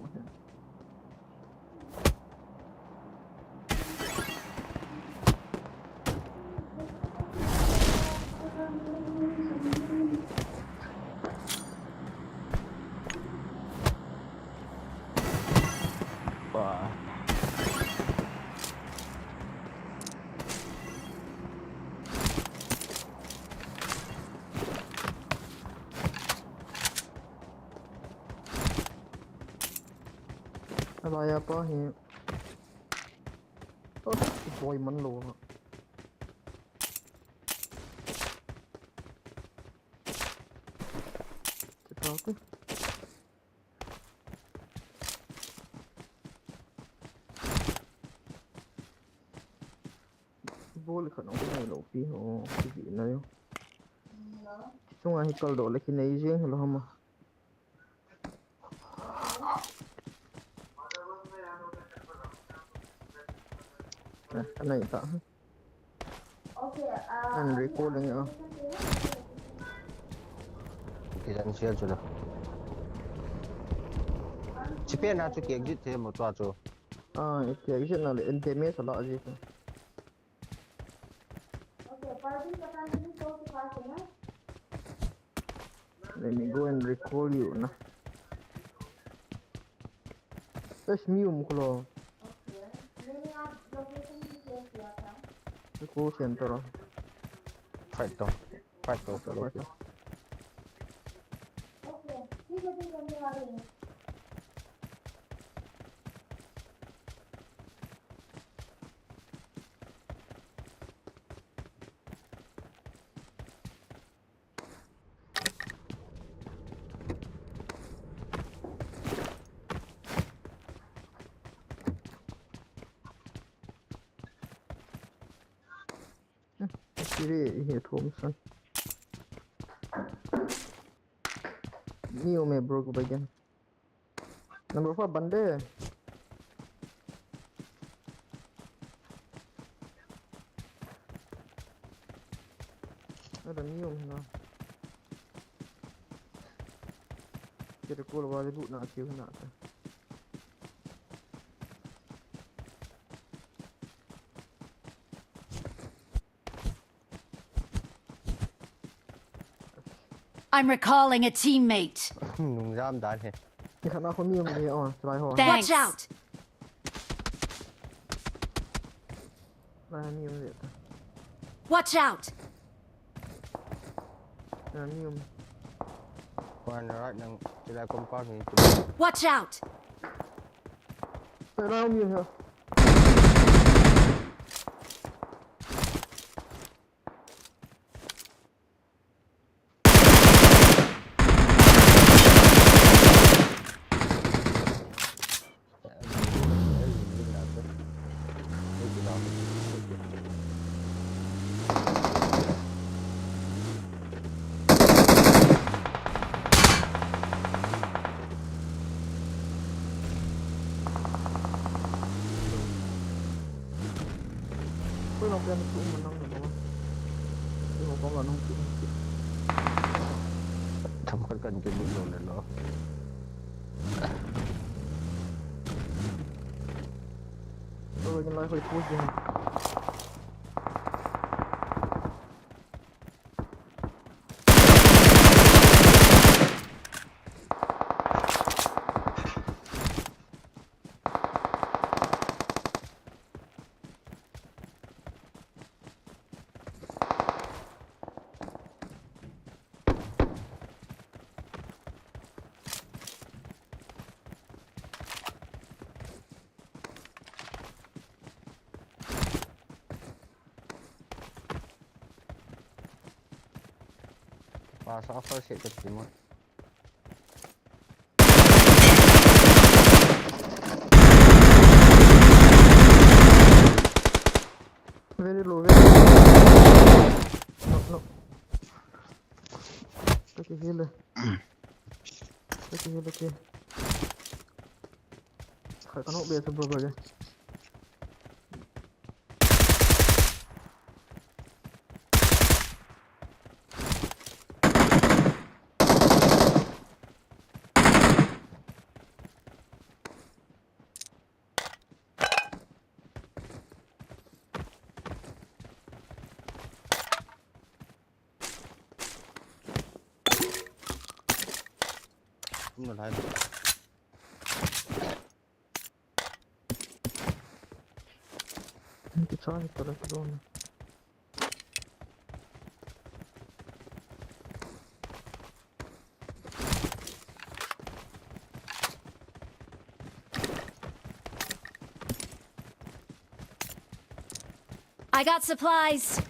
Alai a pa hi. Oh, boi man lou. Check out. Bol khat nong kinai lou pi ho, kivi nai. Chunga hi kal doh le kinai jeng lo hama. Eh, anai ta. An recalling a. Kijan sial chu la. Chipen na chu ki exit the mo tua chu. Ah, ki exit na le, en damage la ji. Let me go and recall you na. Yes, mi um ko lo. Recall center. Fight to. Fight to. Fight to. Siri, he Thompson. New me bro, go back again. Number four, bande. Ada new na. Kita call wali bu na kiu na ta. I'm recalling a teammate. Nung jam dan he. Ni khana ko mi um ni, oh, try ho. Thanks. Watch out. Lai mi um le ta. Watch out. Lai mi um. Wan right nang, tilai compound ni. Watch out. Lai mi um he. Koi nong pian tu manang na ma. Koi nong kong la nong tu. Tham khat kan ke bu lo le lo. Koi nong lai koi pu jing. Pasa apa sih ke timur? Heal le. Heal le, heal le. Khai kano be sa bro bro. Tum na lai. Kichai tala drone. I got supplies.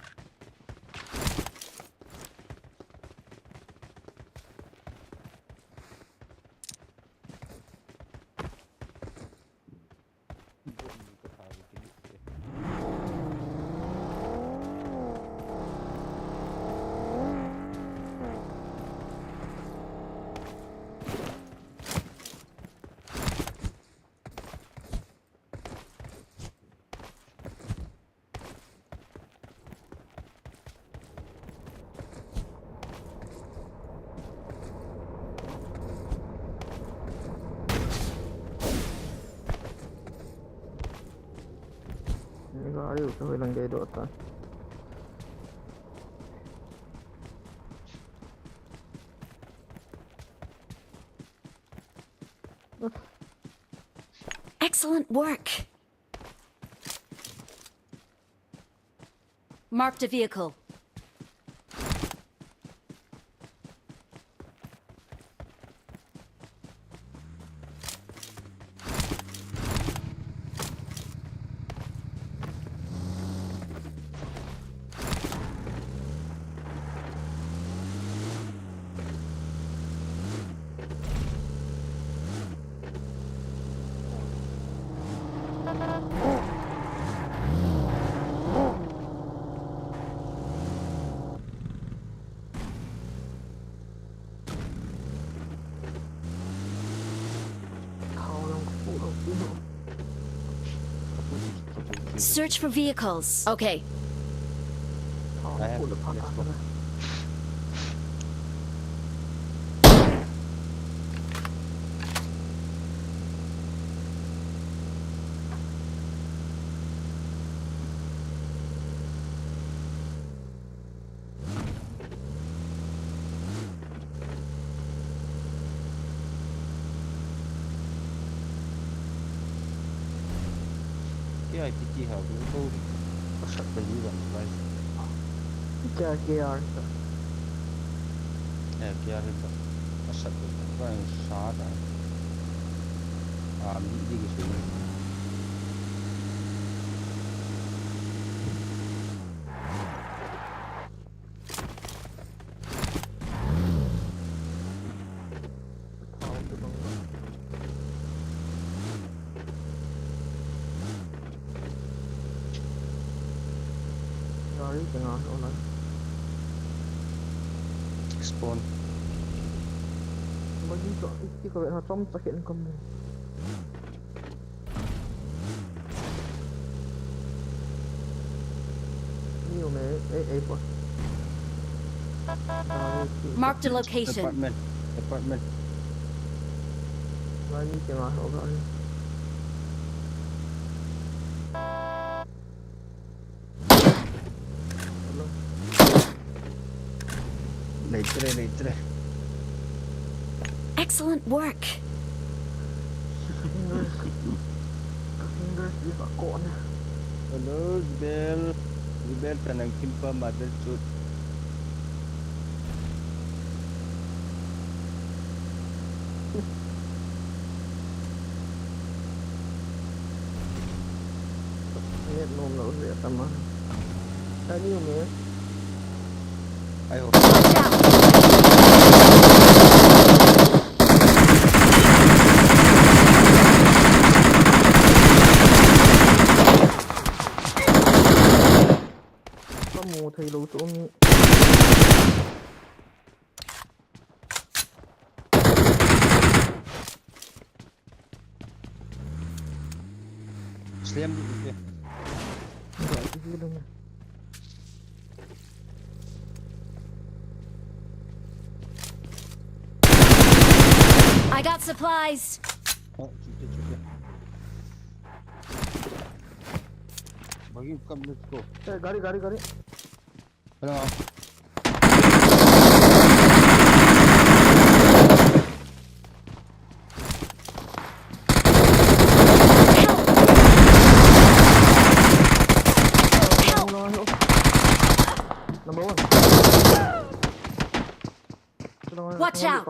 Gari usa lang gay dota. Excellent work. Marked a vehicle. Search for vehicles. Okay. I have, let's go. Kei a piti ha, ko, ko sat pe ni ba, guys. Kei a, kei a ta. Eh, kei a ta. Ko sat pe, ko sa ta. Ah, mi di ki su. Gari tengah online. Spawn. Bagi tu, iti kau nak com sakit kau. Marked a location. Apartment. Apartment. Leitre, leitre. Excellent work. Hello, Zibel. Zibel, tanang kimpa mother chut. Net nom lou jeh a tama. Ani um e. Ai ho. Watch out! Kamu thei lou chu um e. Slam di, okay. I got supplies. Oh, chup, chup, chup. Bagi kam, let's go. Eh, gari, gari, gari. Hello. Number one. Watch out!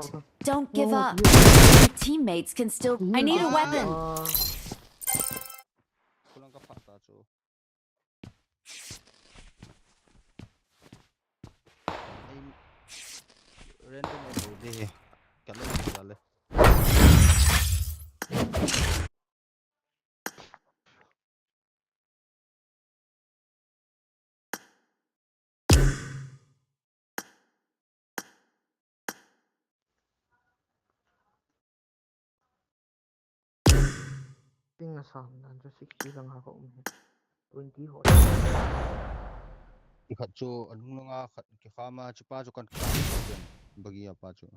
Don't give up. Your teammates can still. I need a weapon. Kulang ka pata chu. Random a bu de he. Kalo dale. Ping a sam dan chu sixty lang ha ka um hi. Twenty ho. Khat chu anung langa khat kikham a, chupa chu kan kha ken. Bagi a pa chu.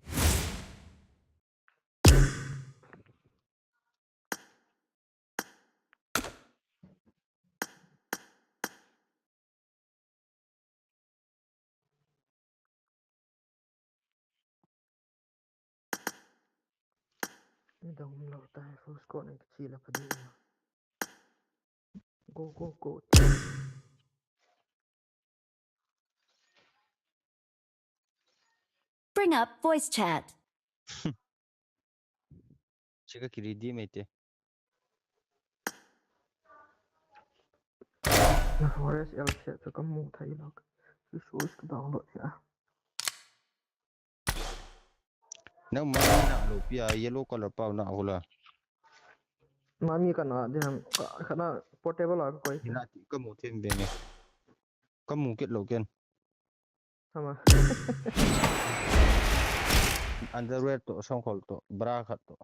Midang um lou tai, full squad in kichi la pha ding. Go, go, go. Bring up voice chat. Chika kiri di mai te. Na Forest L set chu ka mu thei lou. Chu source ka download ya. Nang mami na lo pia yellow color pau na hula. Mami ka na di ham, ka, ka na portable a ka koi. Ina ti ka mu them beng e. Ka mu kit lou ken. Hama. Underwear to, songkhol to, bra khat to.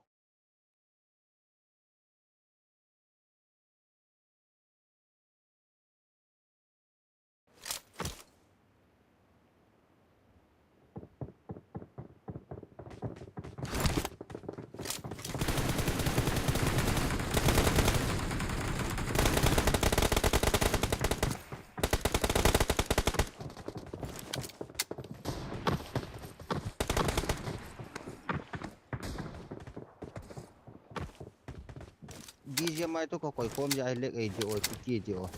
B G M I to ka koi khom ja, lag ei di o, tiki di o.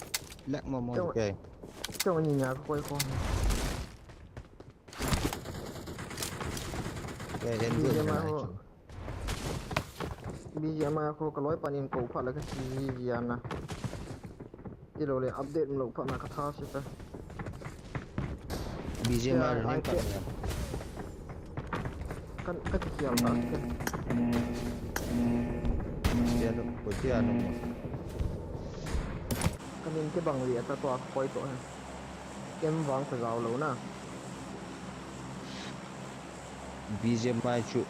Lag mo mo. Chong, ke. Chong ni nya ka koi khom. Ke, en du B G M I na ho. Chu. B G M I ho ka loi panin ko pha la ka si ji ji ana. Ti lo le update lo pha na ka tha si ta. B G M I ya, running ai ka ke. Kan, ka ti siam ta. Tia lo, ko tia lo. Kan in ke bang wi ata to a koi to ha. Kem vang ka zau lo na. B G M I chu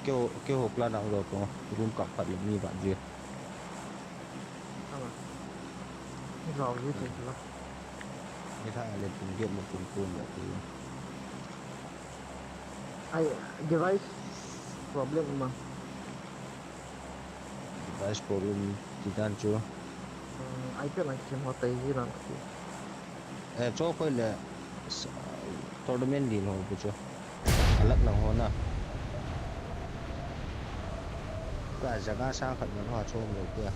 keiho, keiho clan a lo to room kap khat le mi ba ji. Anga. Zau ji thei la. Ni tha le pung get mo pung pung le tu. Ai, device problem ma. Device problem ti dan chu. Hmm, iPad lang sim ho tai ji lang ti. Eh, cho khoi le, s-, tournament din ho bu chu. Alag lang ho na. Ka jaga sang khat man ho chom lo kya.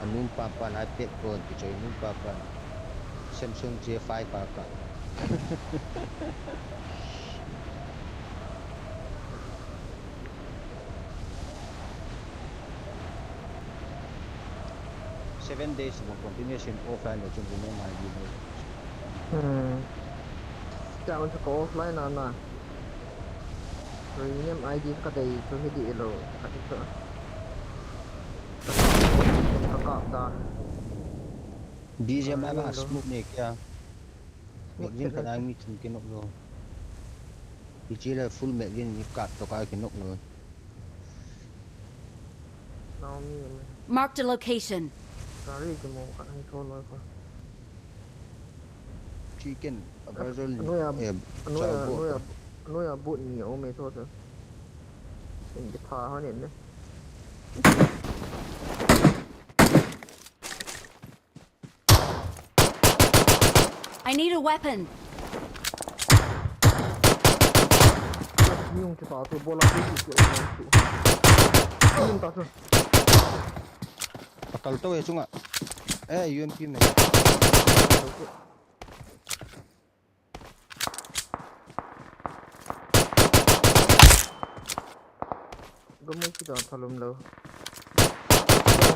Anum pa pa na pet ko ti choi num pa pa. Samsung J five pa pa. Seven days mo continuation offline le chun rename I D mo. Hmm. Kya un ka offline ana. Rename I D ka dei chu hi di lo. Ka ti chu. Ka kap da. B G M I ma smoke ne kya? Magazine ka dang mi thum kinok lo. Hiche le full magazine ni kap to ka kinok lo. Marked a location. Gari kimu khat ahi tho loi kho. Chicken, a version, anoiya, eh, anoiya, chao bo anoiya, to. Anoiya boat ni a um e tho tho. Kin kitha hon in ne. I need a weapon. Ni hung kitha tu, bola tu, tu, tu, tu. Ni hung ta tu. Pakal to e chunga. Eh, U M P me. Gamung kita thalum lo.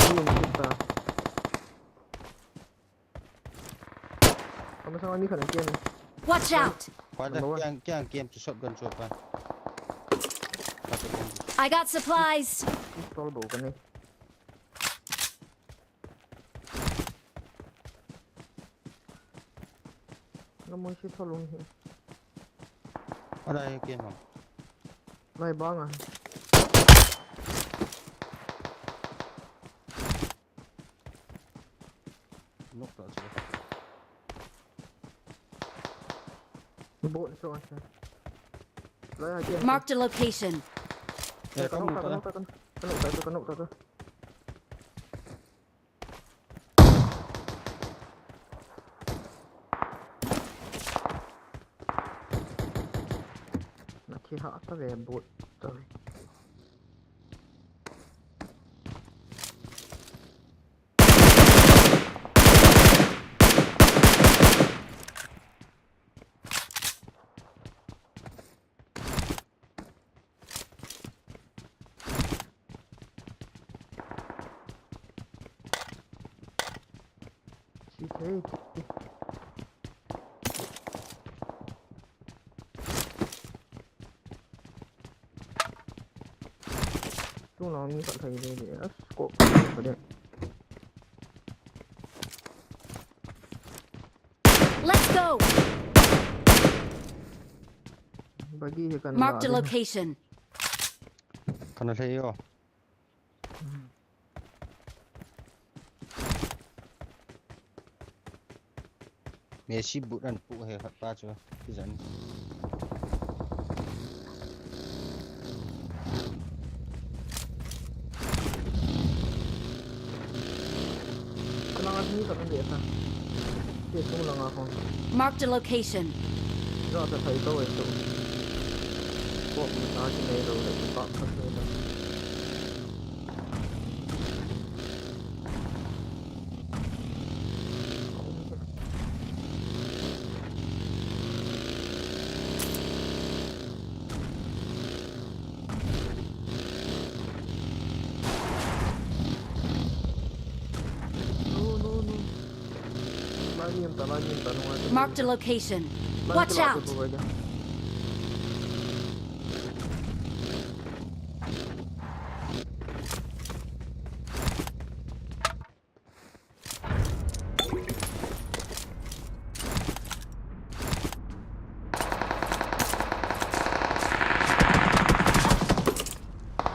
Gamung kita. Kamasang ani khat kem. Watch out! Number one. Kiang, kiang kem chu shotgun chu pa. I got supplies. Pistol bou kani. Gamung si thalum hi. Ada ye kem ham. Lai bang a. Nok ta chu. Boat so asa. Lai a kem. Marked a location. Eh, ka nok ta, ka nok ta, ka nok ta, ka nok ta, ka nok ta. Na thi ha ta ve boat ta ve. Si thei. Tung lang mi khat thei le le. As ko ko de. Let's go! Bagi he kan. Marked a la de. Location. Kana thei yo. Messi boot an pu he khat pa chu. Ti jan. Ka langa hi ka kan de ta. Te tung langa ho. Marked a location. Ra ta thai to e to. Ko mi ta ki nei lo le, ko ta ta nei lo. No, no, no. Lai ni ta, lai ni ta, no, lai ni ta. Marked a location. Watch out!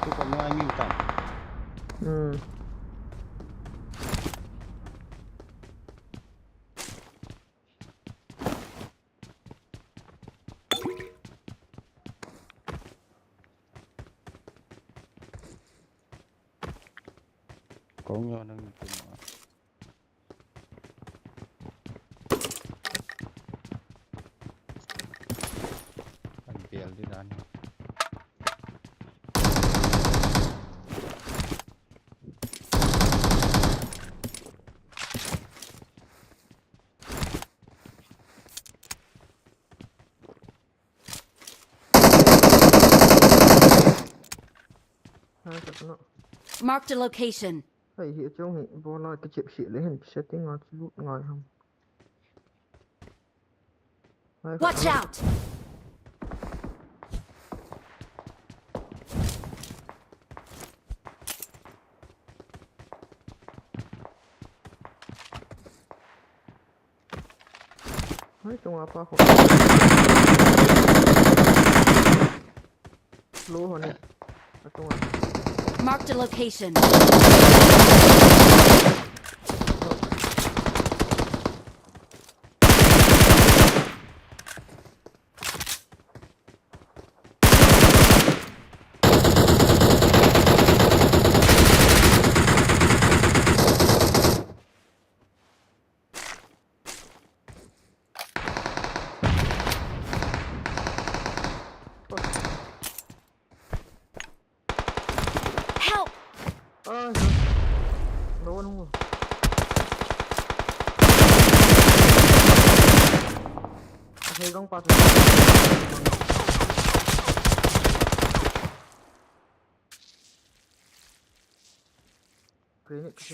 Tu ko ngai mi ta. Hmm. Kong yo nang ni tu ma. An bel di dan. Marked a location. Hei, hi chung hi, bola kichep si le hin, setting a chu lut ngai ham. Watch out! Hai, chunga pa ho. Lo ho ne. A chunga. Marked a location.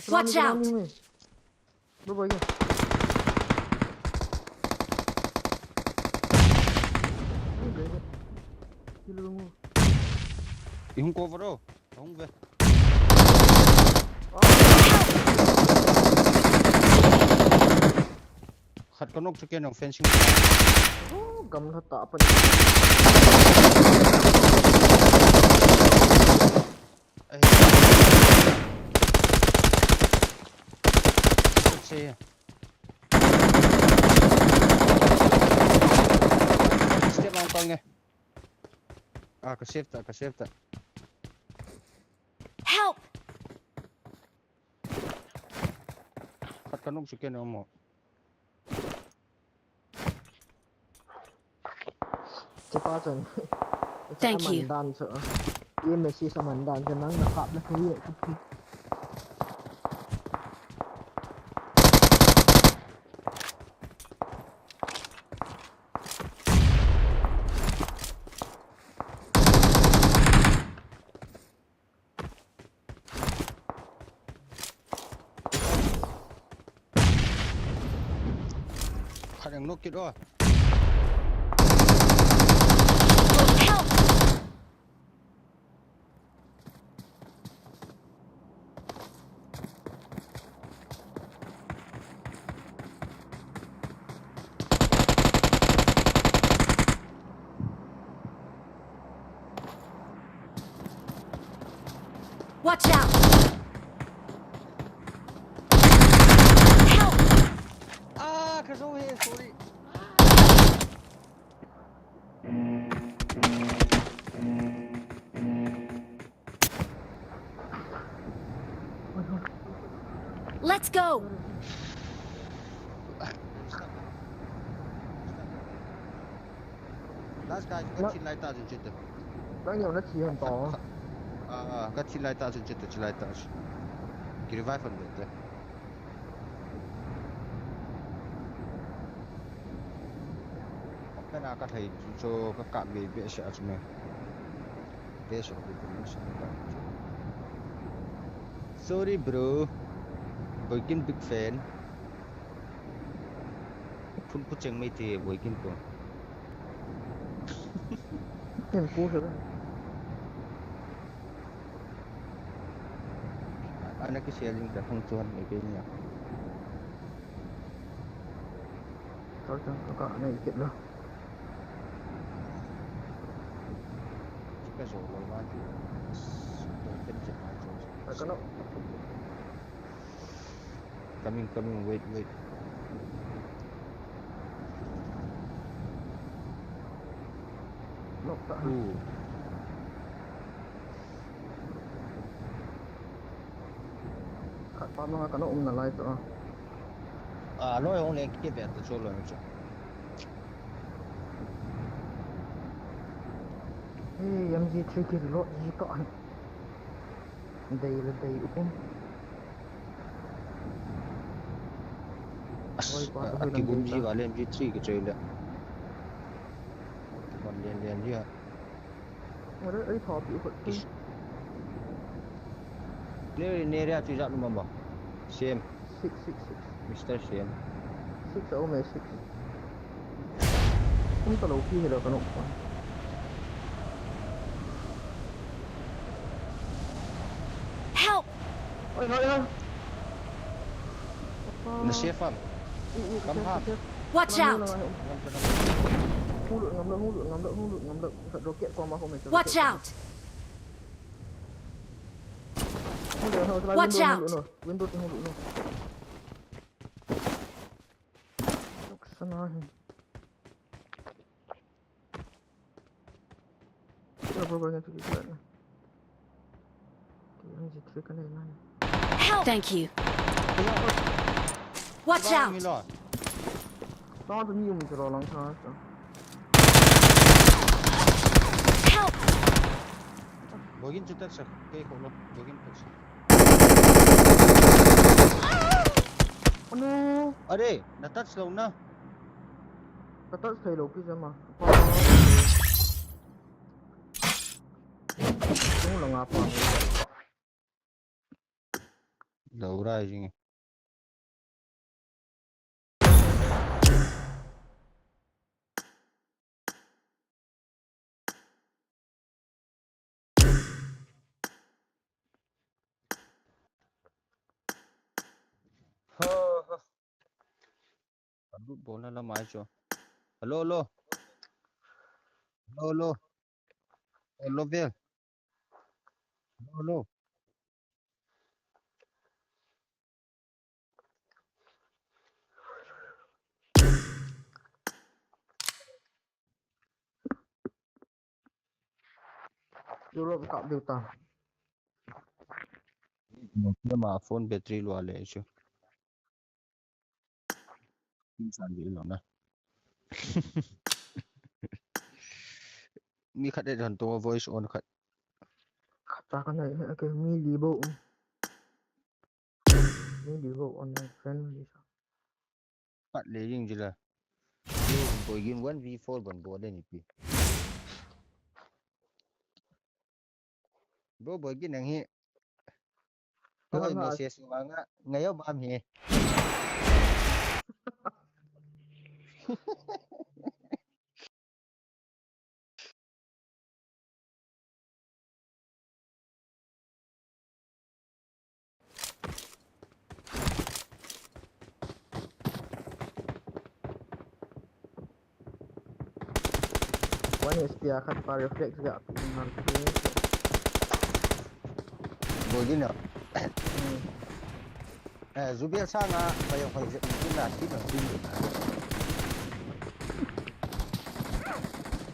Watch out! Bye bye. Ihung cover o. Ahung ve. Khat ka knock chu ken jong fencing. Oh, gamla tah pan. Ai. Step ang pang e. Ah, ka save ta, ka save ta. Help! Khat ka knock chu ken jong mo. Thank you. Aman dan chu. Ye message aman dan chu nang na kap na thei ye. Khat jong knock kit o. Help! Watch out! Help! Ah, ka zo he, sorry. Let's go! Last guy, ka thi lai ta jin chete. Bang yo na thi han to. Ah, ka thi lai ta jin chete, thi lai ta. Ki revive han de te. Kana ka thei chu ka ka be be sha chu me. Be sha be be sha ka. Sorry bro. Boikin big fan. Phun pu cheng mai te Boikin ko. Ken pu he. Ana ki sharing ta phun chuan mai pe ni a. Kal chang ka ka nei kit lo. Ka zo lo ma chu. Ka no. Coming, coming, wait, wait. Nok ta. Ooh. Khat pa ma ka no um na lai to. Ah, loi hong leng kiti be ta chu loi chu. Hey, M G three ki reload ji to. Dei le dei um. Loi pa to a, a ki gum ji va le M G three ki choi le. Ki ban len len ji a. Are, ai tha pi u khat. Is-, player in area chu ijat um am? Same. Six, six, six. Mister Same. Six, oh, me six. Kum ta lo pi he lo ka nok pa. Help! Oi, oi, oi. Na safe am? Ui, ui, ka safe, ka safe. Watch out! Ngam ta, ngam ta. Hung lut ngam lou, hung lut ngam lou, hung lut ngam lou. Ka rocket koma ho me. Watch out! Hung lut, hung lut, window, hung lut, no. Watch out! Window te hung lut, no. Sana hi. Help! Thank you. Watch out! Help! Bogin chu touch sa, kei ko lo, bogin touch sa. Oh no! Are, na touch lo na. Ka touch thei lou pi jama. Tung langa pa. Lou rai jing. Ha, ha. Alut bolna lamai chu. Hello, hello. Hello, hello. Hello, vel. Hello, hello. Europe kap diu ta. Nokia ma phone battery lua le chu. Kin san di lo na. Mi khat e jan to voice on khat. Khat ta ka nai, okay, mi li bo. Mi li bo on friend li sa. Khat le jing jila. Bro, Boigin one v four ban bol le ni pi. Bro, Boigin nang hi. Ka hoi message vanga, ngai o bam hi. One H P a khat pa reflex ga pi ngal pi. Boigin na. Hmm. Eh, Zubel sanga, bayang hoi je, mungkin na, sino, sino.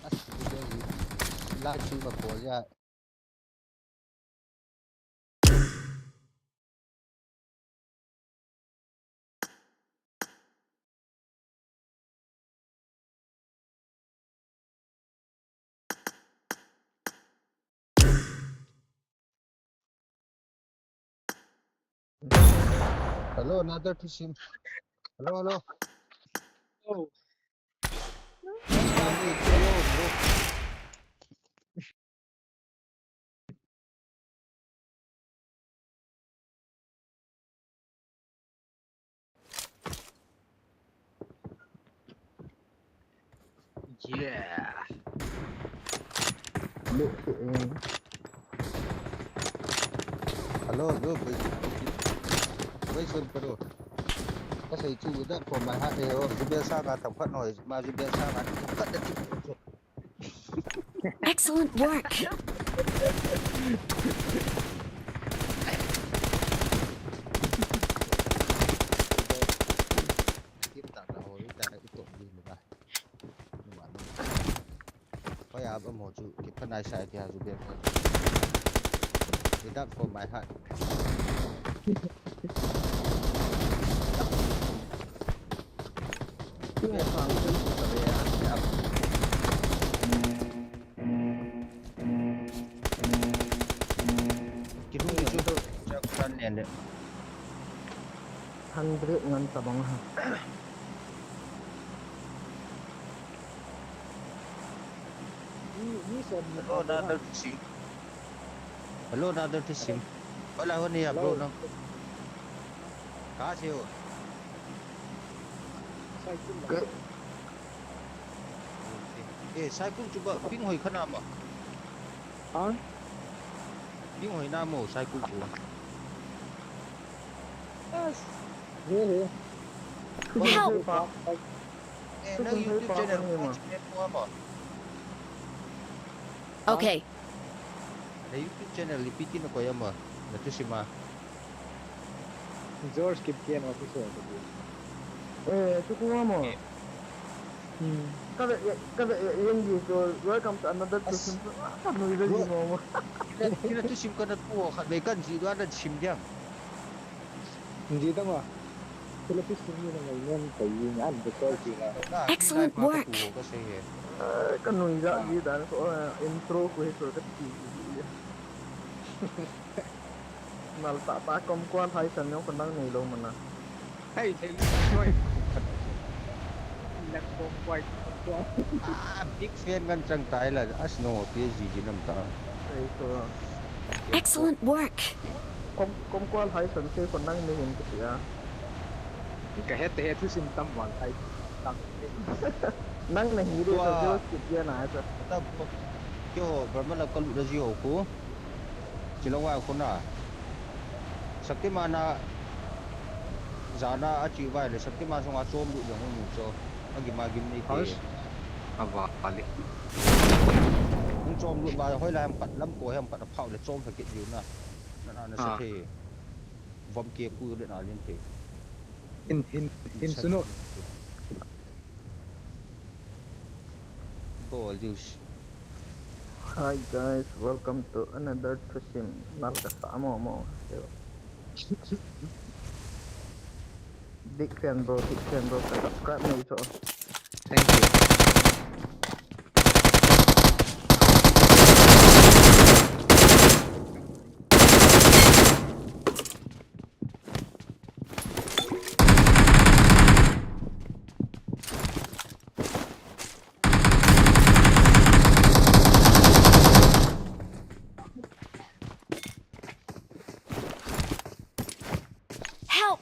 As, Zubel, la, sino, ko, ya. Hello, another T C M. Hello, hello. Oh. Hello, bro. Yeah. Look, eh. Hello, hello, wait, wait, wait, wait, bro. Ka sei chu that for my heart, eh, oh, Zubel sanga tam khat noi, ma Zubel sanga tam khat da chu. Excellent work. Hoi a, amaho chu kipha nai sa tia chu bek. With that for my heart. Kilung ni chu. Chak san len le. Hundred ngan tabang ha. Hello, Nader Fishing. Hello, Nader Fishing. Hola, honi ya, bro, no. Kaha se ho? Saikul la. Eh, Saikul chu ba, ping hoi kha na ma. Ha? Ping hoi na mo, Saikul chu. Yes. He, he. Help! Eh, nang YouTube channel mo, mo. Okay. Na YouTube channel ipi tina koi a mo, na thusim a. George Kipgen Official kati. Eh, chu koi a mo. Hmm. Ka ve, ka ve, eh, Yeng ji chu, welcome to another thusim. Ah, ka nui ve ji mo mo. Kila, kila thusim kana tu khat ve kan ji dua na sim diam. Ji dang a. Kila thusim ni na ngai nem kai ji ngan de koi ji na. Excellent work. Eh, ka nui ja ji dan ko, eh, intro ko he ko ka ti ji. Nal ta ta kom kwan hai san yong ko nang nei lo mana. Hai, sei lo. Black Hawk White. Ah, big fan ngan chang tai la, as no, P S G ji nam ta. Ei to. Excellent work. Kom, kom kwal hai san se ko nang ni hin ka sia. Ka het te het thu sin tam wan hai. Tam. Nang na hi de. Tua. To jo kit ya na sa. Ta bo. Kyo, Burma la ka lut da ji ho ko. Chilawai khu na. Shaktiman a jana a chi vai le Shaktiman sunga chom lut jong u mu cho. A gim a gim nei te. House. A va, va le. Hung chom lut va hoi la ham pat lam ko ham pat a phau le chom pha kit diu na. Na, na, na sa. Ah. The. Vom ke pu le na lin te. Hin, hin, hin sunu. Bol diu si. Hi guys, welcome to another Thusim. Nal ka sa mo mo. Big fan bro, big fan bro. Ka subscribe mo ito. Thank you. Help!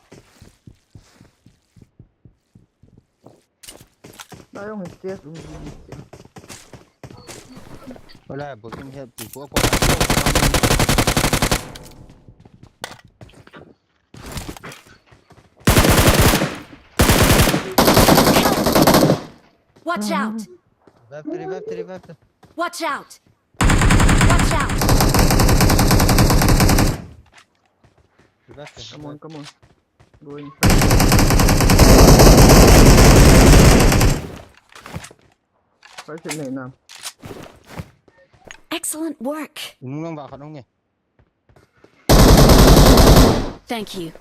Wala, booking help tu ko ko. Watch out! Revive, revive, revive. Watch out! Watch out! Revive, revive. Come on, come on. Going. Excellent work. Nung lang ba ka nung eh. Thank you.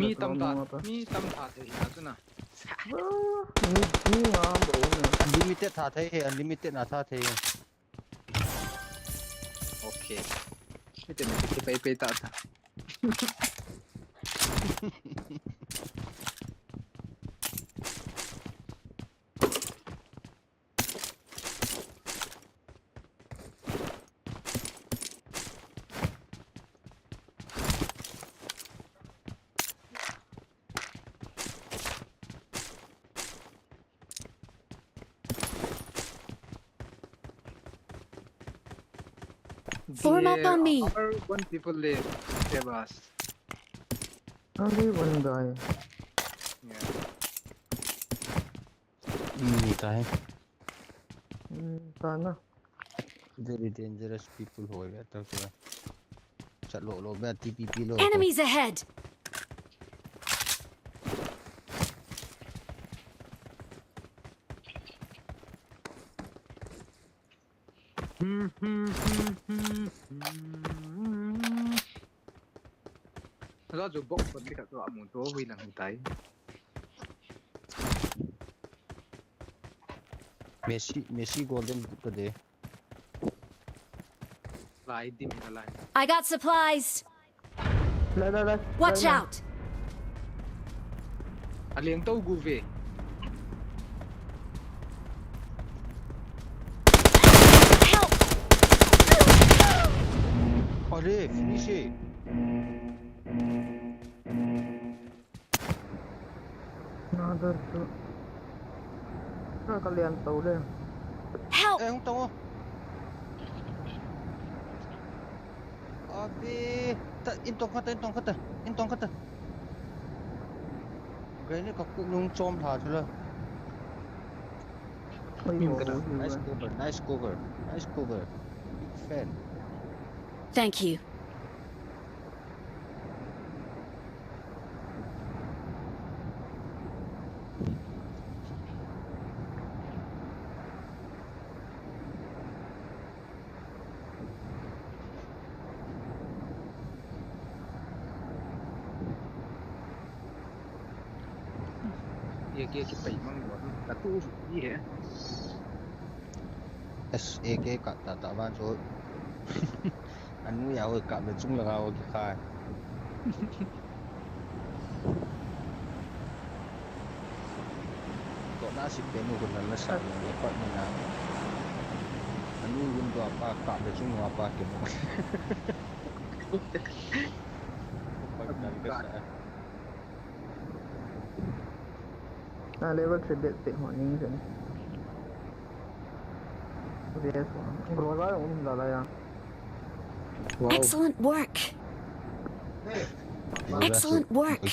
Mi tam ta, mi tam ta te na tu na. Ah, mi, mi nga bo na. Unlimited ta te, unlimited na ta te. Okay. Ite me te pai pai ta ta. Form up on me. There are one people left, Sebas. Only one guy. Yeah. Ni ta hai. Hmm, ta na. Very dangerous people ho ya ta ko. Chat lo lo ba T P P lo. Enemies ahead. Ra jo box pon ti khat to amu to hui lang tai. Messi, Messi golden boot ka de. Lai dim ka lai. I got supplies. Lai, lai, lai. Watch out. Aliang to gu ve. Help! Are, finish e. Another two. Ka lian to le. Help! Eh, hung to. Abi, ta, in tong khat, in tong khat, in tong khat. Grenade ka ku nung chom tha chu la. Nice cover, nice cover, nice cover. Big fan. Thank you. Ye ke ki pai mang lo. Ka tu ji he. S A K ka ta ta ban so. Anu ya oi ka be chung la ga oi ki khai. Asi penu ko na nasa na ni pat ni na. Anu gun ko apa ka be chung apa ke mo. Pag nang ka sa. Na level three bet pe ho ning zen. Yes, bro, la um la la ya. Wow. Excellent work. Excellent work.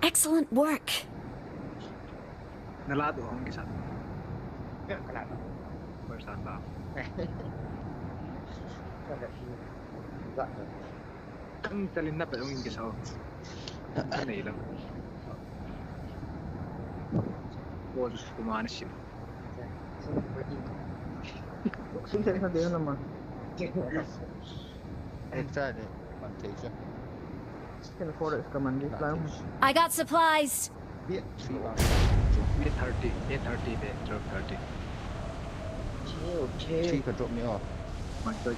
Excellent work. Nala tu hong kisa. Kala tu. First time ba. Kang talin na pe hong kisa. Kanei lang. Bol kumana sim. Sim sim sa de na ma. Ek sa de man te sa. Sim four is command this lang. I got supplies. Bia three ba. Bia thirty, bia thirty bia twelve thirty. Okay, okay. Three ka drop ni o. Man to.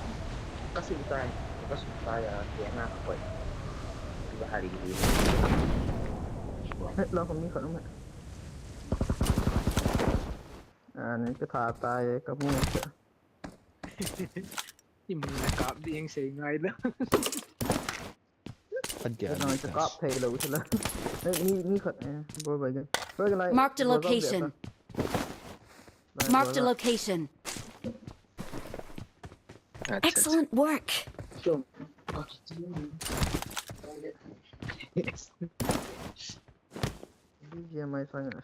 Ka sim tai, ka sim tai a, kei nga ka koi. Ba hari ni. He, la ko mi ka no me. Ani ka tha tai ka mu. Imu na kap ding sei ngai da. Adia. Ka kap thei lo thila. Ni ni khat eh bol bai. Marked a location. Marked a location. Excellent work. Yes.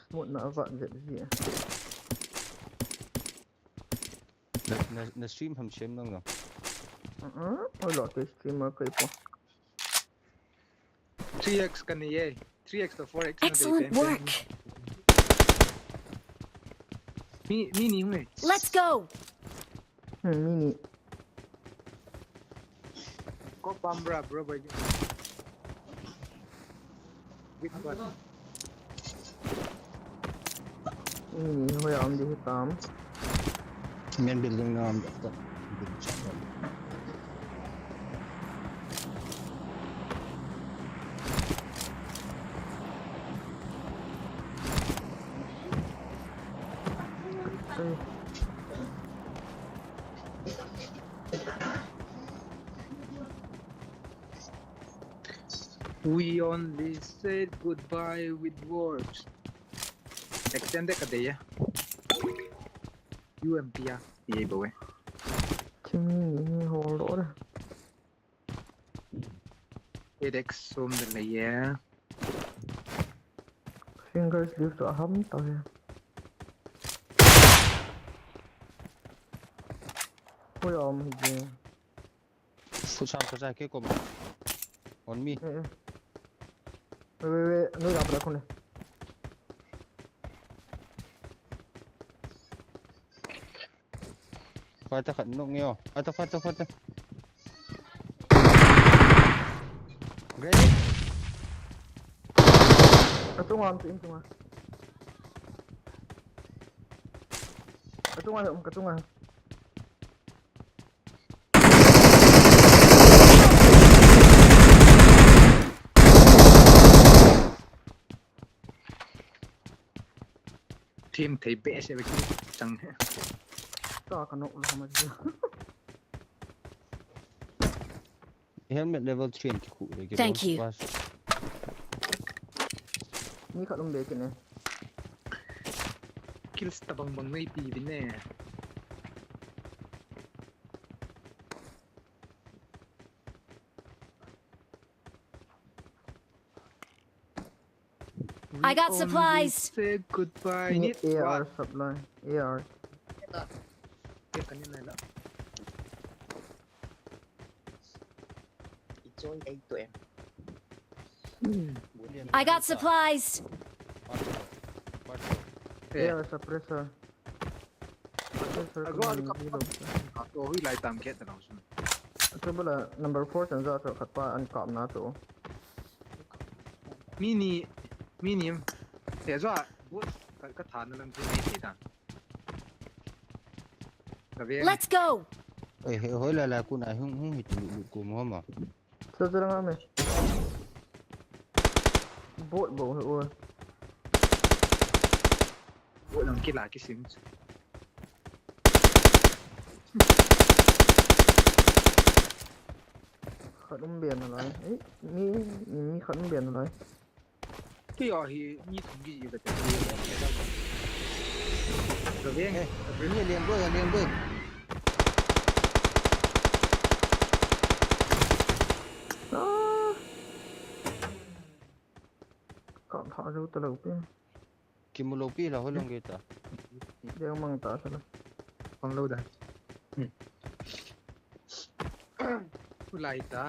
Smooth na avat jet ji. Na, na, na stream ham shem nang no. Uh-uh. Oi lo ke streamer ko ipo. Three X ka nei e. Three X to four X na. Excellent work. Mi mi ni hung e. Let's go. Hmm, mi ni. Ko pam bra bro bai. Which one? Hmm, hoi am di hitam. Main building na am da. We only said goodbye with words. Extended ka dei ya. U M P ya, ye bo we. Kimi ni hol ro. Edex som de le ye. Fingers lift to aham to ya. Hoi om hi je. Kusam kusam ke kom. On me. Eh, eh. Wait, wait, wait. No, ya para kone. Fighter khat nok neo. Fighter, fighter, fighter. Ready? Ka tunga, ka tunga. Ka tunga, ka tunga. Team thei be se be ki chang he. Ta ka nok lo ma ji. Helmet level three an kikhu le ki. Thank you. Ni khat um be ki ne. Kills ta bang bang nei pi vi ne. I got supplies. Say goodbye. Need A R supply. A R. Ye kani na la. It's all eight to M. I got supplies. A R suppressor. Ajo adi kap. Ato hui lai tam khe ta nang sun. Ato bala number four chan ja ato khat pa an kap na to. Mi ni, mi ni. Te jo a, bu, ka, ka tha na lang ti mai ti ta. Ka ve. Let's go. Oi, he, hoi la la ku na hung, hung hi tu lu ku mo ma. Sa sa nga me. Bot bo he oi. Wo nang kila kisim. Khat um ben nalai. Eh, mi, mi khat um ben nalai. Kei a hi mi thum kiji kati. Ka veng. Eh, ka veng. Mi leng doi, leng doi. Ah. Ka tha jo ta lo pe. Kimu lo pi la ho long ge ta. Deng mang ta sa la. Pang lo da. Hmm. Ulai ta.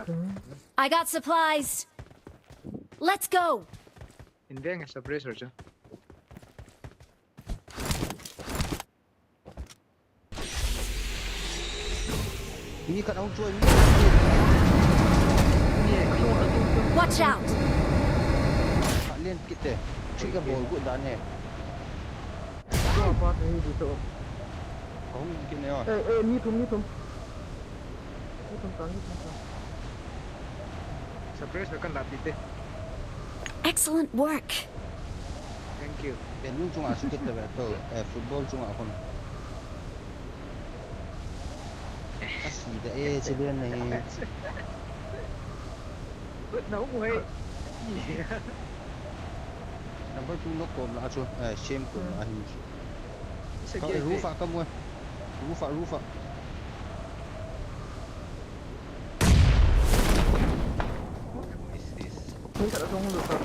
Okay. I got supplies. Let's go. In deng suppressor cha. Mi khat ahung chuai mi. Watch out! Khat len kit te. Thik a bol gut dan he. Tua pa te hi di to. Ahung kit ne o. Eh, eh, mi thum, mi thum. Mi thum ta, mi thum ta. Surprise kan la pi te. Excellent work. Thank you. Balloon chunga sukit te ve to, eh, football chunga kon. Asi da e, chilen na hi. But no way. Number two nok kom la chu, eh, shame kom la hin. Roof a ka mu. Roof a, roof a. What is this? Ni ka song lu ka.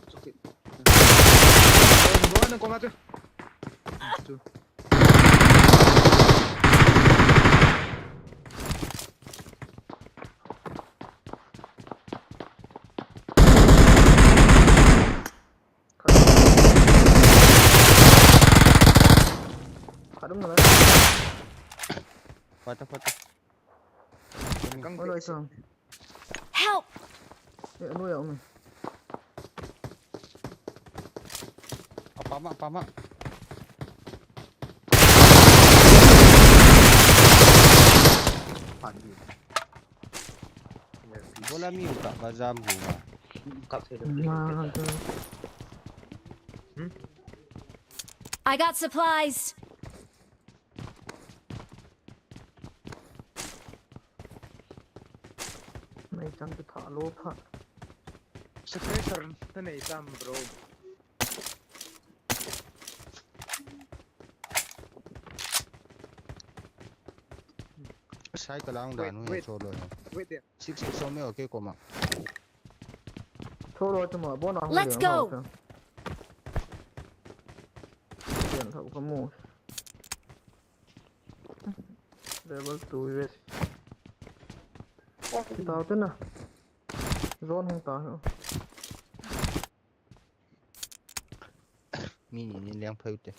It's okay. Go on, go on, go on. Khat um nalai. Khat ta, khat ta. Help! Eh, anu ya umi. Apa ma, apa ma. Bola mi utak ka jam ho ma. I got supplies. Nei chang te tha lo pha. Suppressor na nei tam, bro. Sai ka lang dan hu he, cholo he. Wait there. Six six so me okay koma. Cholo chuma bona. Let's go. Level two west. Tao te na. Zone hung ta. Mi ni ni liang phai te.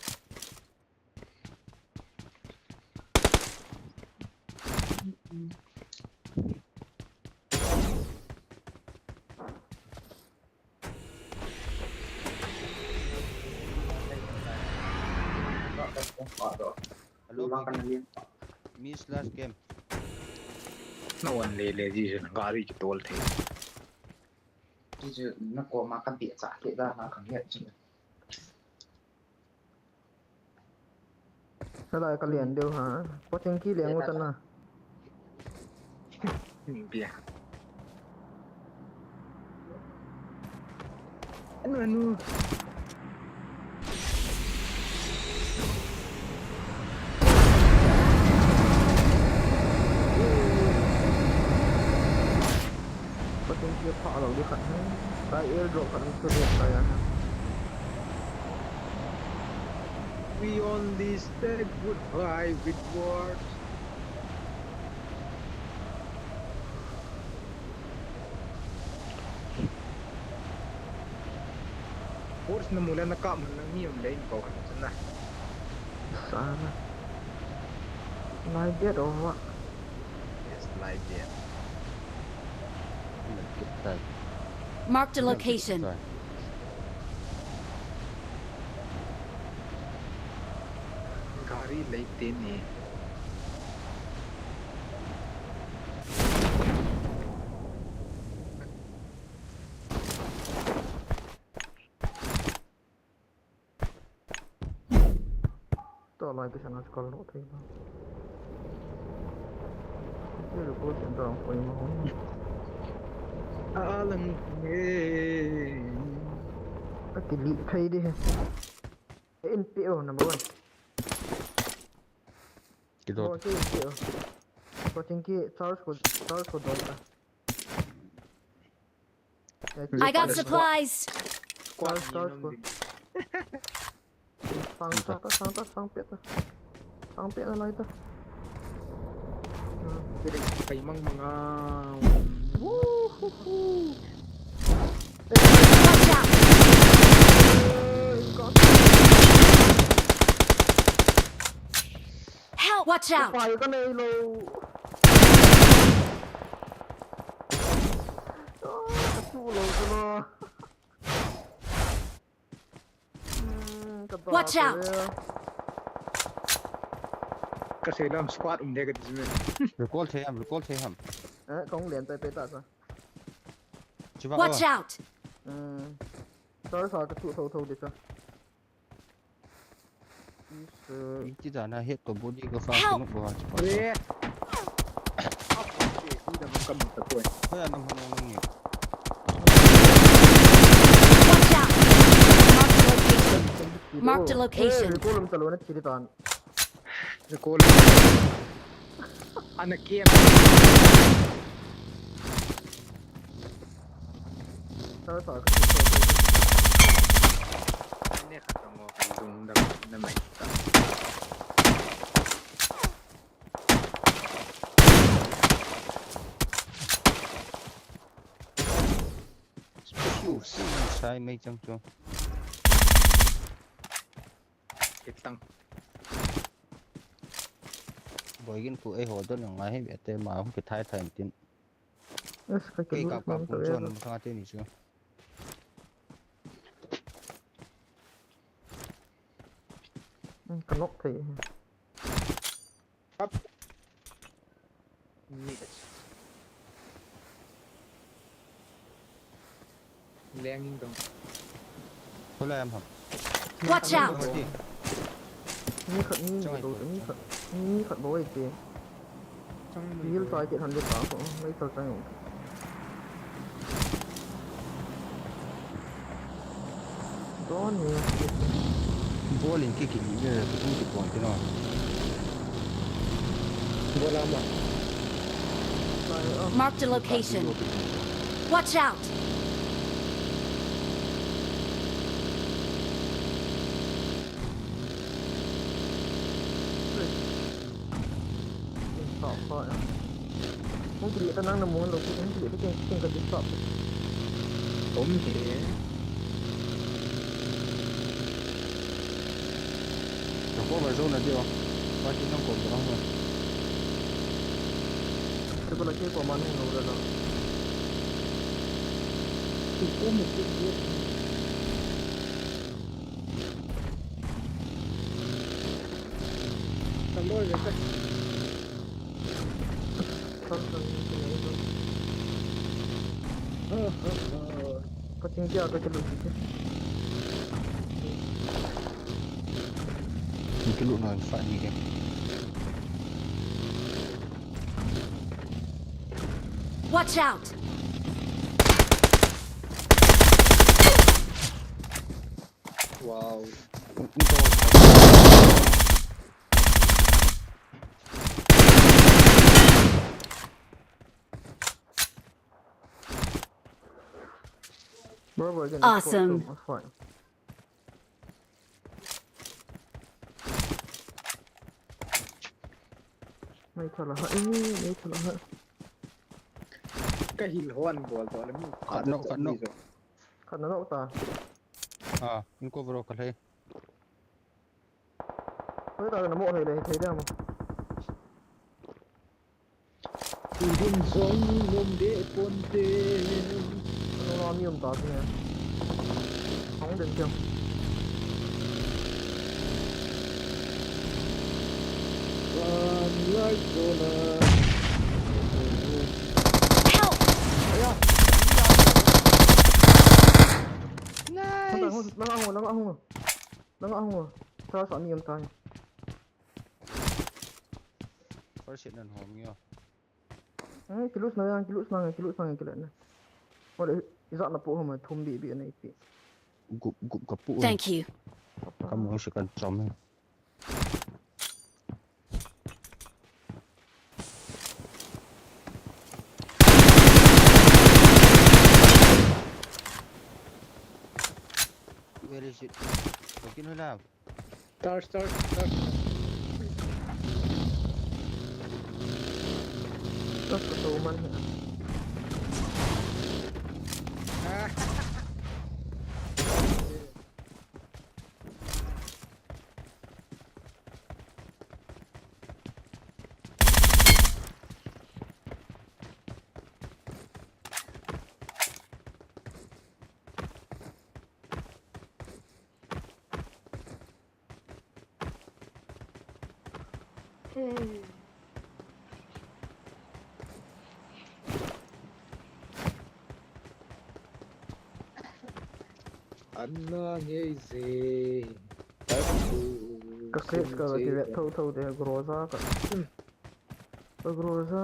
Hello, miss last game. Na wan le le ji jun gari ki tol the. Ji jun na ko ma kan ti cha ke da na kan ya ji. Helai ka lian deu ha. Pochin ki lian u tan na. Ning pia. Anu, anu. Pochin ki pha lo di khat. Kai airdrop khat tu le kai ya. We only say goodbye with words. Force na mula na ka man na ni um le in ko han chun na. Sana. Like that or what? Yes, like that. Marked a location. Gari lei te ni. Lai pi sana kal lo thei ba. Ye ko chen ta ko ma ho. A lang e. A ki li thei di he. In pi o number one. Ki do. Ko ki in pi o. Ko ching ki charge ko, charge ko do ta. I got supplies. Squad, squad, squad. Sang, sang ta, sang ta, sang pet ta. Sang pet na lai ta. Kiri kai mang manga. Woo hoo hoo. Watch out! Help! Watch out! Pai ka nei lo. Ah, ka tu lo ka na. Hmm, ka ta. Watch out! Ka sei lam squad um de ka ti me. Recall thei ham, recall thei ham. Eh, kong len tai pe ta sa. Watch out! Hmm. Sir, sa ka tu tho tho de sa. Iti da na het to body ko fa ko no ba. Re. Ida mo kam ta ko. Ko ya nam hon ni. Watch out! Marked a location. Marked a location. Ko lum ta lo na chiri tan. Ko lum. Ana kem. Sa sa ka sa. Ne khat mo kan dung dam na mai ta. Sai mai chang chu. Kitang. Boigin ku ei ho don ngai he ate ma hung kithai thai tin. Yes, ka ke ka ka pun chon ma thang ate ni chu. Ka nok thei. Up. Ni. Leng in dong. Khula em ham. Watch out! Ni khat ni do ni khat ni khat boi te. Chang ni. Hil tai ke han de pa ko. Mai to chang. Don ni. Bol in ki ki ni de ko tum ki pon ti no. Bol ama. Marked a location. Watch out! Hung kile ta nang na mun lo, hung kile ta keng, keng ka disturb. Om he. Ka ko ba zo na dio. Ba ti nang ko ba ma. Te ko la ke ko man hung lo la. Ti ko mu ti ko. Kaching kia ka kilu ki. Ni kilu na fa ni ke. Watch out! Wow. Awesome. Mai thala ha, eh, mai thala ha. Ka hil hon bol to le mi. Khat nok, khat nok. Khat nok ta. Ah, in ko bro ka le. Hoi ta na mo thei le, thei dia mo. Tui ding jong nom de pon te. Ano la mi um ta si ne. Hong den kiam. Van lai zo na. Help! Aya. Nice. Nang ahung, nang ahung, nang ahung. Nang ahung. Sa sa mi um ta. First aid nan hom nge o. Hmm, kilus na yang, kilus na yang, kilus na yang, kilus na. Ole, ijat na pu hom thum bi bi na ipi. Gup, gup ka pu. Thank you. Ka mo se kan chom e. Where is it? Tokin ho la. Star, star, star. Star, star, star, man. Ah. Anna ngei je. Ka crash ka, ka kiret tho tho te, Groza ka. Ka Groza.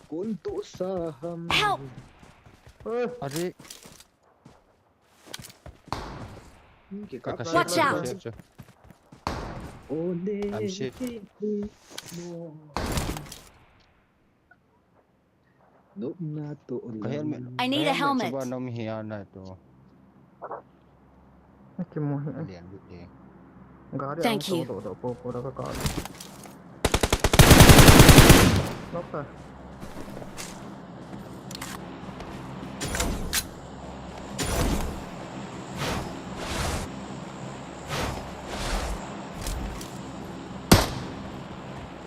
Kun tu sa ham. Help! Oi. Are. Hmm, ke ka, ka, ka, watch out! Safe, safe, safe. Oh, ne. I'm safe. No. Nopna to. Ka helmet. I need a helmet. Chuba nom hi a nai to. Kimu hi. Alian lut e. Gari ang to to to po po da ka ka. Knock ta.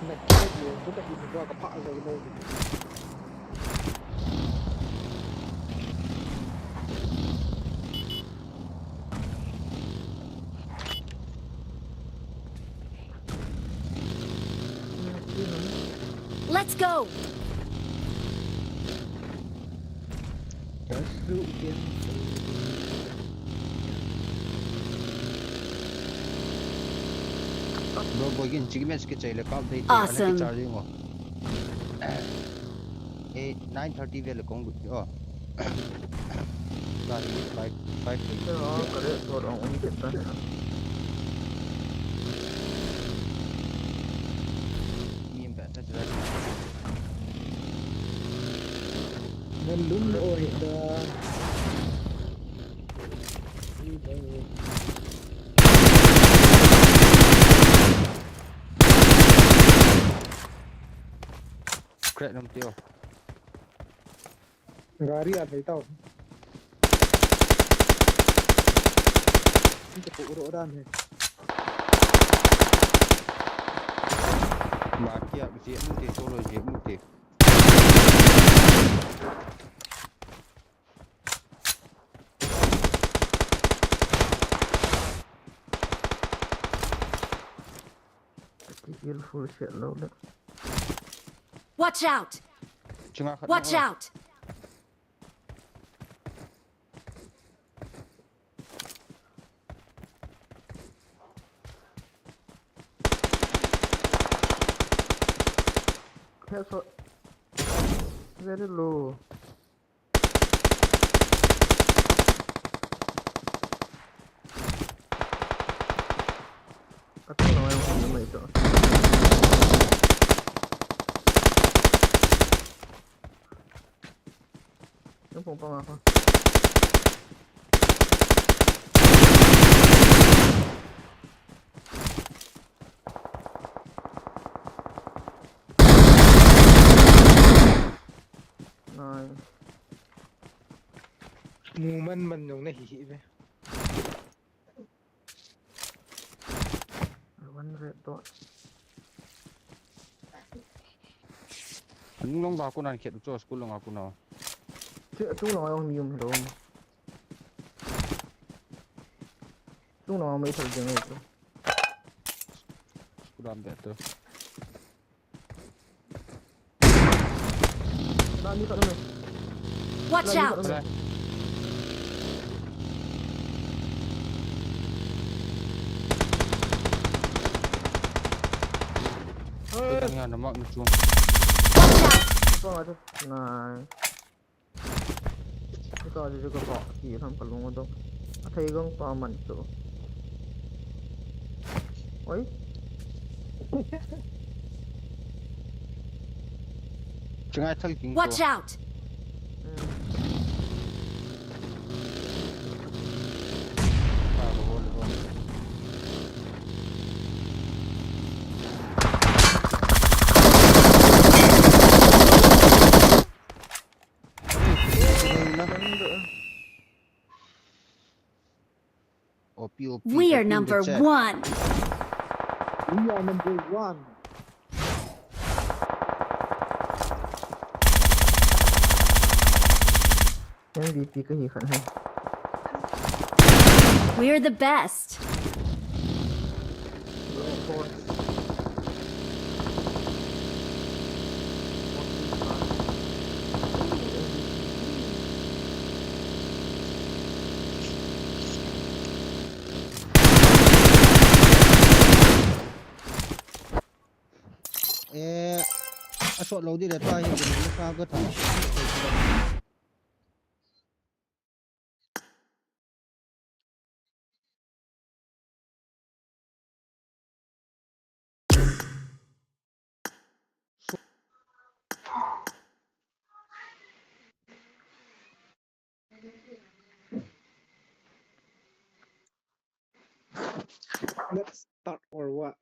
Na kile tu ka hin ka pha zo lo. Let's go. Bro, bro, again, chigi match ke chaile kap dei te, ana ke charging o. Eh, nine thirty vel kong lut o. Gari five, five. Te o, kare to ong ong kita. Mi em ba ta chara. Nalum oi ta. Crack nam tio. Gari a thei tau. Inte pu uro dan he. Ma kia je mu te, solo je mu te. Kill full shot lo le. Watch out! Chunga khat. Watch out! Headshot. Very low. Ka tung lang a jong hung mai chu. Jong pung pang a kha. Nice. Mu man man jong na hi hi ve. One red dot. Lunglong ba ko nan khet cho school long a ko na. Che, chung long a jong mi um lo. Chung long a mai thal jeng lo. School am be to. Watch out! Tang ya na mak na chung. Ito atu. Nai. Ito atu ka ko ki tham ka lung do. Athei gong pa man tu. Oi. Chungai thal king. Watch out! O P, O P, we are O P in the number chat. One. We are number one. M V P ka hi khan hai. We're the best. Eh, a shot lo di le ta hi, ka ka ta. Let's start or what?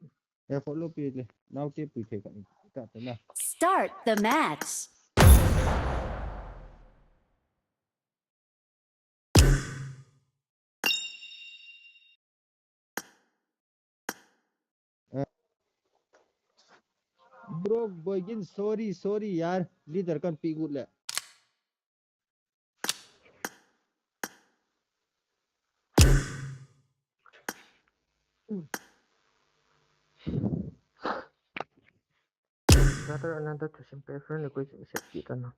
Ya, follow pi le. Nau te pui thei ka ni. Ka ta na. Start the match. Bro, Boygin, sorry, sorry, yaar. Leader kan pi gut le. Brother, another to simple friend request accept kita na.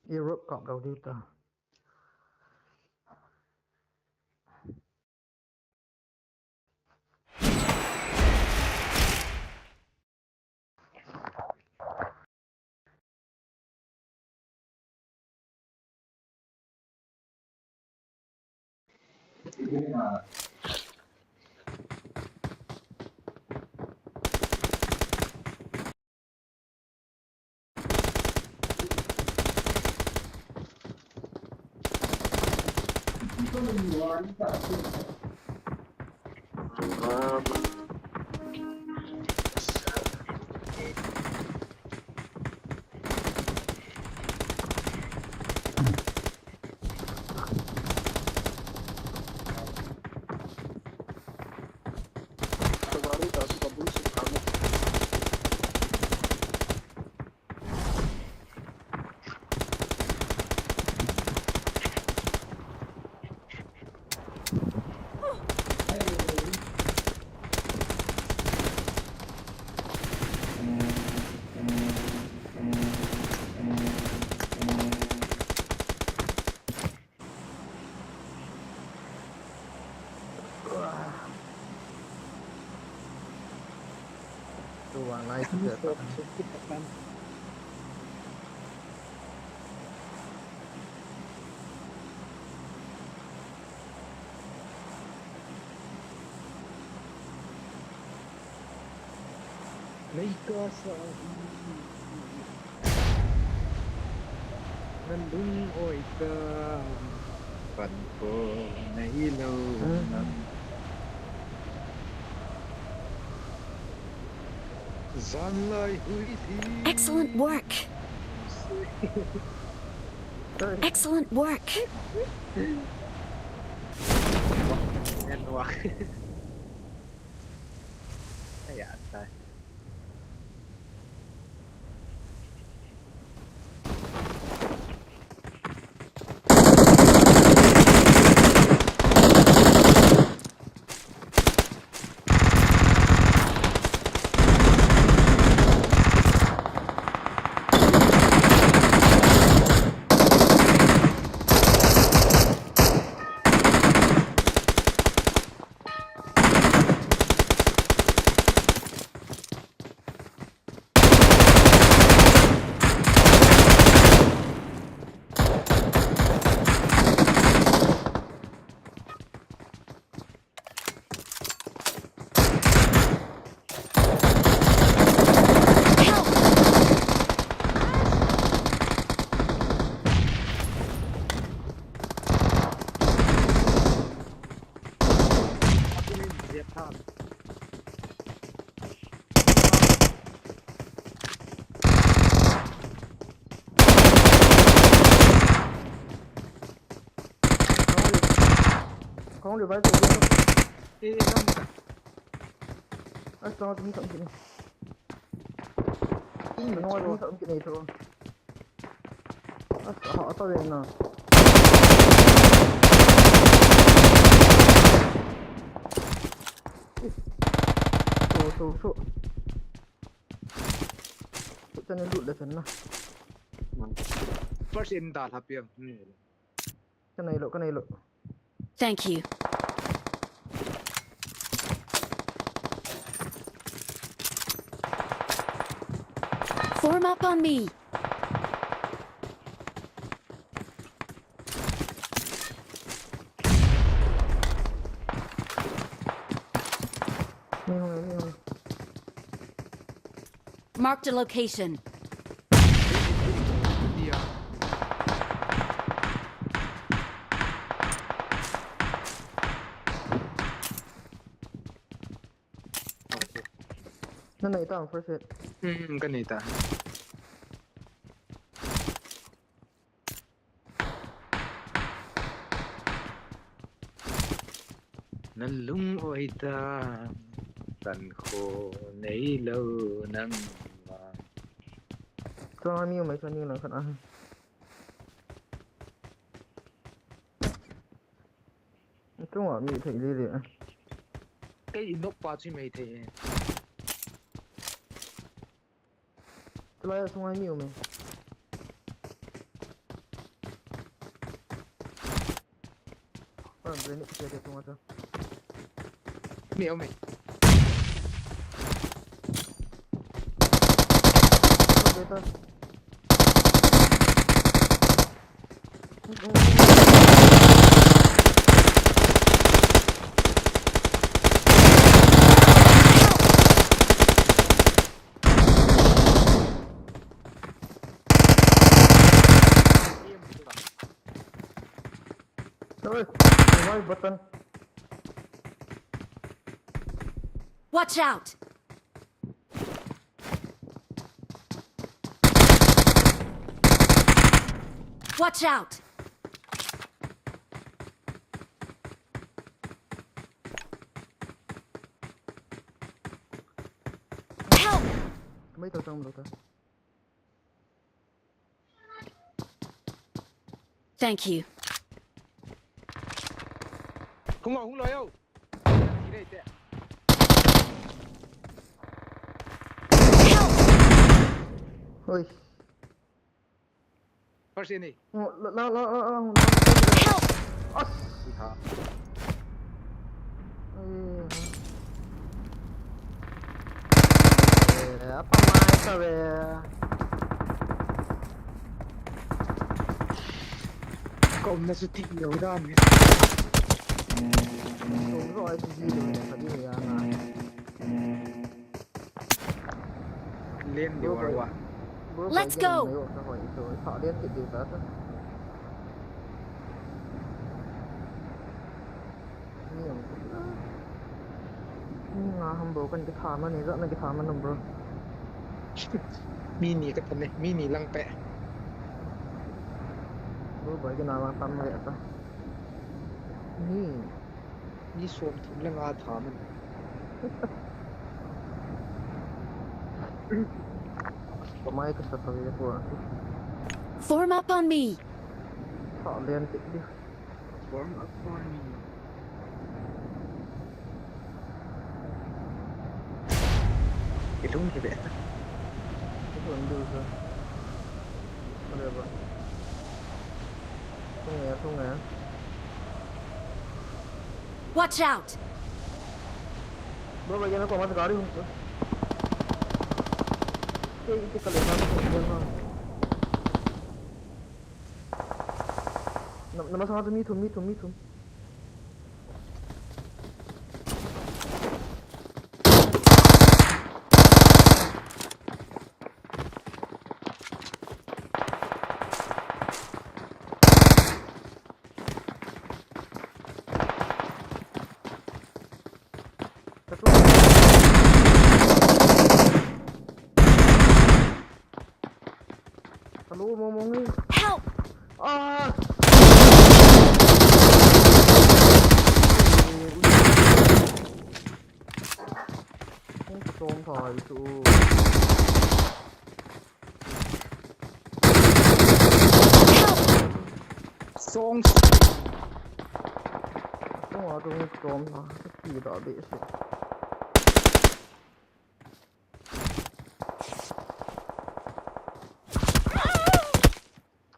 Europe Cup lo diu ta. Leikasa hi nalung oi ta, pan ko nahi lo. Zanlai hui thi. Excellent work. Excellent work. Wah, and wah. Ay, ata. Kong revive to. Eh, eh, nang ni ka. Ai, kong mi kong kini. Ih, no, mi kong kini to. Ai, ha, ata ve na. Ih. To, to, to. Chane lut le chan na. First aid da lha piang. Ka nei lo, ka nei lo. Thank you. Form up on me. Ni hung, ni hung. Marked a location. Na nei ta first aid. Hmm, ka nei ta. Na lung oi ta, tan kho nei lo nang ma. Tua mi mai tua ni lang khat a. Tua mi thei le le. Kei nok pa chi mai thei. Tulai a sungai mi um e. Ah, grenade kiti ati sungai chu. Mi um e. Okay, ta. Oi, revive button. Watch out! Watch out! Help! Kamai to tang lo ta. Thank you. Hung lo, hung lo yo. Help! Oi. First aid ni. Oh, la, la, la, la, la, la. Help! As! Iha. Eh, eh, apa mai ka ve? Ka umna chu ti lou dan ni. Ka um ro ai ti ji lo ni ka di ya na. Len di war wa. Let's go. Nga ham bro, kan kitha man ni, jat na kitha man bro. Mi ni ka tha ne, mi ni lang pe. Bro, bai kina lang tam le ta. Mi. Mi som thum le nga tha man. Kamai ka sa ta ve ko. Form up on me. Tha len tik di. Form up on me. Ilung ki be. Ilung du sa. Whatever. Tung ya, tung ya. Watch out! Bro, bhai, yana ko mat gari hum to. Ke, ke kale na ko na. Na, na masa tu mi thum, mi thum, mi thum. Hello, Momong. Help! Ah! Storm thai chu. Song. Song a tung storm thai. Ki da be se.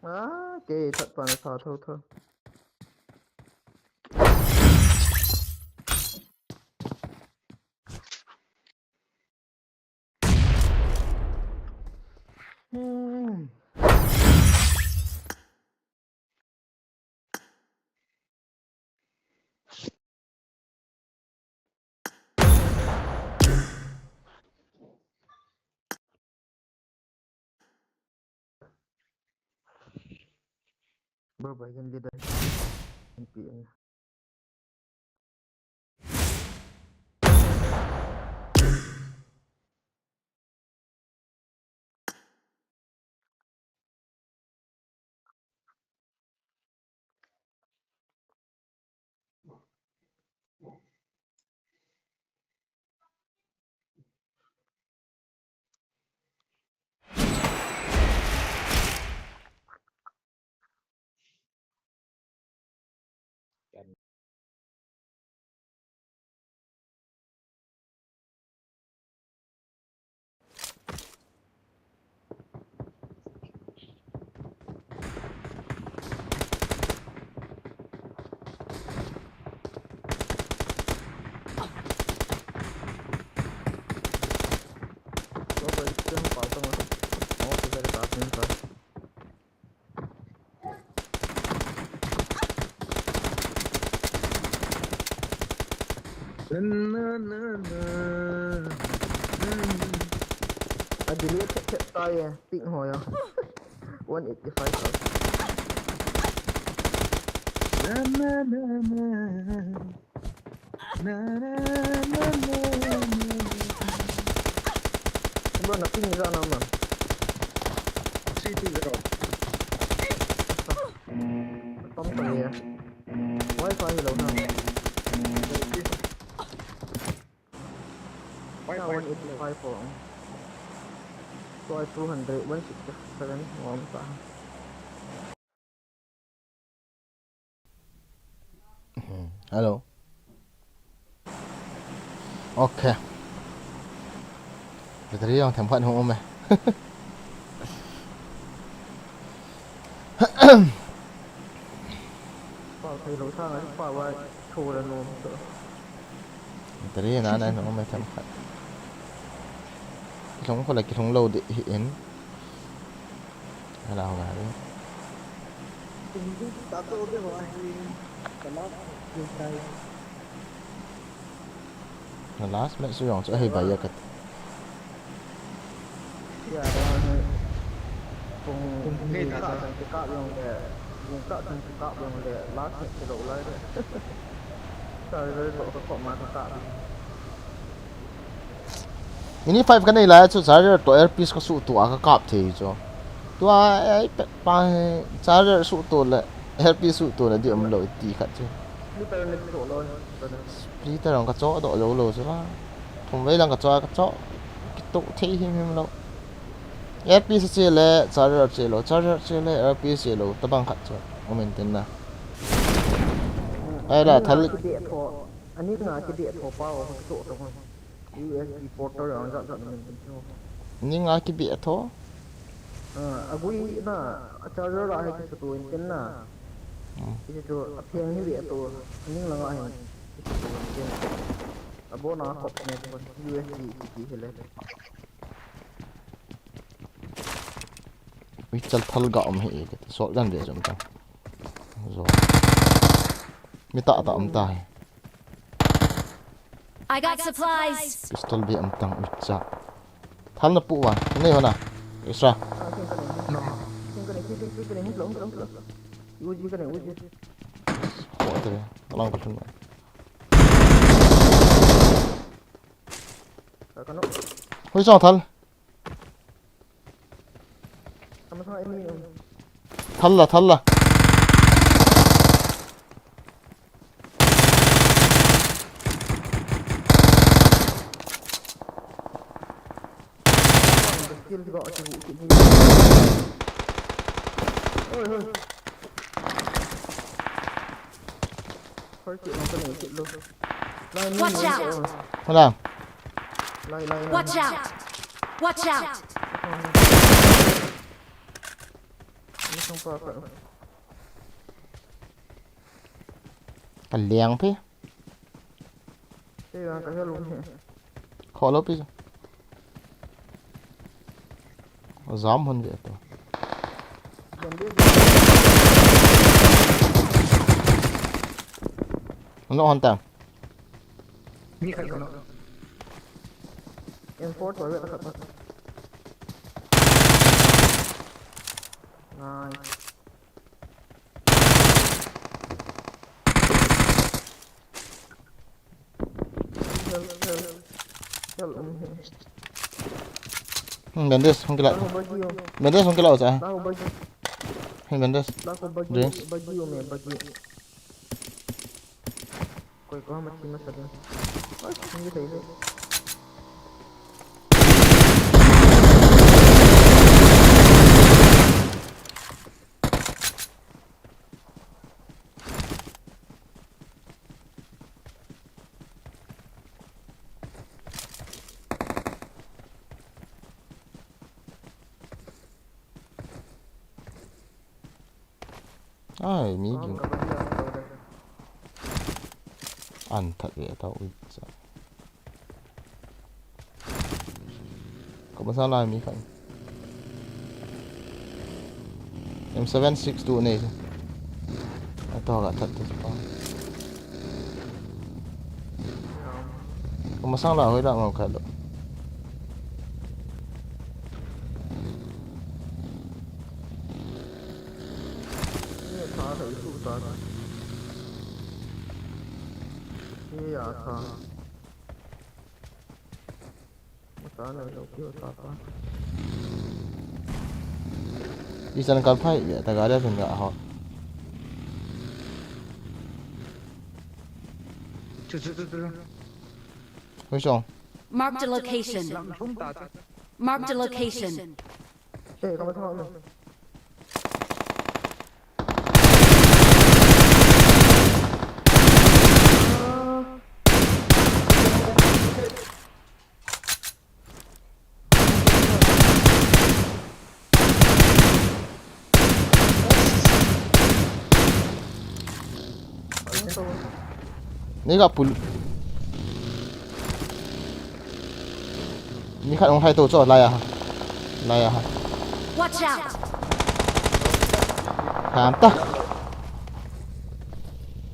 Ah, ke that pan sa tho tho. Hmm. Bro, bhai, kan leader. N P N. Na, na, na, na. A delay chet chet tai e, ping ho ya. One eighty five. Na, na, na, na. Na, na, na, na, na. Bro, na ping ijat na man. Three two zero. Tom kali ya. Wi-Fi hi lou na. Wi-Fi. One eighty five po. Wi-Fi two hundred, one sixty seven, mo ta. Hmm, hello. Okay. Battery jong themkhat hung um e. Pau thei lou sang a, pau a thu la nom to. Battery na na hung um e themkhat. Kilhung kho la kilhung lou ding ahi in. Hala ho gari. Na last match su jong chu ahi bai ya kat. Ya, kung ni ka ka jong le, kung ka jong ka jong le, last match lou lai le. Ka le ko ko ma ka. Ini five ka nei lai chu charger toh earpiece ka suhtoh a ka kap thei chu. Tua ei pet pa hi charger suhtoh le earpiece suhtoh le ding umlou ti khat chu. Splitter jong ka choh doh jou lou chu la. Thum vei lang ka choh a ka choh. Kitoh thei himhim lou. Earpiece che le charger che lou, charger che le earpiece che lou, tabang khat chu. Umin tin na. Ai la thal. Ani nga kibeh tho pa o, kitoh tho. U S B portal ang jat jat min tin tho. Ni nga kibeh tho. Ah, agui na, a charger la hi kisutu in tin na. Hmm. Kisutu, a pheng hi beh tho. Ni nga nga hin kisutu in tin. Abona kop ne ko U S B ki hi le. Ui, chal thal ga um hi e, shotgun ve jom ta. Zo. Mi ta ta um ta hi. I got supplies. Pistol be um tang ucha. Thal na pu wa. Nei hona. Isra. Ko te. Alang ka thun. Hoi song thal. Thal la, thal la. Kill go, kill, kill, kill. Oi, oi. First hit lang ka nei kit lou. Lai, lai, Watch lai, out! Lai, lai, lai. Watch out! Watch out! Ni song pa ka. Ka liang phi. Kei vang ka hello hi. Kho lou pi. Jam hon ve to. Jam de. Ano hon ta? Mi khat ko lo. M four to ve ta khat. Nice. Hmm, bandage, hung kila. Bandage, hung kila usa. Hey, bandage. Drinks. Koi ko ma thi ma sa de. Oi, hung thei de. Ai, mi ging. An that ve ta ui cha. Ka masang lai mi khat. M seven six two nei. Ato ka that tu pa. Ka masang lai hoi da ma khat lo. Ye tha thei su ta. Ye ya tha. Mata na lo kyo ta pa. Isan kal phai ve ta ga da tun ga ho. Chu chu chu chu. Hoi song. Marked a location. Lam thum ta ta. Marked a location. Eh, ka ma thang na. Ni ga pul. Ni khat hung hai to cho lai a. Lai a. Watch out! Kam ta.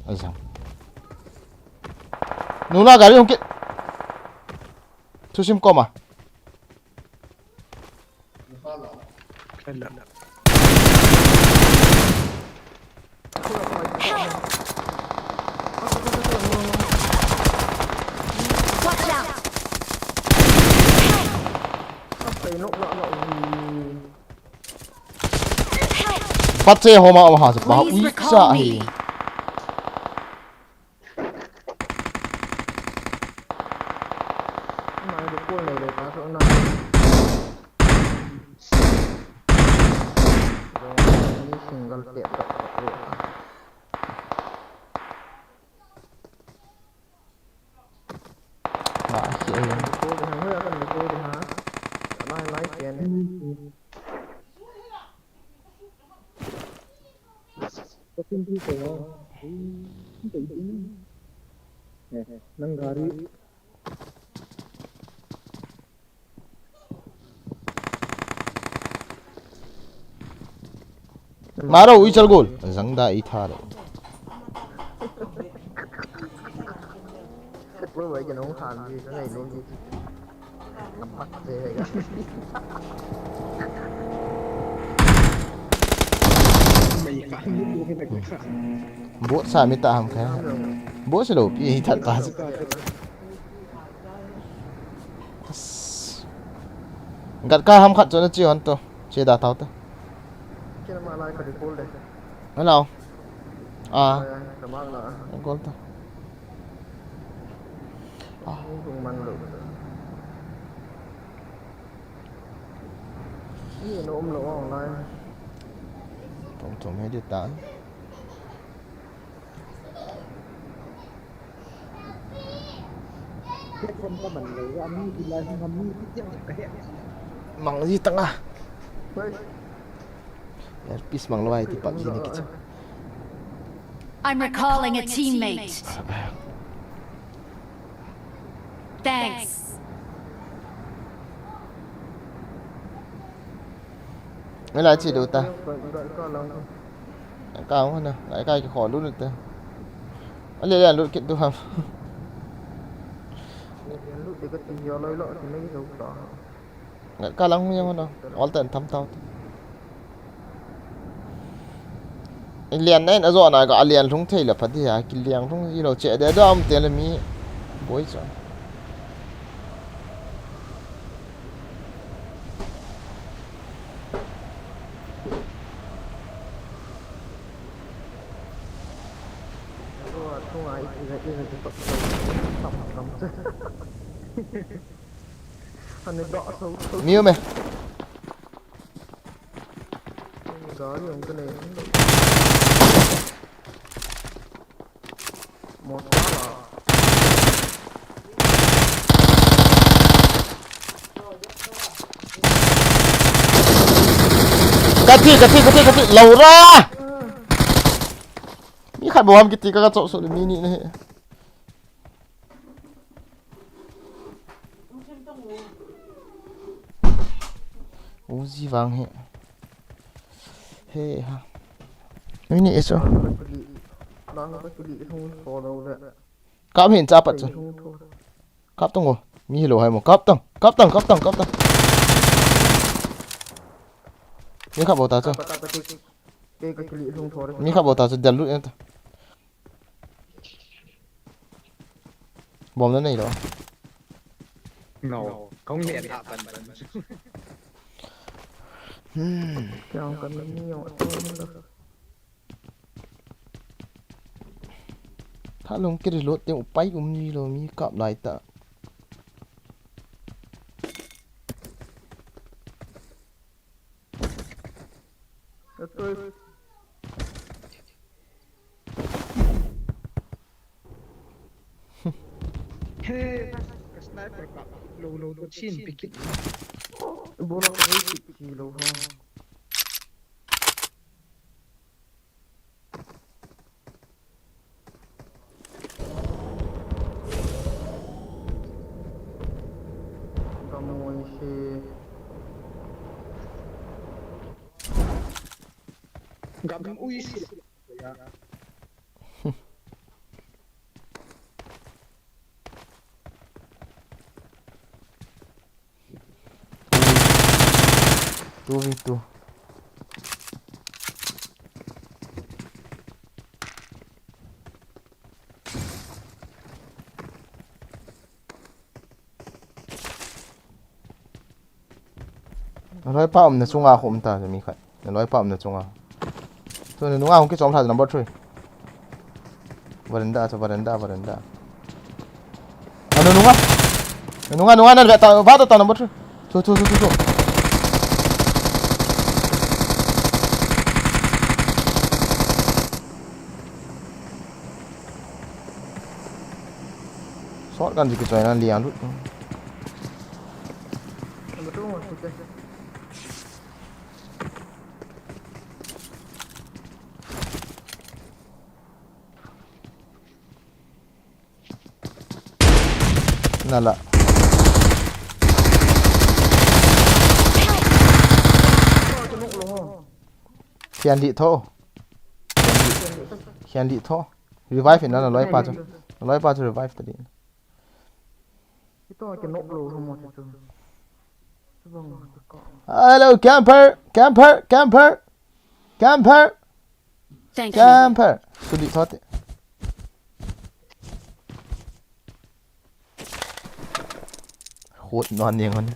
Azam. Nula gari hung kit. Thusim koma. Help! Watch out! Help! Patse homa ha se pa. Please recall me. Mai de kol nei le ta so na. Dong ni single tap tap tap. Ba si ai. Kol de ha, hoi akan de kol de ha. Lai lai ken. Nang gari. Maro, ui chal gol. Jang da i tha le. Bro, ai ke nong khan ji, ka ngai nong ji. Bot sa mi ta ham kha. Bot se lo pi hi that ta. Gat ka ham khat chu na chi hon to. Che da thau ta. Hello. Ah. Gol ta. Ah. Hung man lo. Ni no um lo online. Thom thom he di tan. Mang ji tanga. Oi. Yar pis mang lo ai ti pap ji ni kicha. I'm recalling a teammate. Thanks. Ngai lai chi du ta. Ka hung na, lai kai ki kho lu ta. Ale le lu kit du ham. Lu de ka ti yo loi lo ti nei zo ta. Ngat ka lang hung yang na. Ol ten tham tau. Lian na in a zo na ka lian lhung thei la pha di ha, ki lian lhung ji lo che de dam te le mi. Boi cha. Miu me. Gari hung ka nei. Mo ta la. Kati, kati, kati, kati. Laura. Mi khat bou ham kiti ka, ka chop so mi ni ne. Uzi vang he. He ha. Ui ni eso. Kap hin cha pat chu. Kap tang o. Mi hi lo hai mo. Kap tang, kap tang, kap tang, kap tang. Mi khat bou ta chu. Mi khat bou ta chu, del lut en ta. Bom na nei lo. No, kong le ta ban ban. Hmm. Kya kan ni yo. Tha long ki reload te upai um ni lo mi kap lai ta. He, ka sniper ka lo lo ko chin pikit. Bola ko hei kit ki lo ha. Gamoi se. Gamoi se. Two v two. Aloi pa um na chunga khum ta mi khat. Naloi pa um na chunga. Chu nunga hung kichom lha number three. Veranda chu, veranda, veranda. Nunga. Nunga, nunga, na ta, va ta number three. Chu, chu, chu, chu, chu. Shotgun ji kichoi na liang lut. Nala. Khian di tho. Khian di tho. Revive in na loi pa chu. Loi pa chu revive ta di. Hello, camper, camper, camper, camper, Thank you. Camper. Sudi thote. Khut non yang on.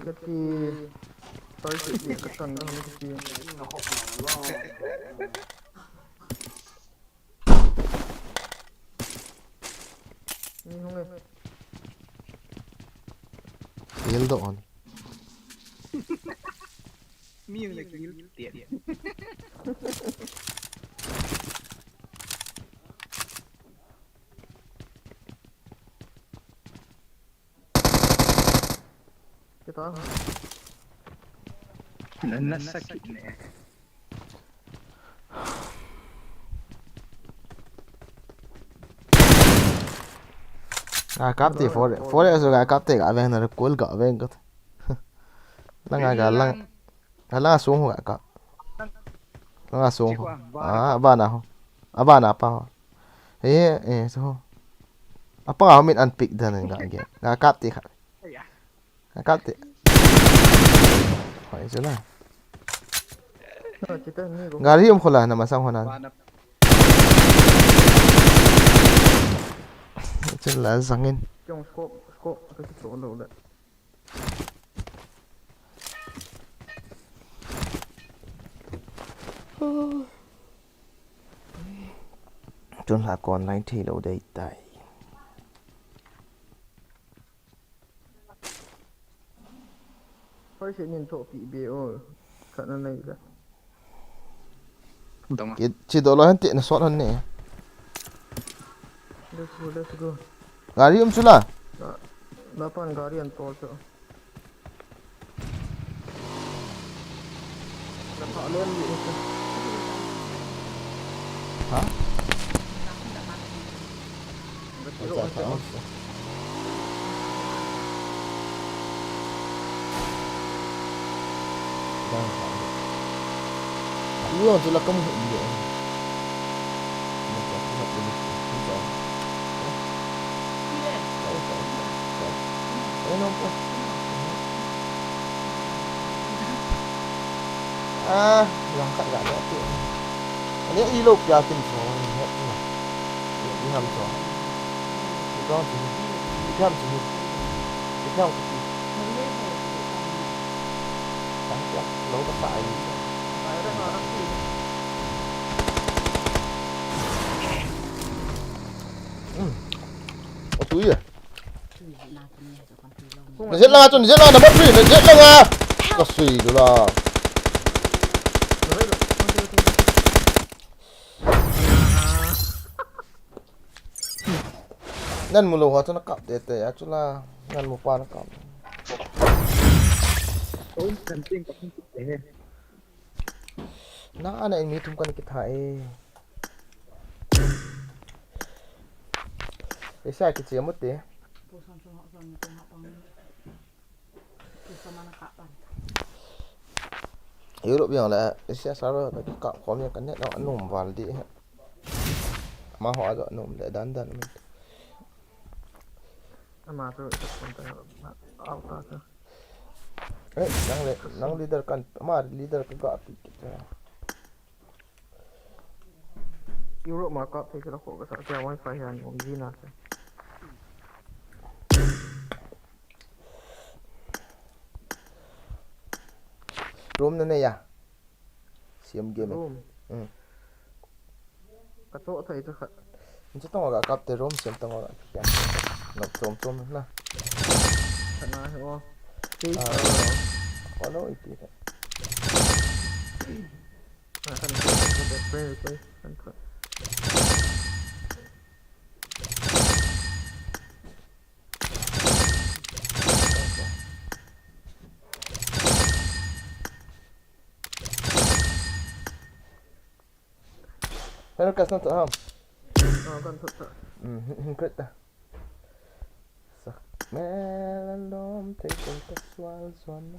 Kati, sorry, kati, kati. Ni hung e. Kill doh on. Mi jong le kill tiat. Kita. Na, na sakit ne. Ga kap te four, four so ga kap te ga veng na kul ga veng ka. Langa ga lang. Langa sung ga kap. Langa sung. Ah, abana ho. Abana pa ho. Eh, eh, so. Apa ga min an pick dan ga ge. Ga kap te kha. Ga kap te. Hoi chu la. Gari um khola na masang hona. Chun la zangin. Chong scope, scope, ka ki to lo le. Chun la kon line thi lo dei tai. Hoi se nin thoh pi be o. Khat na nei ka. Dong. Ki, chi do lo han te na sot han ne. Let's go, let's go. Gari um chu la. La, la pan gari an tol chu. Ha? Ah, langkhat ga le ati. Ani ilo pia kin so, ni het na. Ni ham so. Ni dong so. Ni ham so. Ni ham so. Tang pia, lo ka sa ai. Hmm. O tu ye. Na zet langa chun, zet langa number three, na zet langa. Ka sui du la. Nan mu lou ho chu na kap tete a chu la. Nan mu pa na kap. Na ana in mi thum kan kitha e. Isa kiche mu te. Europe jong le, Asia server ka kap khom jong ka net jong anom val di. Amaho a jong anom le dan dan min. Ama chu ka phone ta out ta chu. Eh, nang le, nang leader kan, ama leader ka ga pi kit. Europe ma kap thei kila kho ka sa, kya wifi han um ji na se. Room na nei a. Siam game. Room. Hmm. Ka cho thei cha khat. Ni cha tong ga kap te room siam tong ga. Kya. Nok chom chom na. Kana he o. Ti. Ah. Ko lo iti. Hello, kas na to ham. Ah, kan to ta. Hmm, hin, hin kret ta. Sak mel alom te te ka sual suan.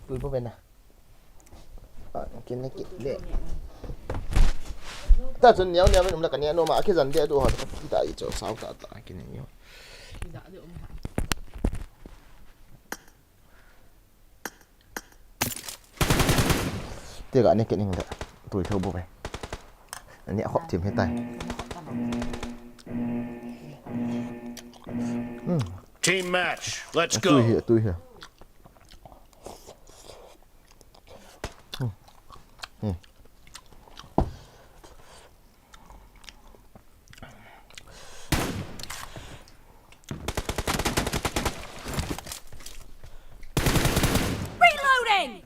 Pui po vena. Ah, kin na kit le. Ta chun niau niau um la ka nia no ma ki zan de do ha ta i cho sao ta ta kin ni. Te ga ne ke ning da. Tui tho bu ve. Ani a khop thim he tai. Team match. Let's go. Tui hi, tui hi. Reloading!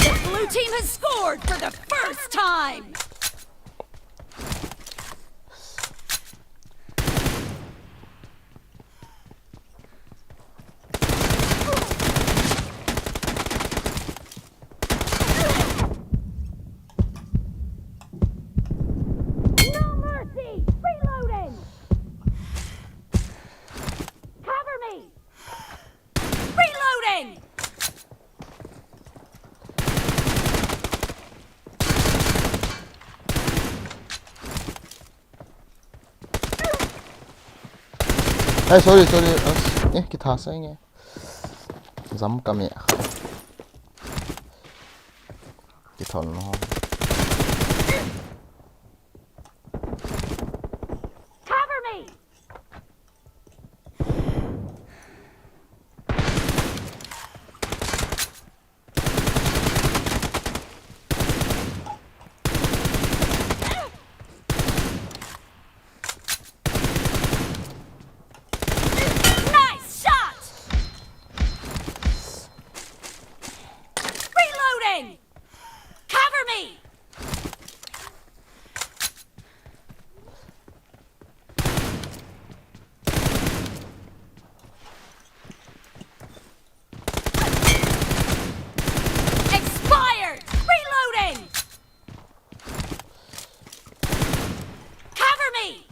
The blue team has scored for the first time! No mercy! Reloading! Cover me! Reloading! Hey, sorry, sorry. As, eh, kitha sa nge. Jam kami. Kithon no. Cover me! Nice shot! Reloading! Cover me! Expired! Reloading! Cover me!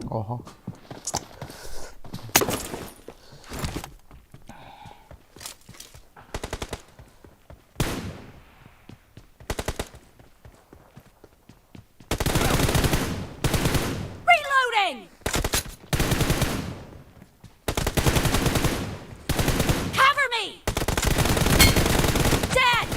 Oho. Reloading! Cover me! Dead!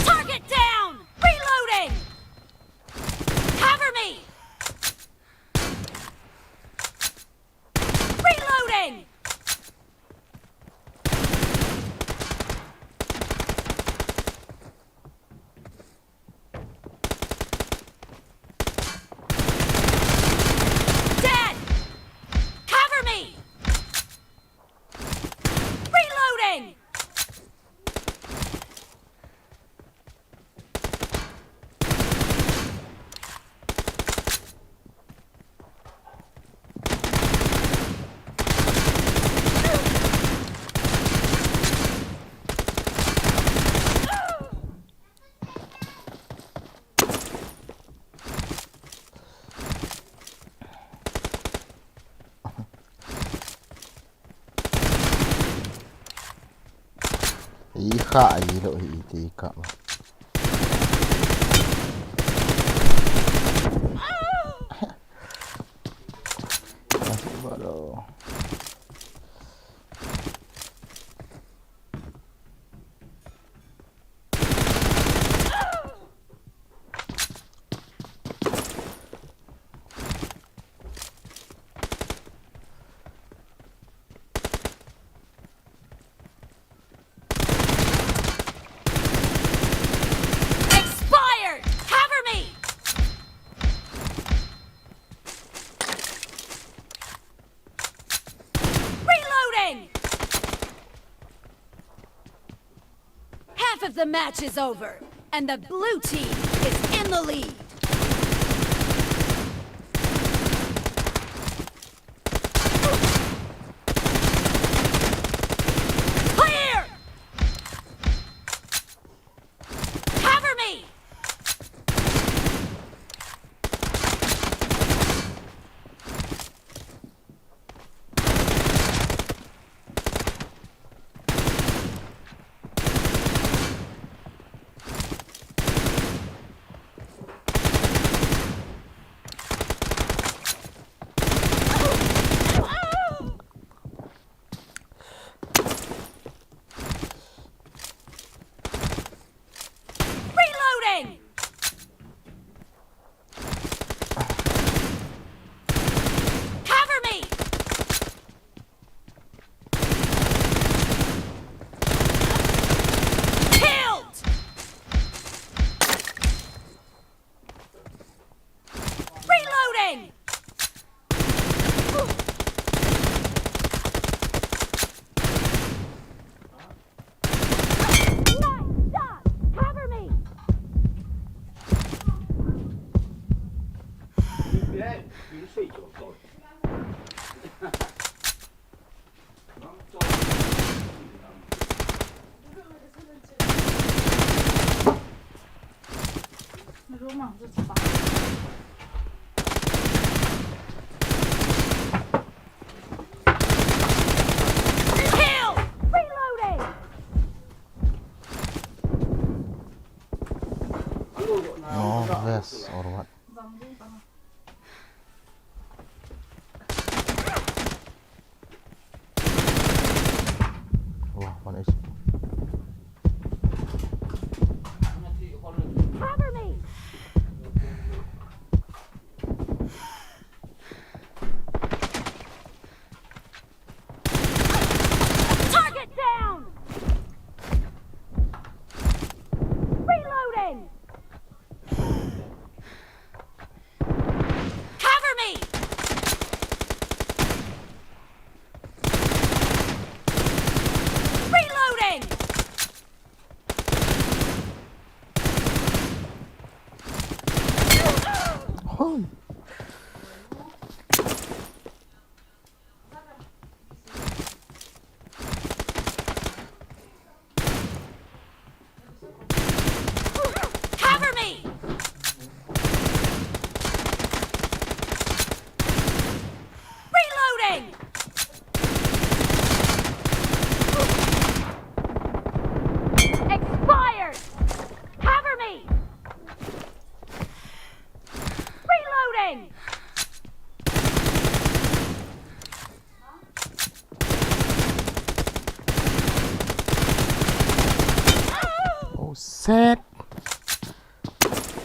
Target down! Reloading! Cover me! Reloading! Dead! Cover me! Reloading! Ikha ailo hi iti ka. Baro. of the match is over, and the blue team is in the lead. Clear! Cover me! Reloading! Cover me! Killed! Reloading! Nice shot! Cover me! Kill! Reloading! No vest or what? Wow, one H P. Cover me! Target down! Reloading! Cover me! Reloading! Holy. Cover me! Reloading! Expired! Cover me! Reloading! Oh, sad.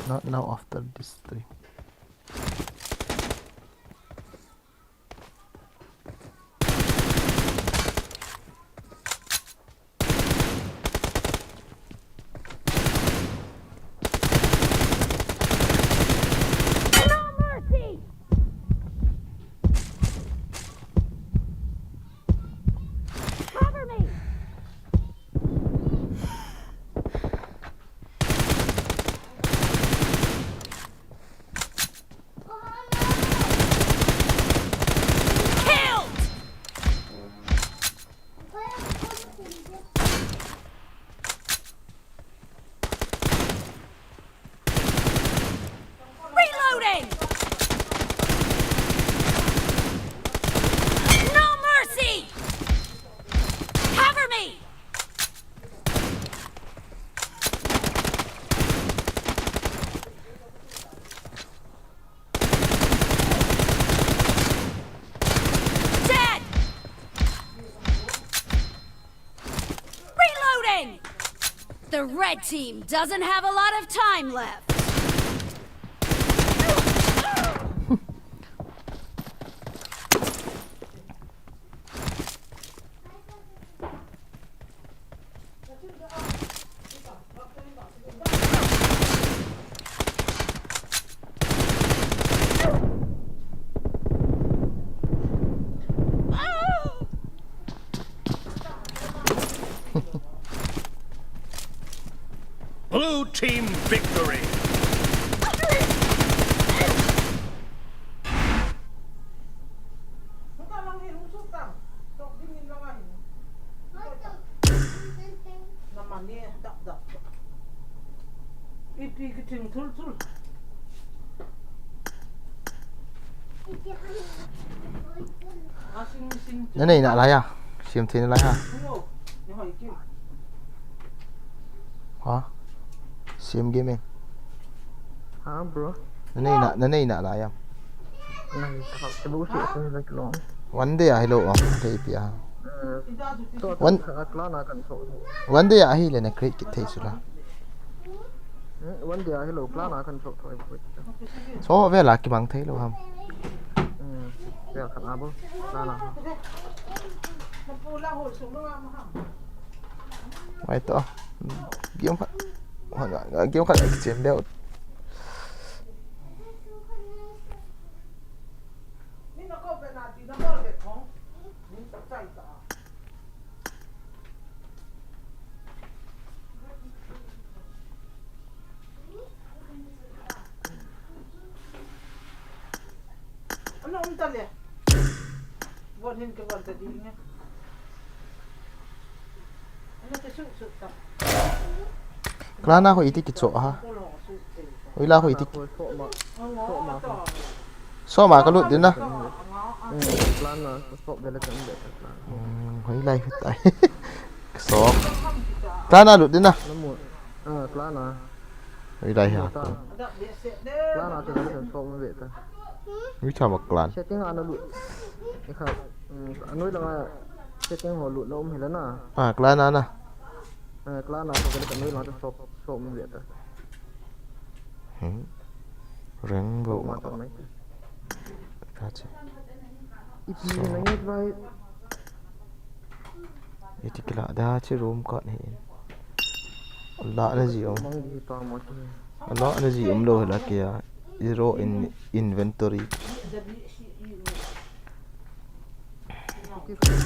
Not now after this stream. No mercy! Cover me! Killed! Reloading! No mercy! Cover me! Dead! Reloading! The red team doesn't have a lot of time left. Blue team victory. Nanei nalai a. Siam thei nalai a. Ha? Siam game in. Ha, bro? Nanei na, nanei nalai a. Nang tak te bu si ko na klong. One day a hilou a, thei pi a. Hmm. So, one, ka clan a kan so. One day a hile na create kit thei sula. Hmm, one day a hilou, clan a kan so thoi. So vela kimang thei lou ham. Hmm. Vel khat a bou. Clan a. Mai to. Game khat. Game khat kichem deu. Ana um ta le. Von hin ke von ta di nge. Ana te su su ta. Clan a ho iti kicho ha. Ko lo su te. Hoila ho iti. Ko so ma. So ma. So ma ka lut din na. Hmm, clan a so be le kan be ta clan. Hmm, hoilai hu tai. So. Clan a lut din na. Namu. Ah, clan a. Hoilai ha. Clan a te kan so ma be ta. Ui cha ma clan. Setting a na lut. Ikha, hmm, anoi langa setting ho lut na um hila na. Ah, clan a na. Ah, clan a so be le kan noi langa so so ma be ta. Hmm. Reng bo. Ka che. Ipi na nge bai. Iti kila da che room ka ni. Allah na ji um. Mang di pa mo che. Allah na ji um lou la kya. Zero in inventory.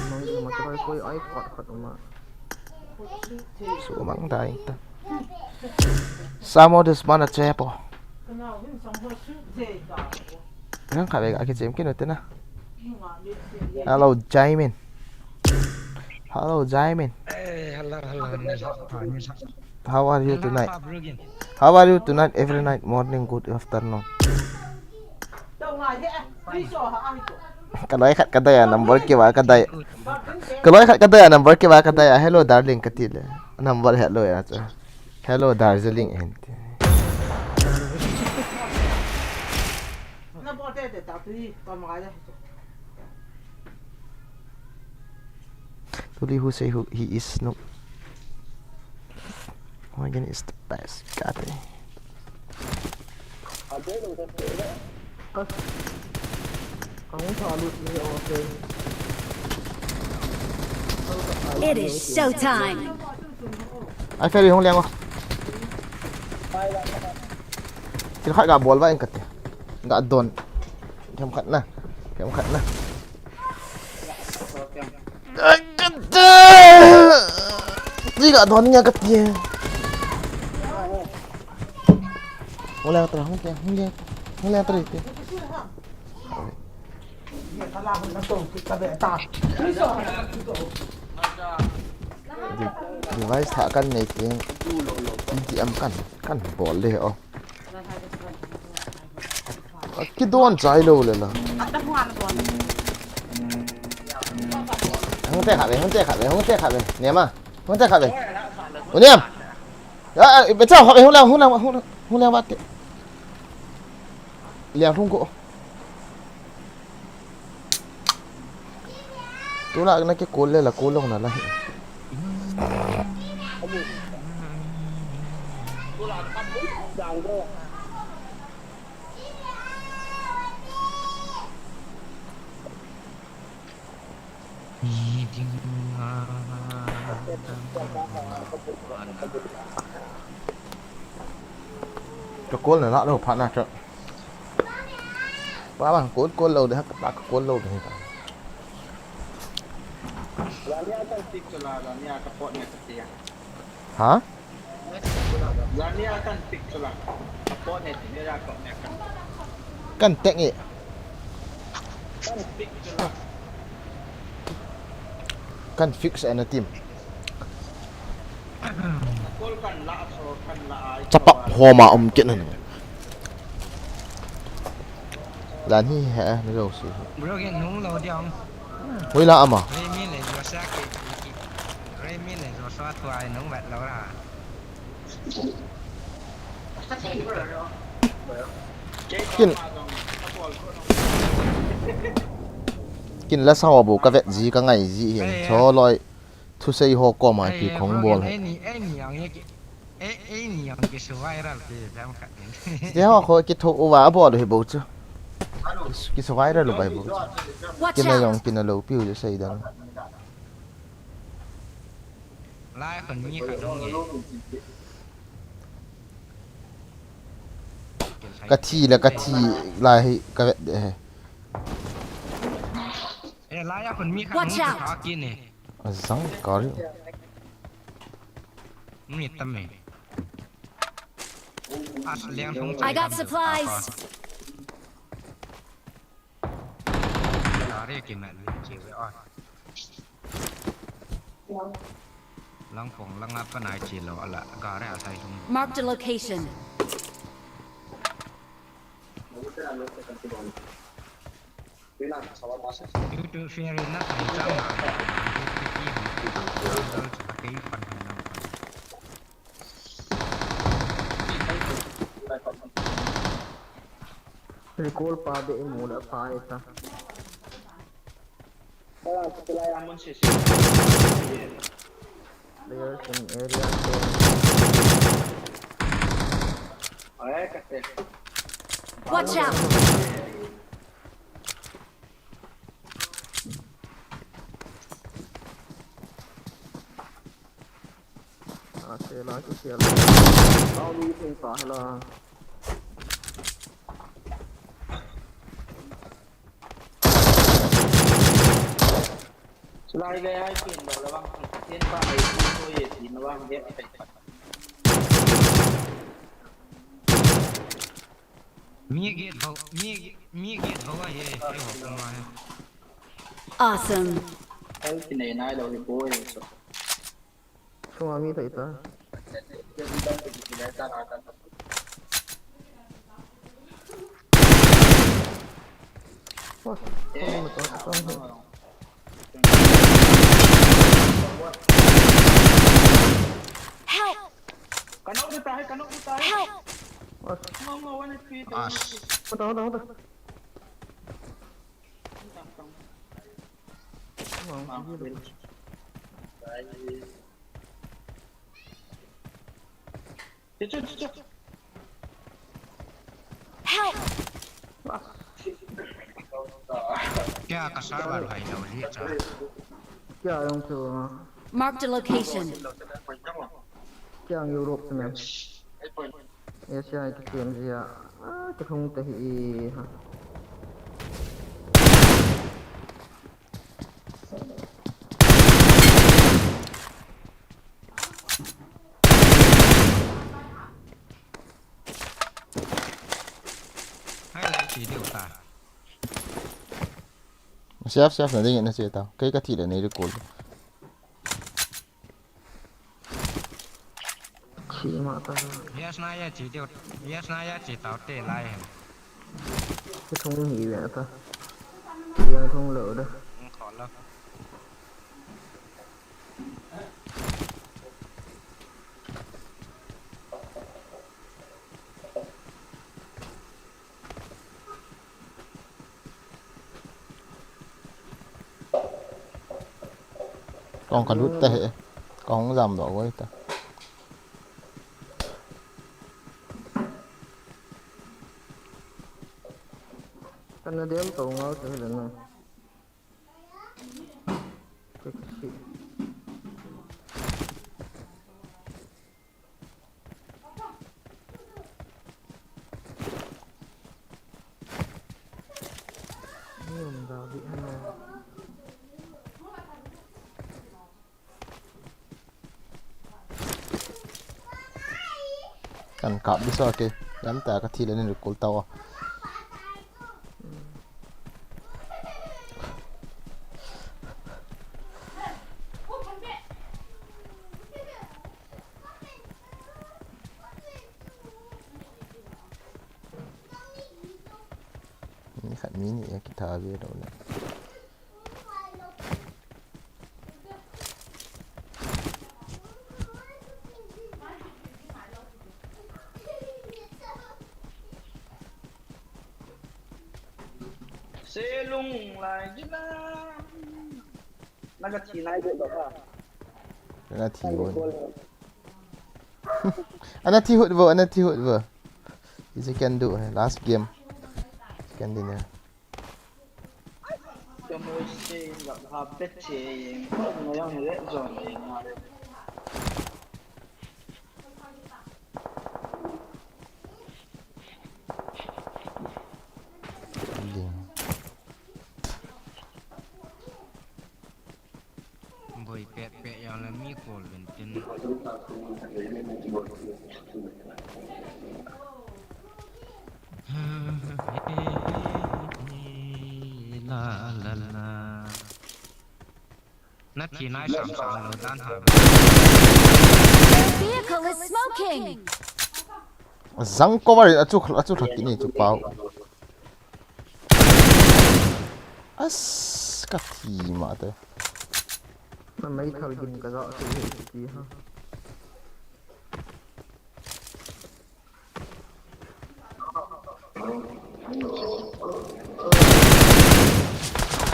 Mang di ma che bai koi ai khat khat ma. Sumang dai ta. Samo dus mana chepo. Nang kha ve ga kichem kinu te na. Hello, Jaimin. Hello, Jaimin. Eh, hello, hello, hello. How are you tonight? How are you tonight? Every night, morning, good afternoon. Ka loi khat ka dai a number kiva ka dai. Ka loi khat ka dai a number kiva ka dai a. Hello darling ka ti le. Number hello ya cha. Hello Darjeeling en ti. Tuli who say who he is no. Morgan is the best. Kate. It is showtime. Ai, ferry hung leng o. Kin khat ga bol va in kate. Ga don. Kem khat na. Kem khat na. Ai, kate. Ji ga don nya kate. Hung leng tra, hung leng, hung leng, hung leng tra te. Device thah kan nei teng, T D M kan, kan bol le o. Kidon chai lou le la. Hung te kha ve, hung te kha ve, hung te kha ve. Niam a. Hung te kha ve. U Niam. Ya, be cha kha ve, hung le, hung le, hung le, hung le va te. Liang thung ko. Tula na ke kol le la kol long na la. Ka kol na la lo pha na cha. Pa bang kol kol lo de ha ka pa kol lo de ha. Ha? Zania kan pick chu la. Apo ne ti ne la ko ne kan. Kan tek e. Kan pick chu la. Kan fix ana team. Kol kan la so kan la ai. Chapap homa um kit na. Dan hi he, ni lo si. Bro, gen nung lo diang. Hoila ama. Remi le Joshua ke. Remi le Joshua tu ai nung vat lo ra. Kin. Kin la sao bu ka vet ji ka ngai ji hin. Cho loi. Thusei ho koma ki khong bol he. Ei, ei ni ang ye ki, ei, ei ni ang ki su viral ki jam khat ni. Te ho kho ki tho uva bol hi bo chu. Ki su, ki su viral uva bo chu. Watch out! Kina jong kina lo piu je sei dan. Lai khun mi khat dong e. Ka thi la ka thi lai hi ka vet de he. Eh, lai a khun mi khat dong e. Watch out! Ka ki ni. Azang kari. Ni tam e. As liang thong. I got supplies. Gari ki mat ni chi ve a. Lang pong lang apa nai chi lo ala gari a sai thong. Marked a location. Tutu feri na thong chang na. Tutu ki hong ki hong chang chang kei pan na. Recall pa de imu la pa ita. Players in area. Watch out! Ah, sela, ki sela. Au, ni thing ta la. Sela, ga ai pin da la bang. Tin pa ai pin ko ye pin la bang ye. Mi get ho, mi, mi get ho ye, ye ho ko ma he. Awesome. Kal ki nei nai lo hi boi so. Sunga mi thei ta. What? Help! Help! What? Hold on, hold on, hold on. Help! Kya ka server hai lo ji cha. Kya jong chu. Marked a location. Kya Europe na. Asia ki tem ji a. Ah, ka thung te hi ha. Hai lai chi diu ta. Safe, safe na ding na che ta. Kei ka thi le nei recall. Chi ma ta. Yes na ya chi diu. Yes na ya chi tao te lai hen. Ki thung hi ve ta. Ki thung lo da. Thung kho lo. Kong ka lut ta he. Kong jam doh voi ta. Kana del to ngal te le na. Kan kap di so ke. Yam ta ka thi le ni recall ta wa. Ni khat mi ni a kitha ve lo le. Selung lai gila. Naga thi nai do do ha. Ana thi hut vo. Ana thi hut vo, ana thi hut vo. Is can do, eh, last game. Can do ne. Ka moi se la ha pe che, ko no yang le zon le na. Ding. Boi pet pet yang le mi kol ben tin. La la la. Na thi nai sam sam lo dan ha. Their vehicle is smoking. Zang cover a chu, a chu thak ni chu pau. As ka thi ma te. Na mai thal gin ka za chu hi ti ha.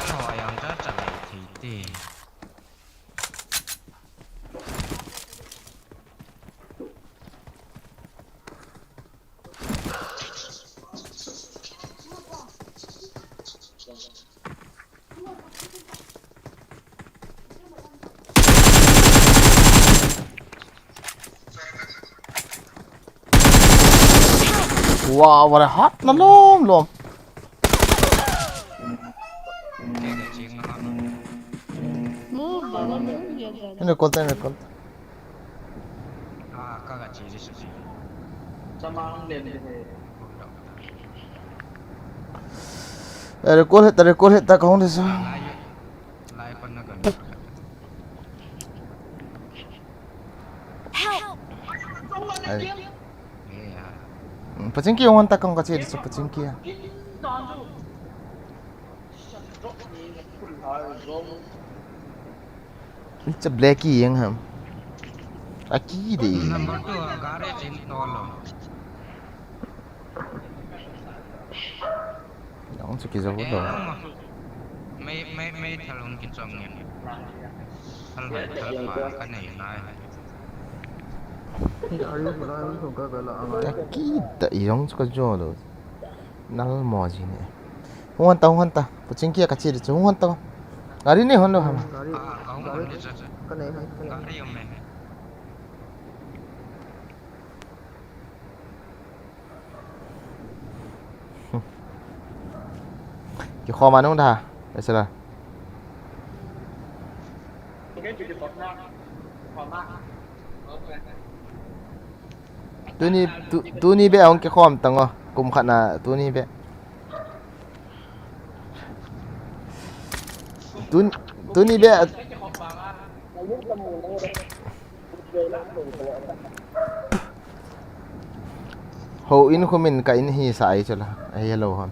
Kan ho yang cha cha lai thei te. Wow, what a hot na lom lom. Move, baba, move, ya. Ene kol ta, ene kol ta. Eh, recall hita, recall hita, kahung desa. Help! Ai. Hmm, pachingki hung hon ta kahung kache desa, pachingki a. It's a Blackie yang ham. Aki de. Number two, garage in tolo. Yang chu kizo lo. Mai, mai, mai thal hung kichom ngen. Thal hai thal pha ka nei nai. Aki ta i yang chu ka jo lo. Nal mo ji ne. Hung hon ta, hung hon ta. Pachingki a kache di chu hung hon ta. Gari nei hon lo ham. Gari, gari. Ka nei hai, ka nei. Gari um me. Kikhom a nung da. Esela. Tuni, tu, tuni be ahung kikhom tang o. Kum khat na tuni be. Tun, tuni be. Ho in khumin ka in hi sa ai chula. Ai hello hon.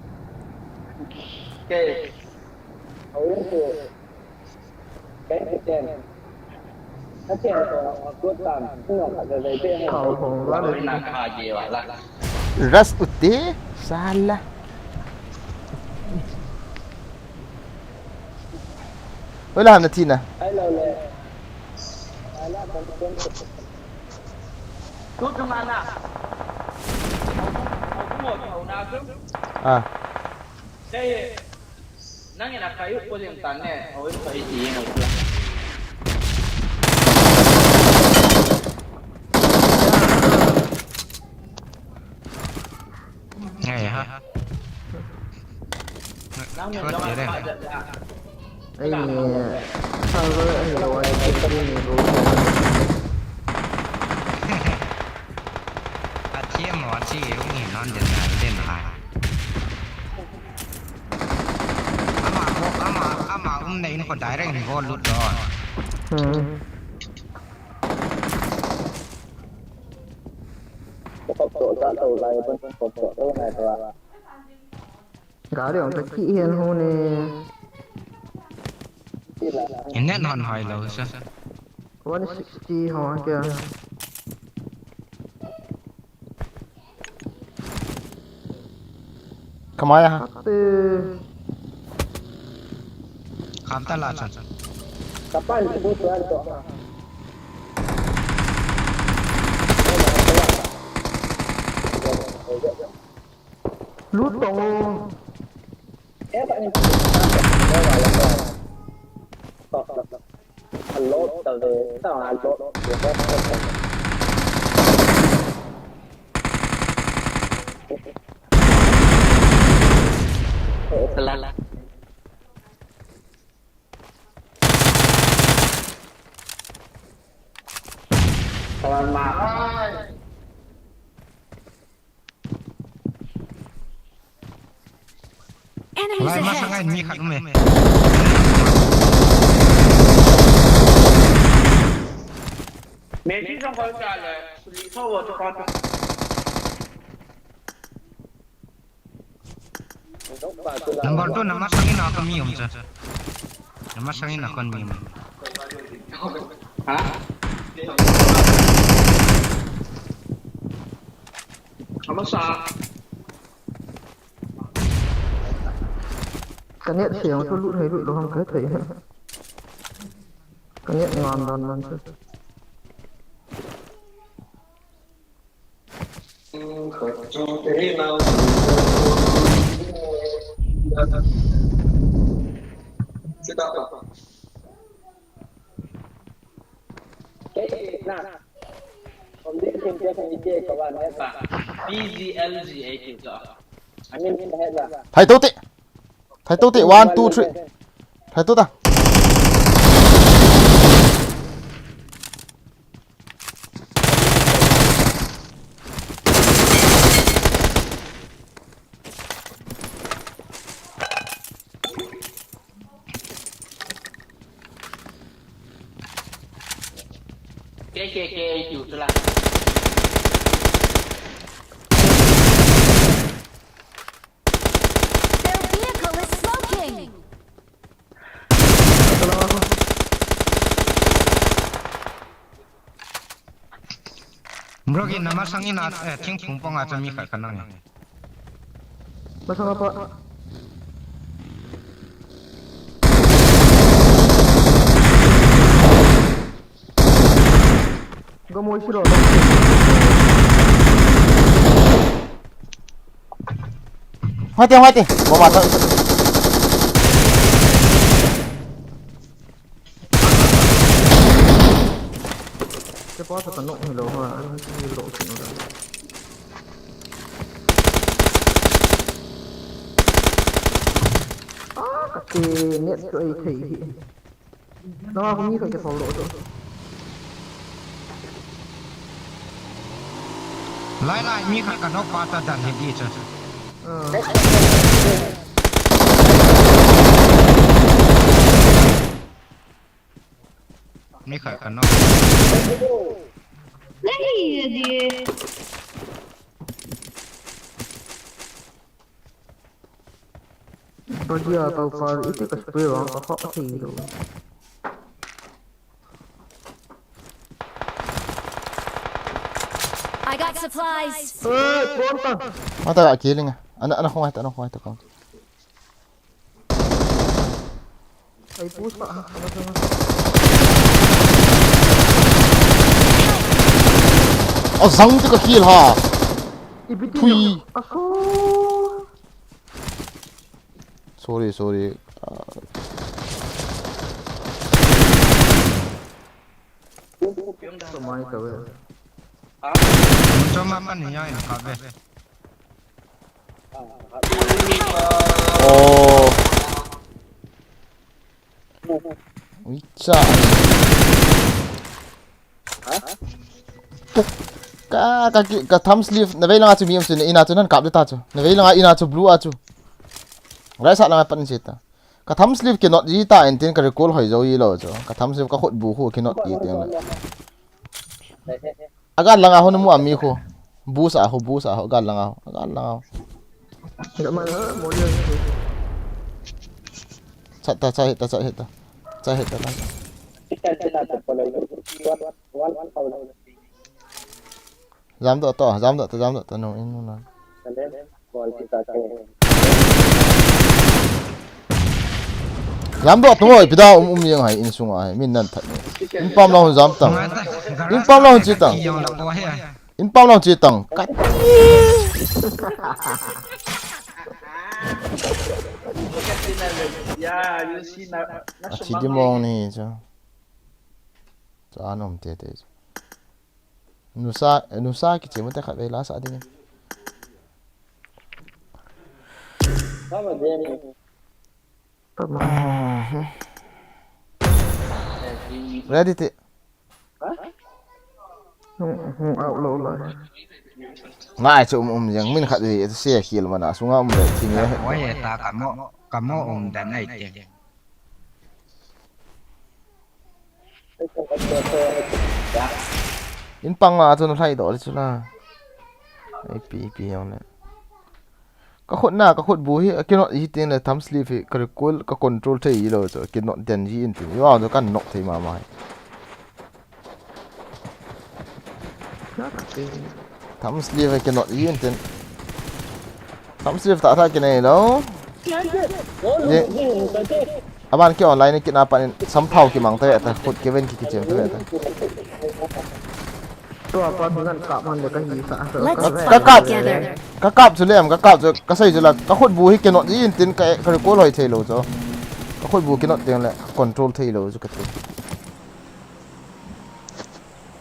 Ras ute, sala. Wala na tina. Ah. Nangin a kai u ko jeng tan ne, oi, kai ti ngai ti. Ngai ha. Nang min jong a. Ai ni, server ai lo ai ni ro. A ti Emo achi, ung in non den na, den na. Ama, ama, ama um na in ko direct in go lut don. Hmm. Gari ong ta ki hen ho ne. Internet hon hoi lou sa. One sixty ho kya. Kamaya ha. Ate. Kham ta la chan. Kapan bu tuan to. Lut tong o. Enemies ahead. Messi jong koi ka le, li tho wo to ka. Number two, namasang in a kon mi um cha. Namasang in a kon mi um. Ha? Amasa. Ka net siang chu lut hai lut lou ham ka thei. Ka net ngam dan dan chu. P G L G A Q. Thai to te. Thai to te. One, two, three. Thai to ta. K K K A Q tu la. Their vehicle is smoking. Bro, ki namasang in a, eh, thingphung pang a cha mi khat ka nang e. Masang apa? Gamoi siro. Hoi te, hoi te. Bo ba ta. Ke pa ta no hi lo ha, an hi lo ki no. Ah, ka te net ko ai thei hi. Nang a ko mi khat ke thol lo to. Lai lai mi khat ka nok pa ta dan he di cha. Ah. Mi khat ka nok. Lai di. Badia tau par iti ka spray wang ka hok thei lo. I got supplies. Eh, pon ta. Mata ka kiling. Ana, ana khong ai ta, ana khong ai ta kong. Ai push pa. Ana khong. Oh, zang tu ka kill ha. Ibiti. Pui. Aso. Sorry, sorry. Ah. Sumai ka ve. Choma pa ni ya in ka ve. Oh. Ui cha. Ka, ka ki, ka thumb sleeve, na vei langa chu mi um chu, na ina chu nan kap de ta chu. Na vei langa ina chu blue a chu. Right side langa pan che ta. Ka thumb sleeve kinot ji ta in tin ka recall hoi jou ji lou chu. Ka thumb sleeve ka khut bu khu kinot ji teng le. Agal langa ho na mu a mi khu. Boost a ho, boost a ho, agal langa ho, agal langa ho. Chat ta, chat hit ta, chat hit ta. Chat hit ta, ta. Jam doh to, jam doh to, jam doh to, no, in, no, no. Jam doh to, oi, pida um, um jeng hai, in sunga hai, min nan that ni. In pam long jam tang. In pam long chi tang. In pam long chi tang. Kat. Ya, you see na, na. A chi di mong ni chu. Cha nom te te chu. Nusa, nusa kiche mo te khat vei la sa ding. Ready te. Hung, hung out lo la. Ngai chu um, um jeng min khat vei se khil mana sunga um le thi ni. Oi ta ka mo, ka mo um da nai te. In pang a chu na lhai doh le chu la. Ipi, ipi jong le. Ka khut na, ka khut bu hi, a kinot ji tin le thumb sleeve hi, ka recoil, ka control thei ji lou chu, kinot den ji in tin. Yo, chu kan nok thei mama hi. Thumb sleeve hi kinot ji in tin. Thumb sleeve tah tah kinei lou. Aban ki online kit na pan in samphao kimang ta ve ta, khut kiven ki kichem ta ve ta. Tua pa tu nan kap man le ka hi sa. Let's Ka, ka fight kap, together. Ka kap chu lem, ka kap chu, ka sei chu la, ka khut bu hi kinot ji in tin ka, ka recoil hoi thei lou chu. Ka khut bu kinot teng le, control thei lou chu ka ti.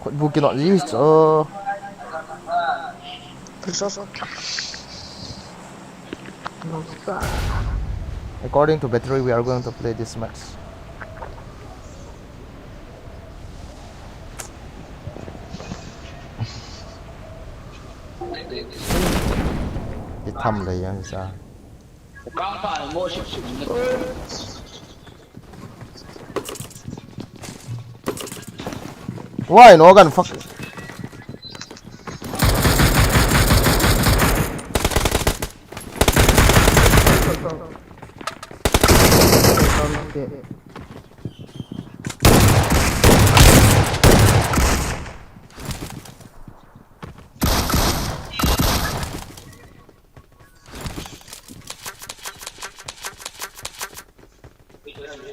Khut bu kinot ji chu. According to battery, we are going to play this match. Itham le yang sa. Why no gun fuck?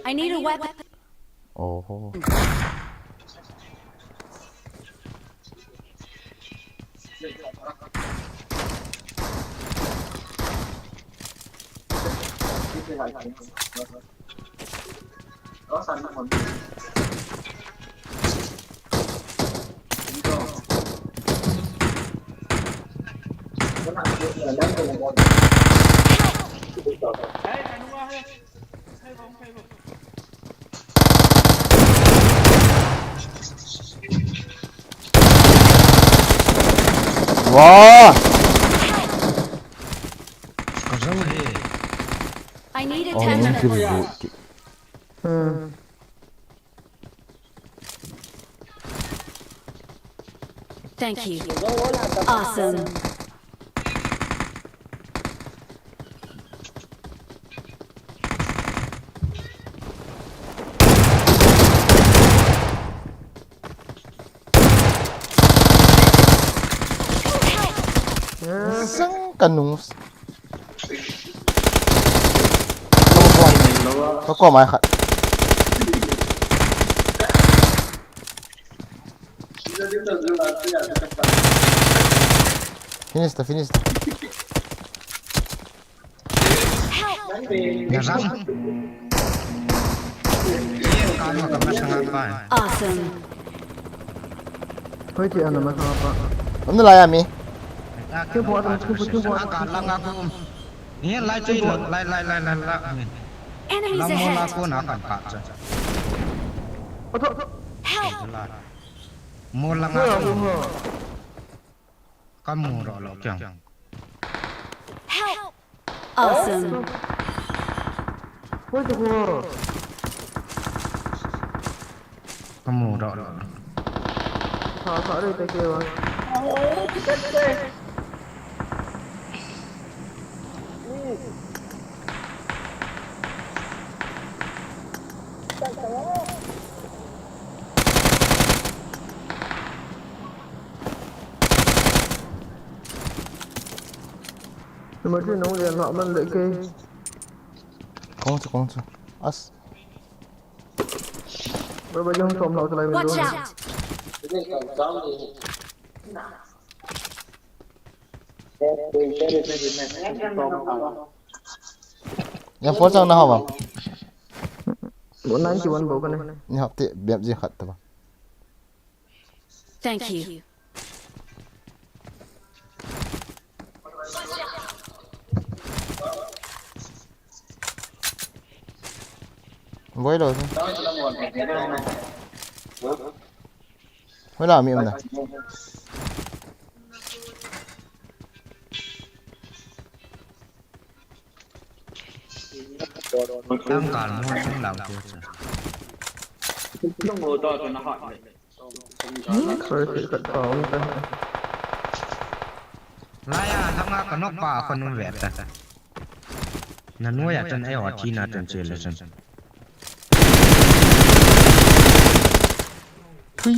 I need a weapon. Oho. Wah! Ka zo he. I need Oh, attention. Ki reboot ki. Hmm. Thank you. Awesome. Sang kanung. Ka ko mai khat. Finish ta, finish ta. Help! Nga ram. Ye ka ma ka ma sanga pa. Awesome. Hoi ti ana ma sanga pa. Umna la ya mi. Ke bo adam ke bo ke bo. Ka la nga ko. Ni lai chui lo, lai, lai, lai, lai, lai. Enemies ahead. Mo la ko na kan pa cha. Oto. Help! Mo la nga ko. Kamu ro lo kyang. Help! Awesome. Hoi to ho. Kamu ro lo. Sa sa re te ke wa. Number three, nong lian hah man le ke. Kong chu, kong chu. As. Bro, bro, jong som lau chalai min. Watch out! Yang four chang na hao ba? Bo ninety one bo ka ne. Ni hap te bep ji khat ta ba. Thank you. Voi lo. Voi la mi um da. Tang kal mo tang lau ko cha. Tang mo to to na hot. Hmm, sorry, sorry, sorry, sorry. Laya, langa ka nok pa ka nung ve ta. Na nuai a chan ai o thi na chan che le chan. Hui.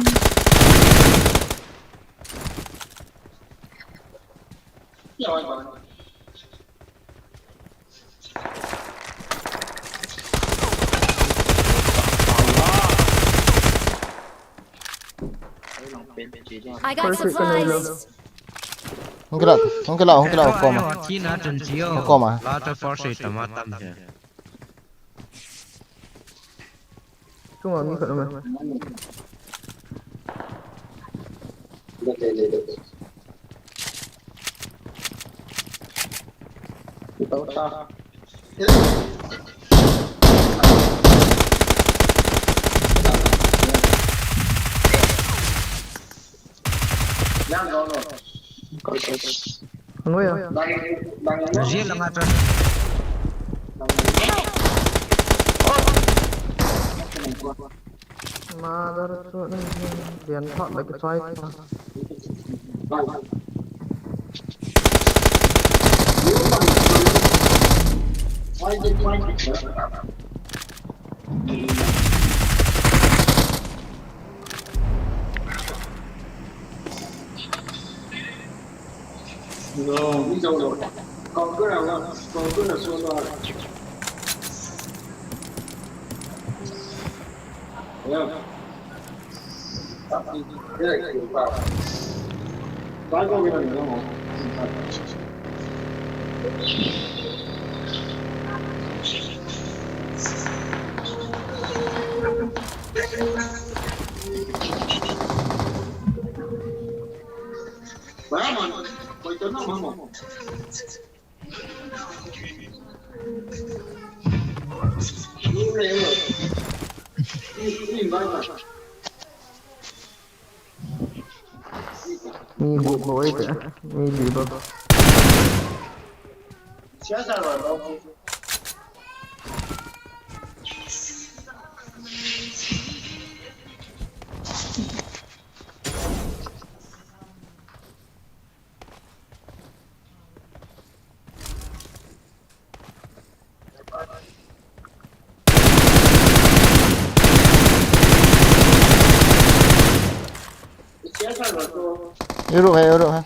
I got supplies. Hung kila, hung kila, hung kila, hung koma. Hung koma. Chunga mi khat ma. Ngoi a. Jia langa chan. Mother chu, lian phat le ka choi ta. Mi gup bou ahi te, mi li bou. Europe hai, Europe hai.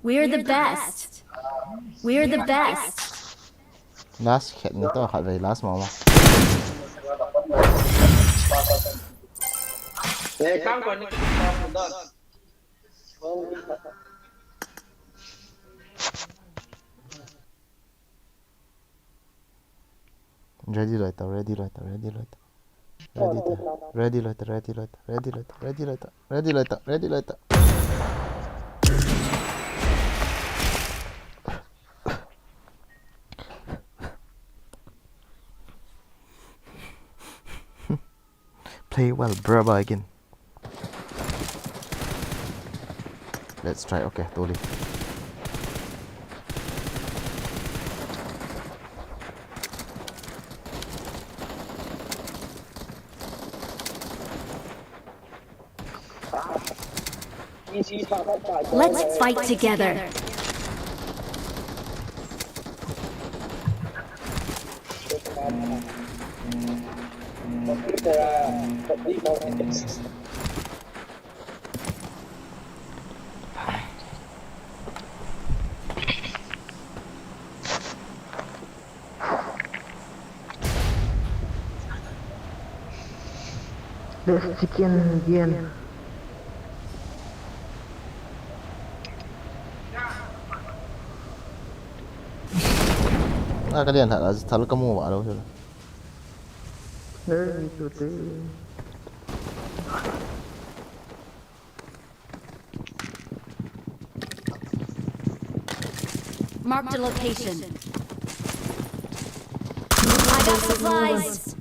We're the best. We're the best. Last khet ni to, khat vei last mama. Eh, kam kon ni. Ready loi ta, ready loi ta, ready loi ta. Ready ta, ready loi ta, ready loi ta, ready loi ta, ready loi ta, ready loi ta, ready loi ta. Stay well, brother, again. Let's try. Okay, tuli. Let's fight together. There's chicken again. Ah, kalian thal, thal kamu ba lo sila. Hey, me too, too. Marked a location. I got supplies.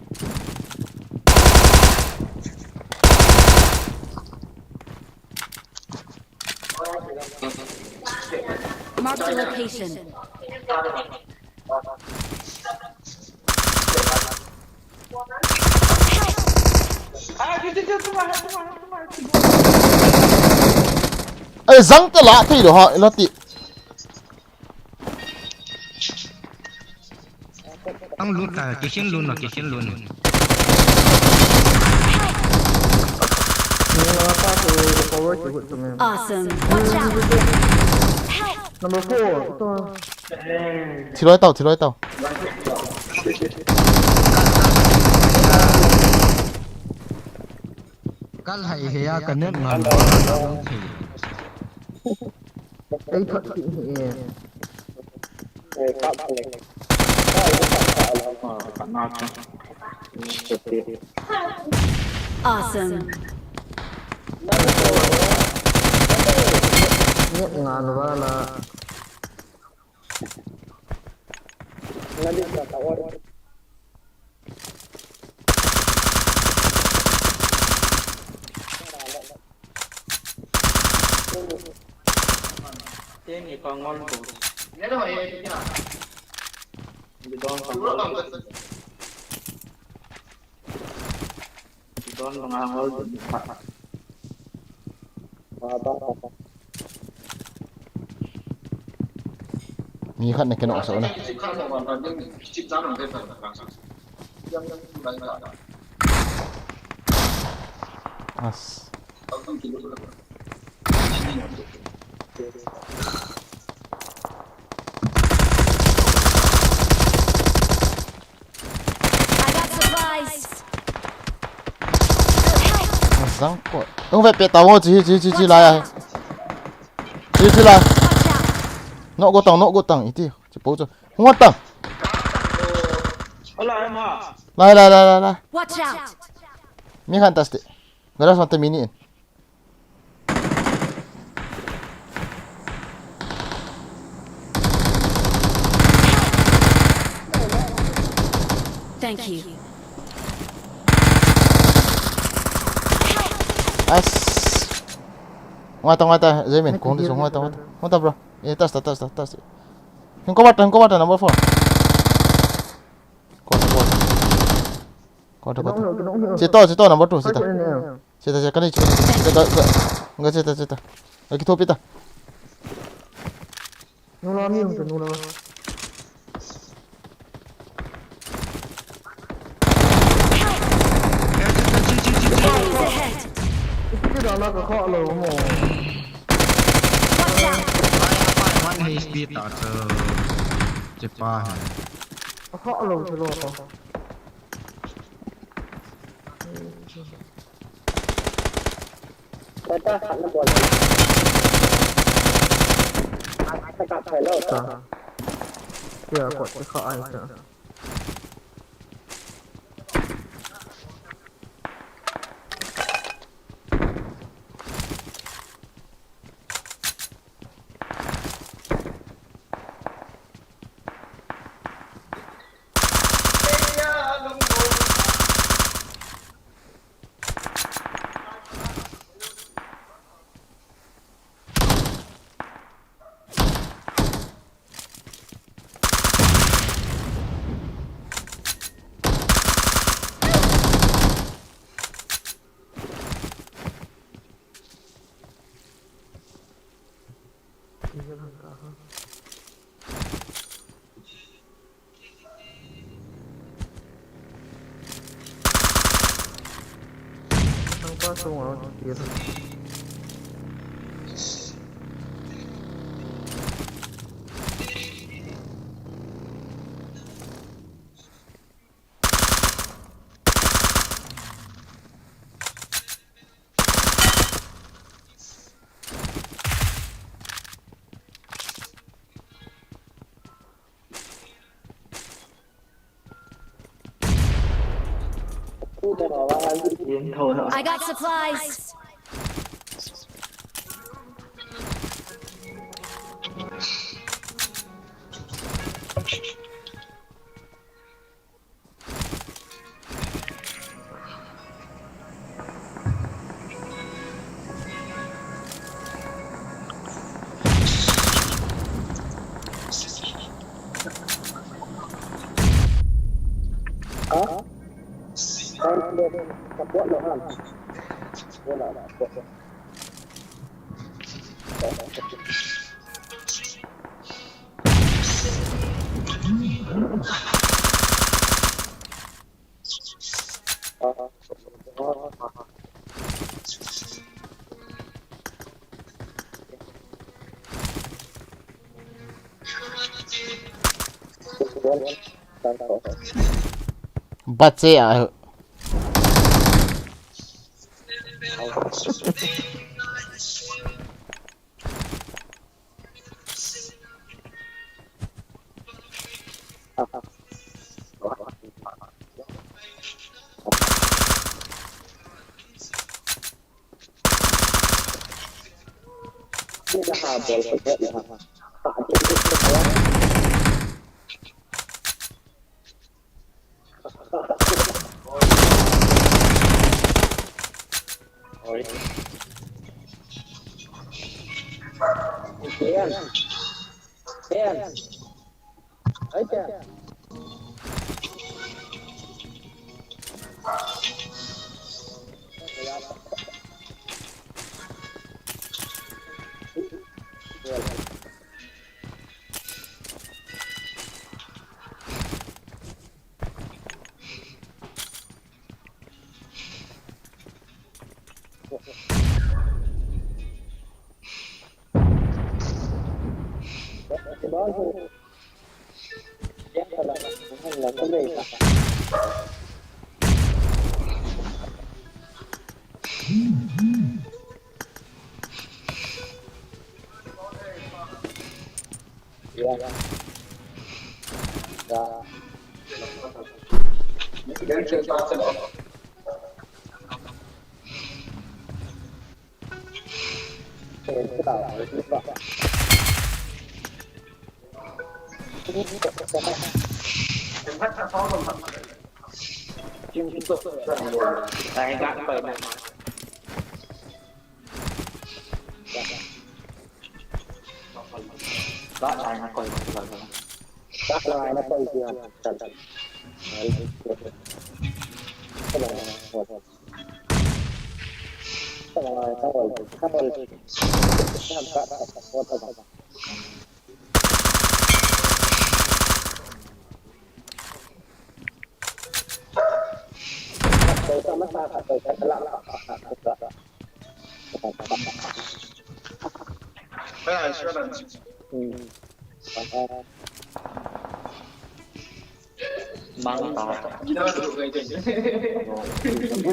Marked a location. Ai, jang ta la thei lo ha, la ti. Ang lut ta, kisin lun no, kisin lun. Awesome. Watch out. Number four. Thi loi tau, thi loi tau. Kal hai he ya ka net ngan ba na ong thei. Ei thot ki he. Awesome. Net ngan ba na. Mi khat na kino sa na. As. I got supplies. Zang ko. Tung ve pe tao chi chi chi chi lai. Chi chi lai. Watch out. No go tang, no go tang iti. Chi po chu. Hung tang. Lai lai lai lai lai. Watch out. Mi khan tas te. Gara san te mini in. Thank you. Nice. Ngata, ngata, Zemin, kong di sung, ngata, ngata. Ngata, bro. Eh, tas, tas, tas, tas, tas. Hingko bata, hingko bata, number four. Kota, kota. Kota, kota. Sito, sito, number two, sito. Sita, sita, kani, sita, sita, sita, sita. Lagi topi ta. Nula mi hung tu nula. Enemies ahead. Iti dah lah ka kha lo mo. Watch out. One H P ta chu. Chepa hai. Kha lo chu lo ko. Kota khat na bol. Ata ka phai lo. Ta. Tia ko ti kha ai ta. I got supplies. Bache a.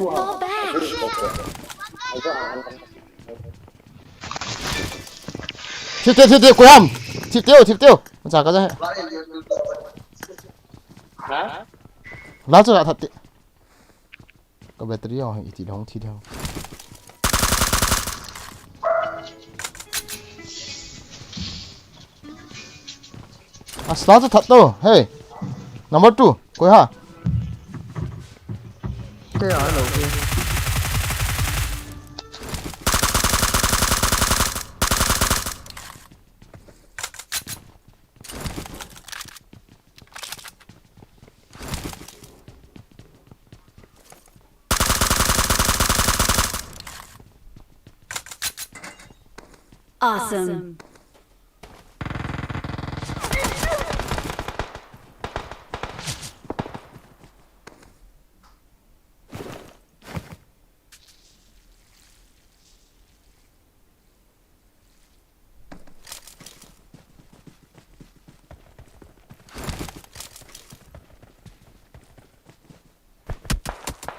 Fall back. Thip teu, thip teu, koi ham. Thip teu, thip teu. Macha ka ja he. Ha? La chu la that te. Ka battery ho hang iti long thi ding. Asla chu that to. Hey. Number two. Koi ha? Te a lo ke. Awesome.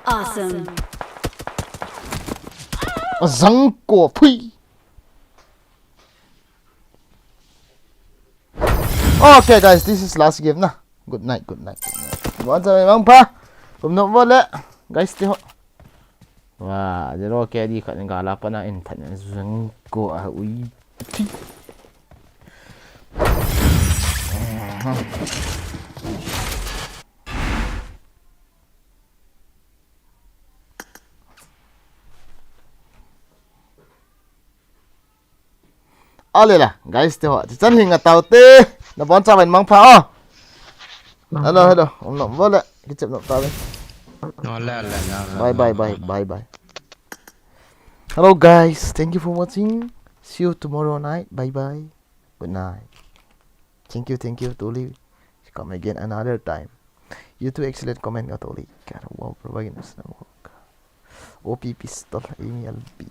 Awesome. Zangko phui. Okay, guys, this is last game na. Good night, good night, good night. Bon sa mang pa. Kum no bole. Guys, te ho. Wa, zero K D khat nga la pa na in than zangko a ui. Alela, guys, te ho. Ti chan hinga tau te. Na bon sa ven mang pa o. Hello, hello. Om nom bole. Kichep nom ta ven. No, le, le, le, le, Bye, le, bye, le. Bye, bye, bye. Hello, guys. Thank you for watching. See you tomorrow night. Bye, bye. Good night. Thank you, thank you, Tuli. Come again another time. You too, excellent comment, Tuli. God, wow, bro, again, it's not work. O P pistol, Amy L B.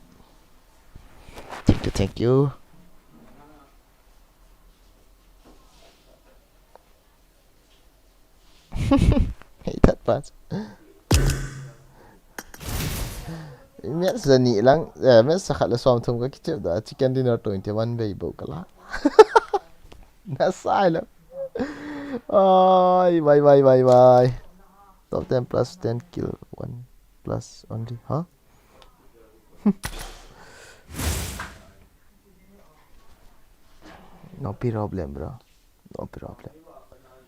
Thank you, thank you. Hey, that part. Match za ni lang, eh, match za khat le som thum ka kichep da, chicken dinner twenty one vei bou ka la. Na sai lo. Ai, bye, bye, bye, bye. Top ten plus ten kill, one plus only, huh? No problem, bro. No problem.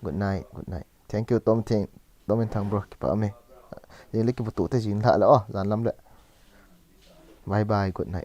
Good night, good night. Thank you, Tom Thing, Tom Thang, bro. Kipa me. Jing le kipa tu te jing la le, oh, jan lam le. Bye bye, good night.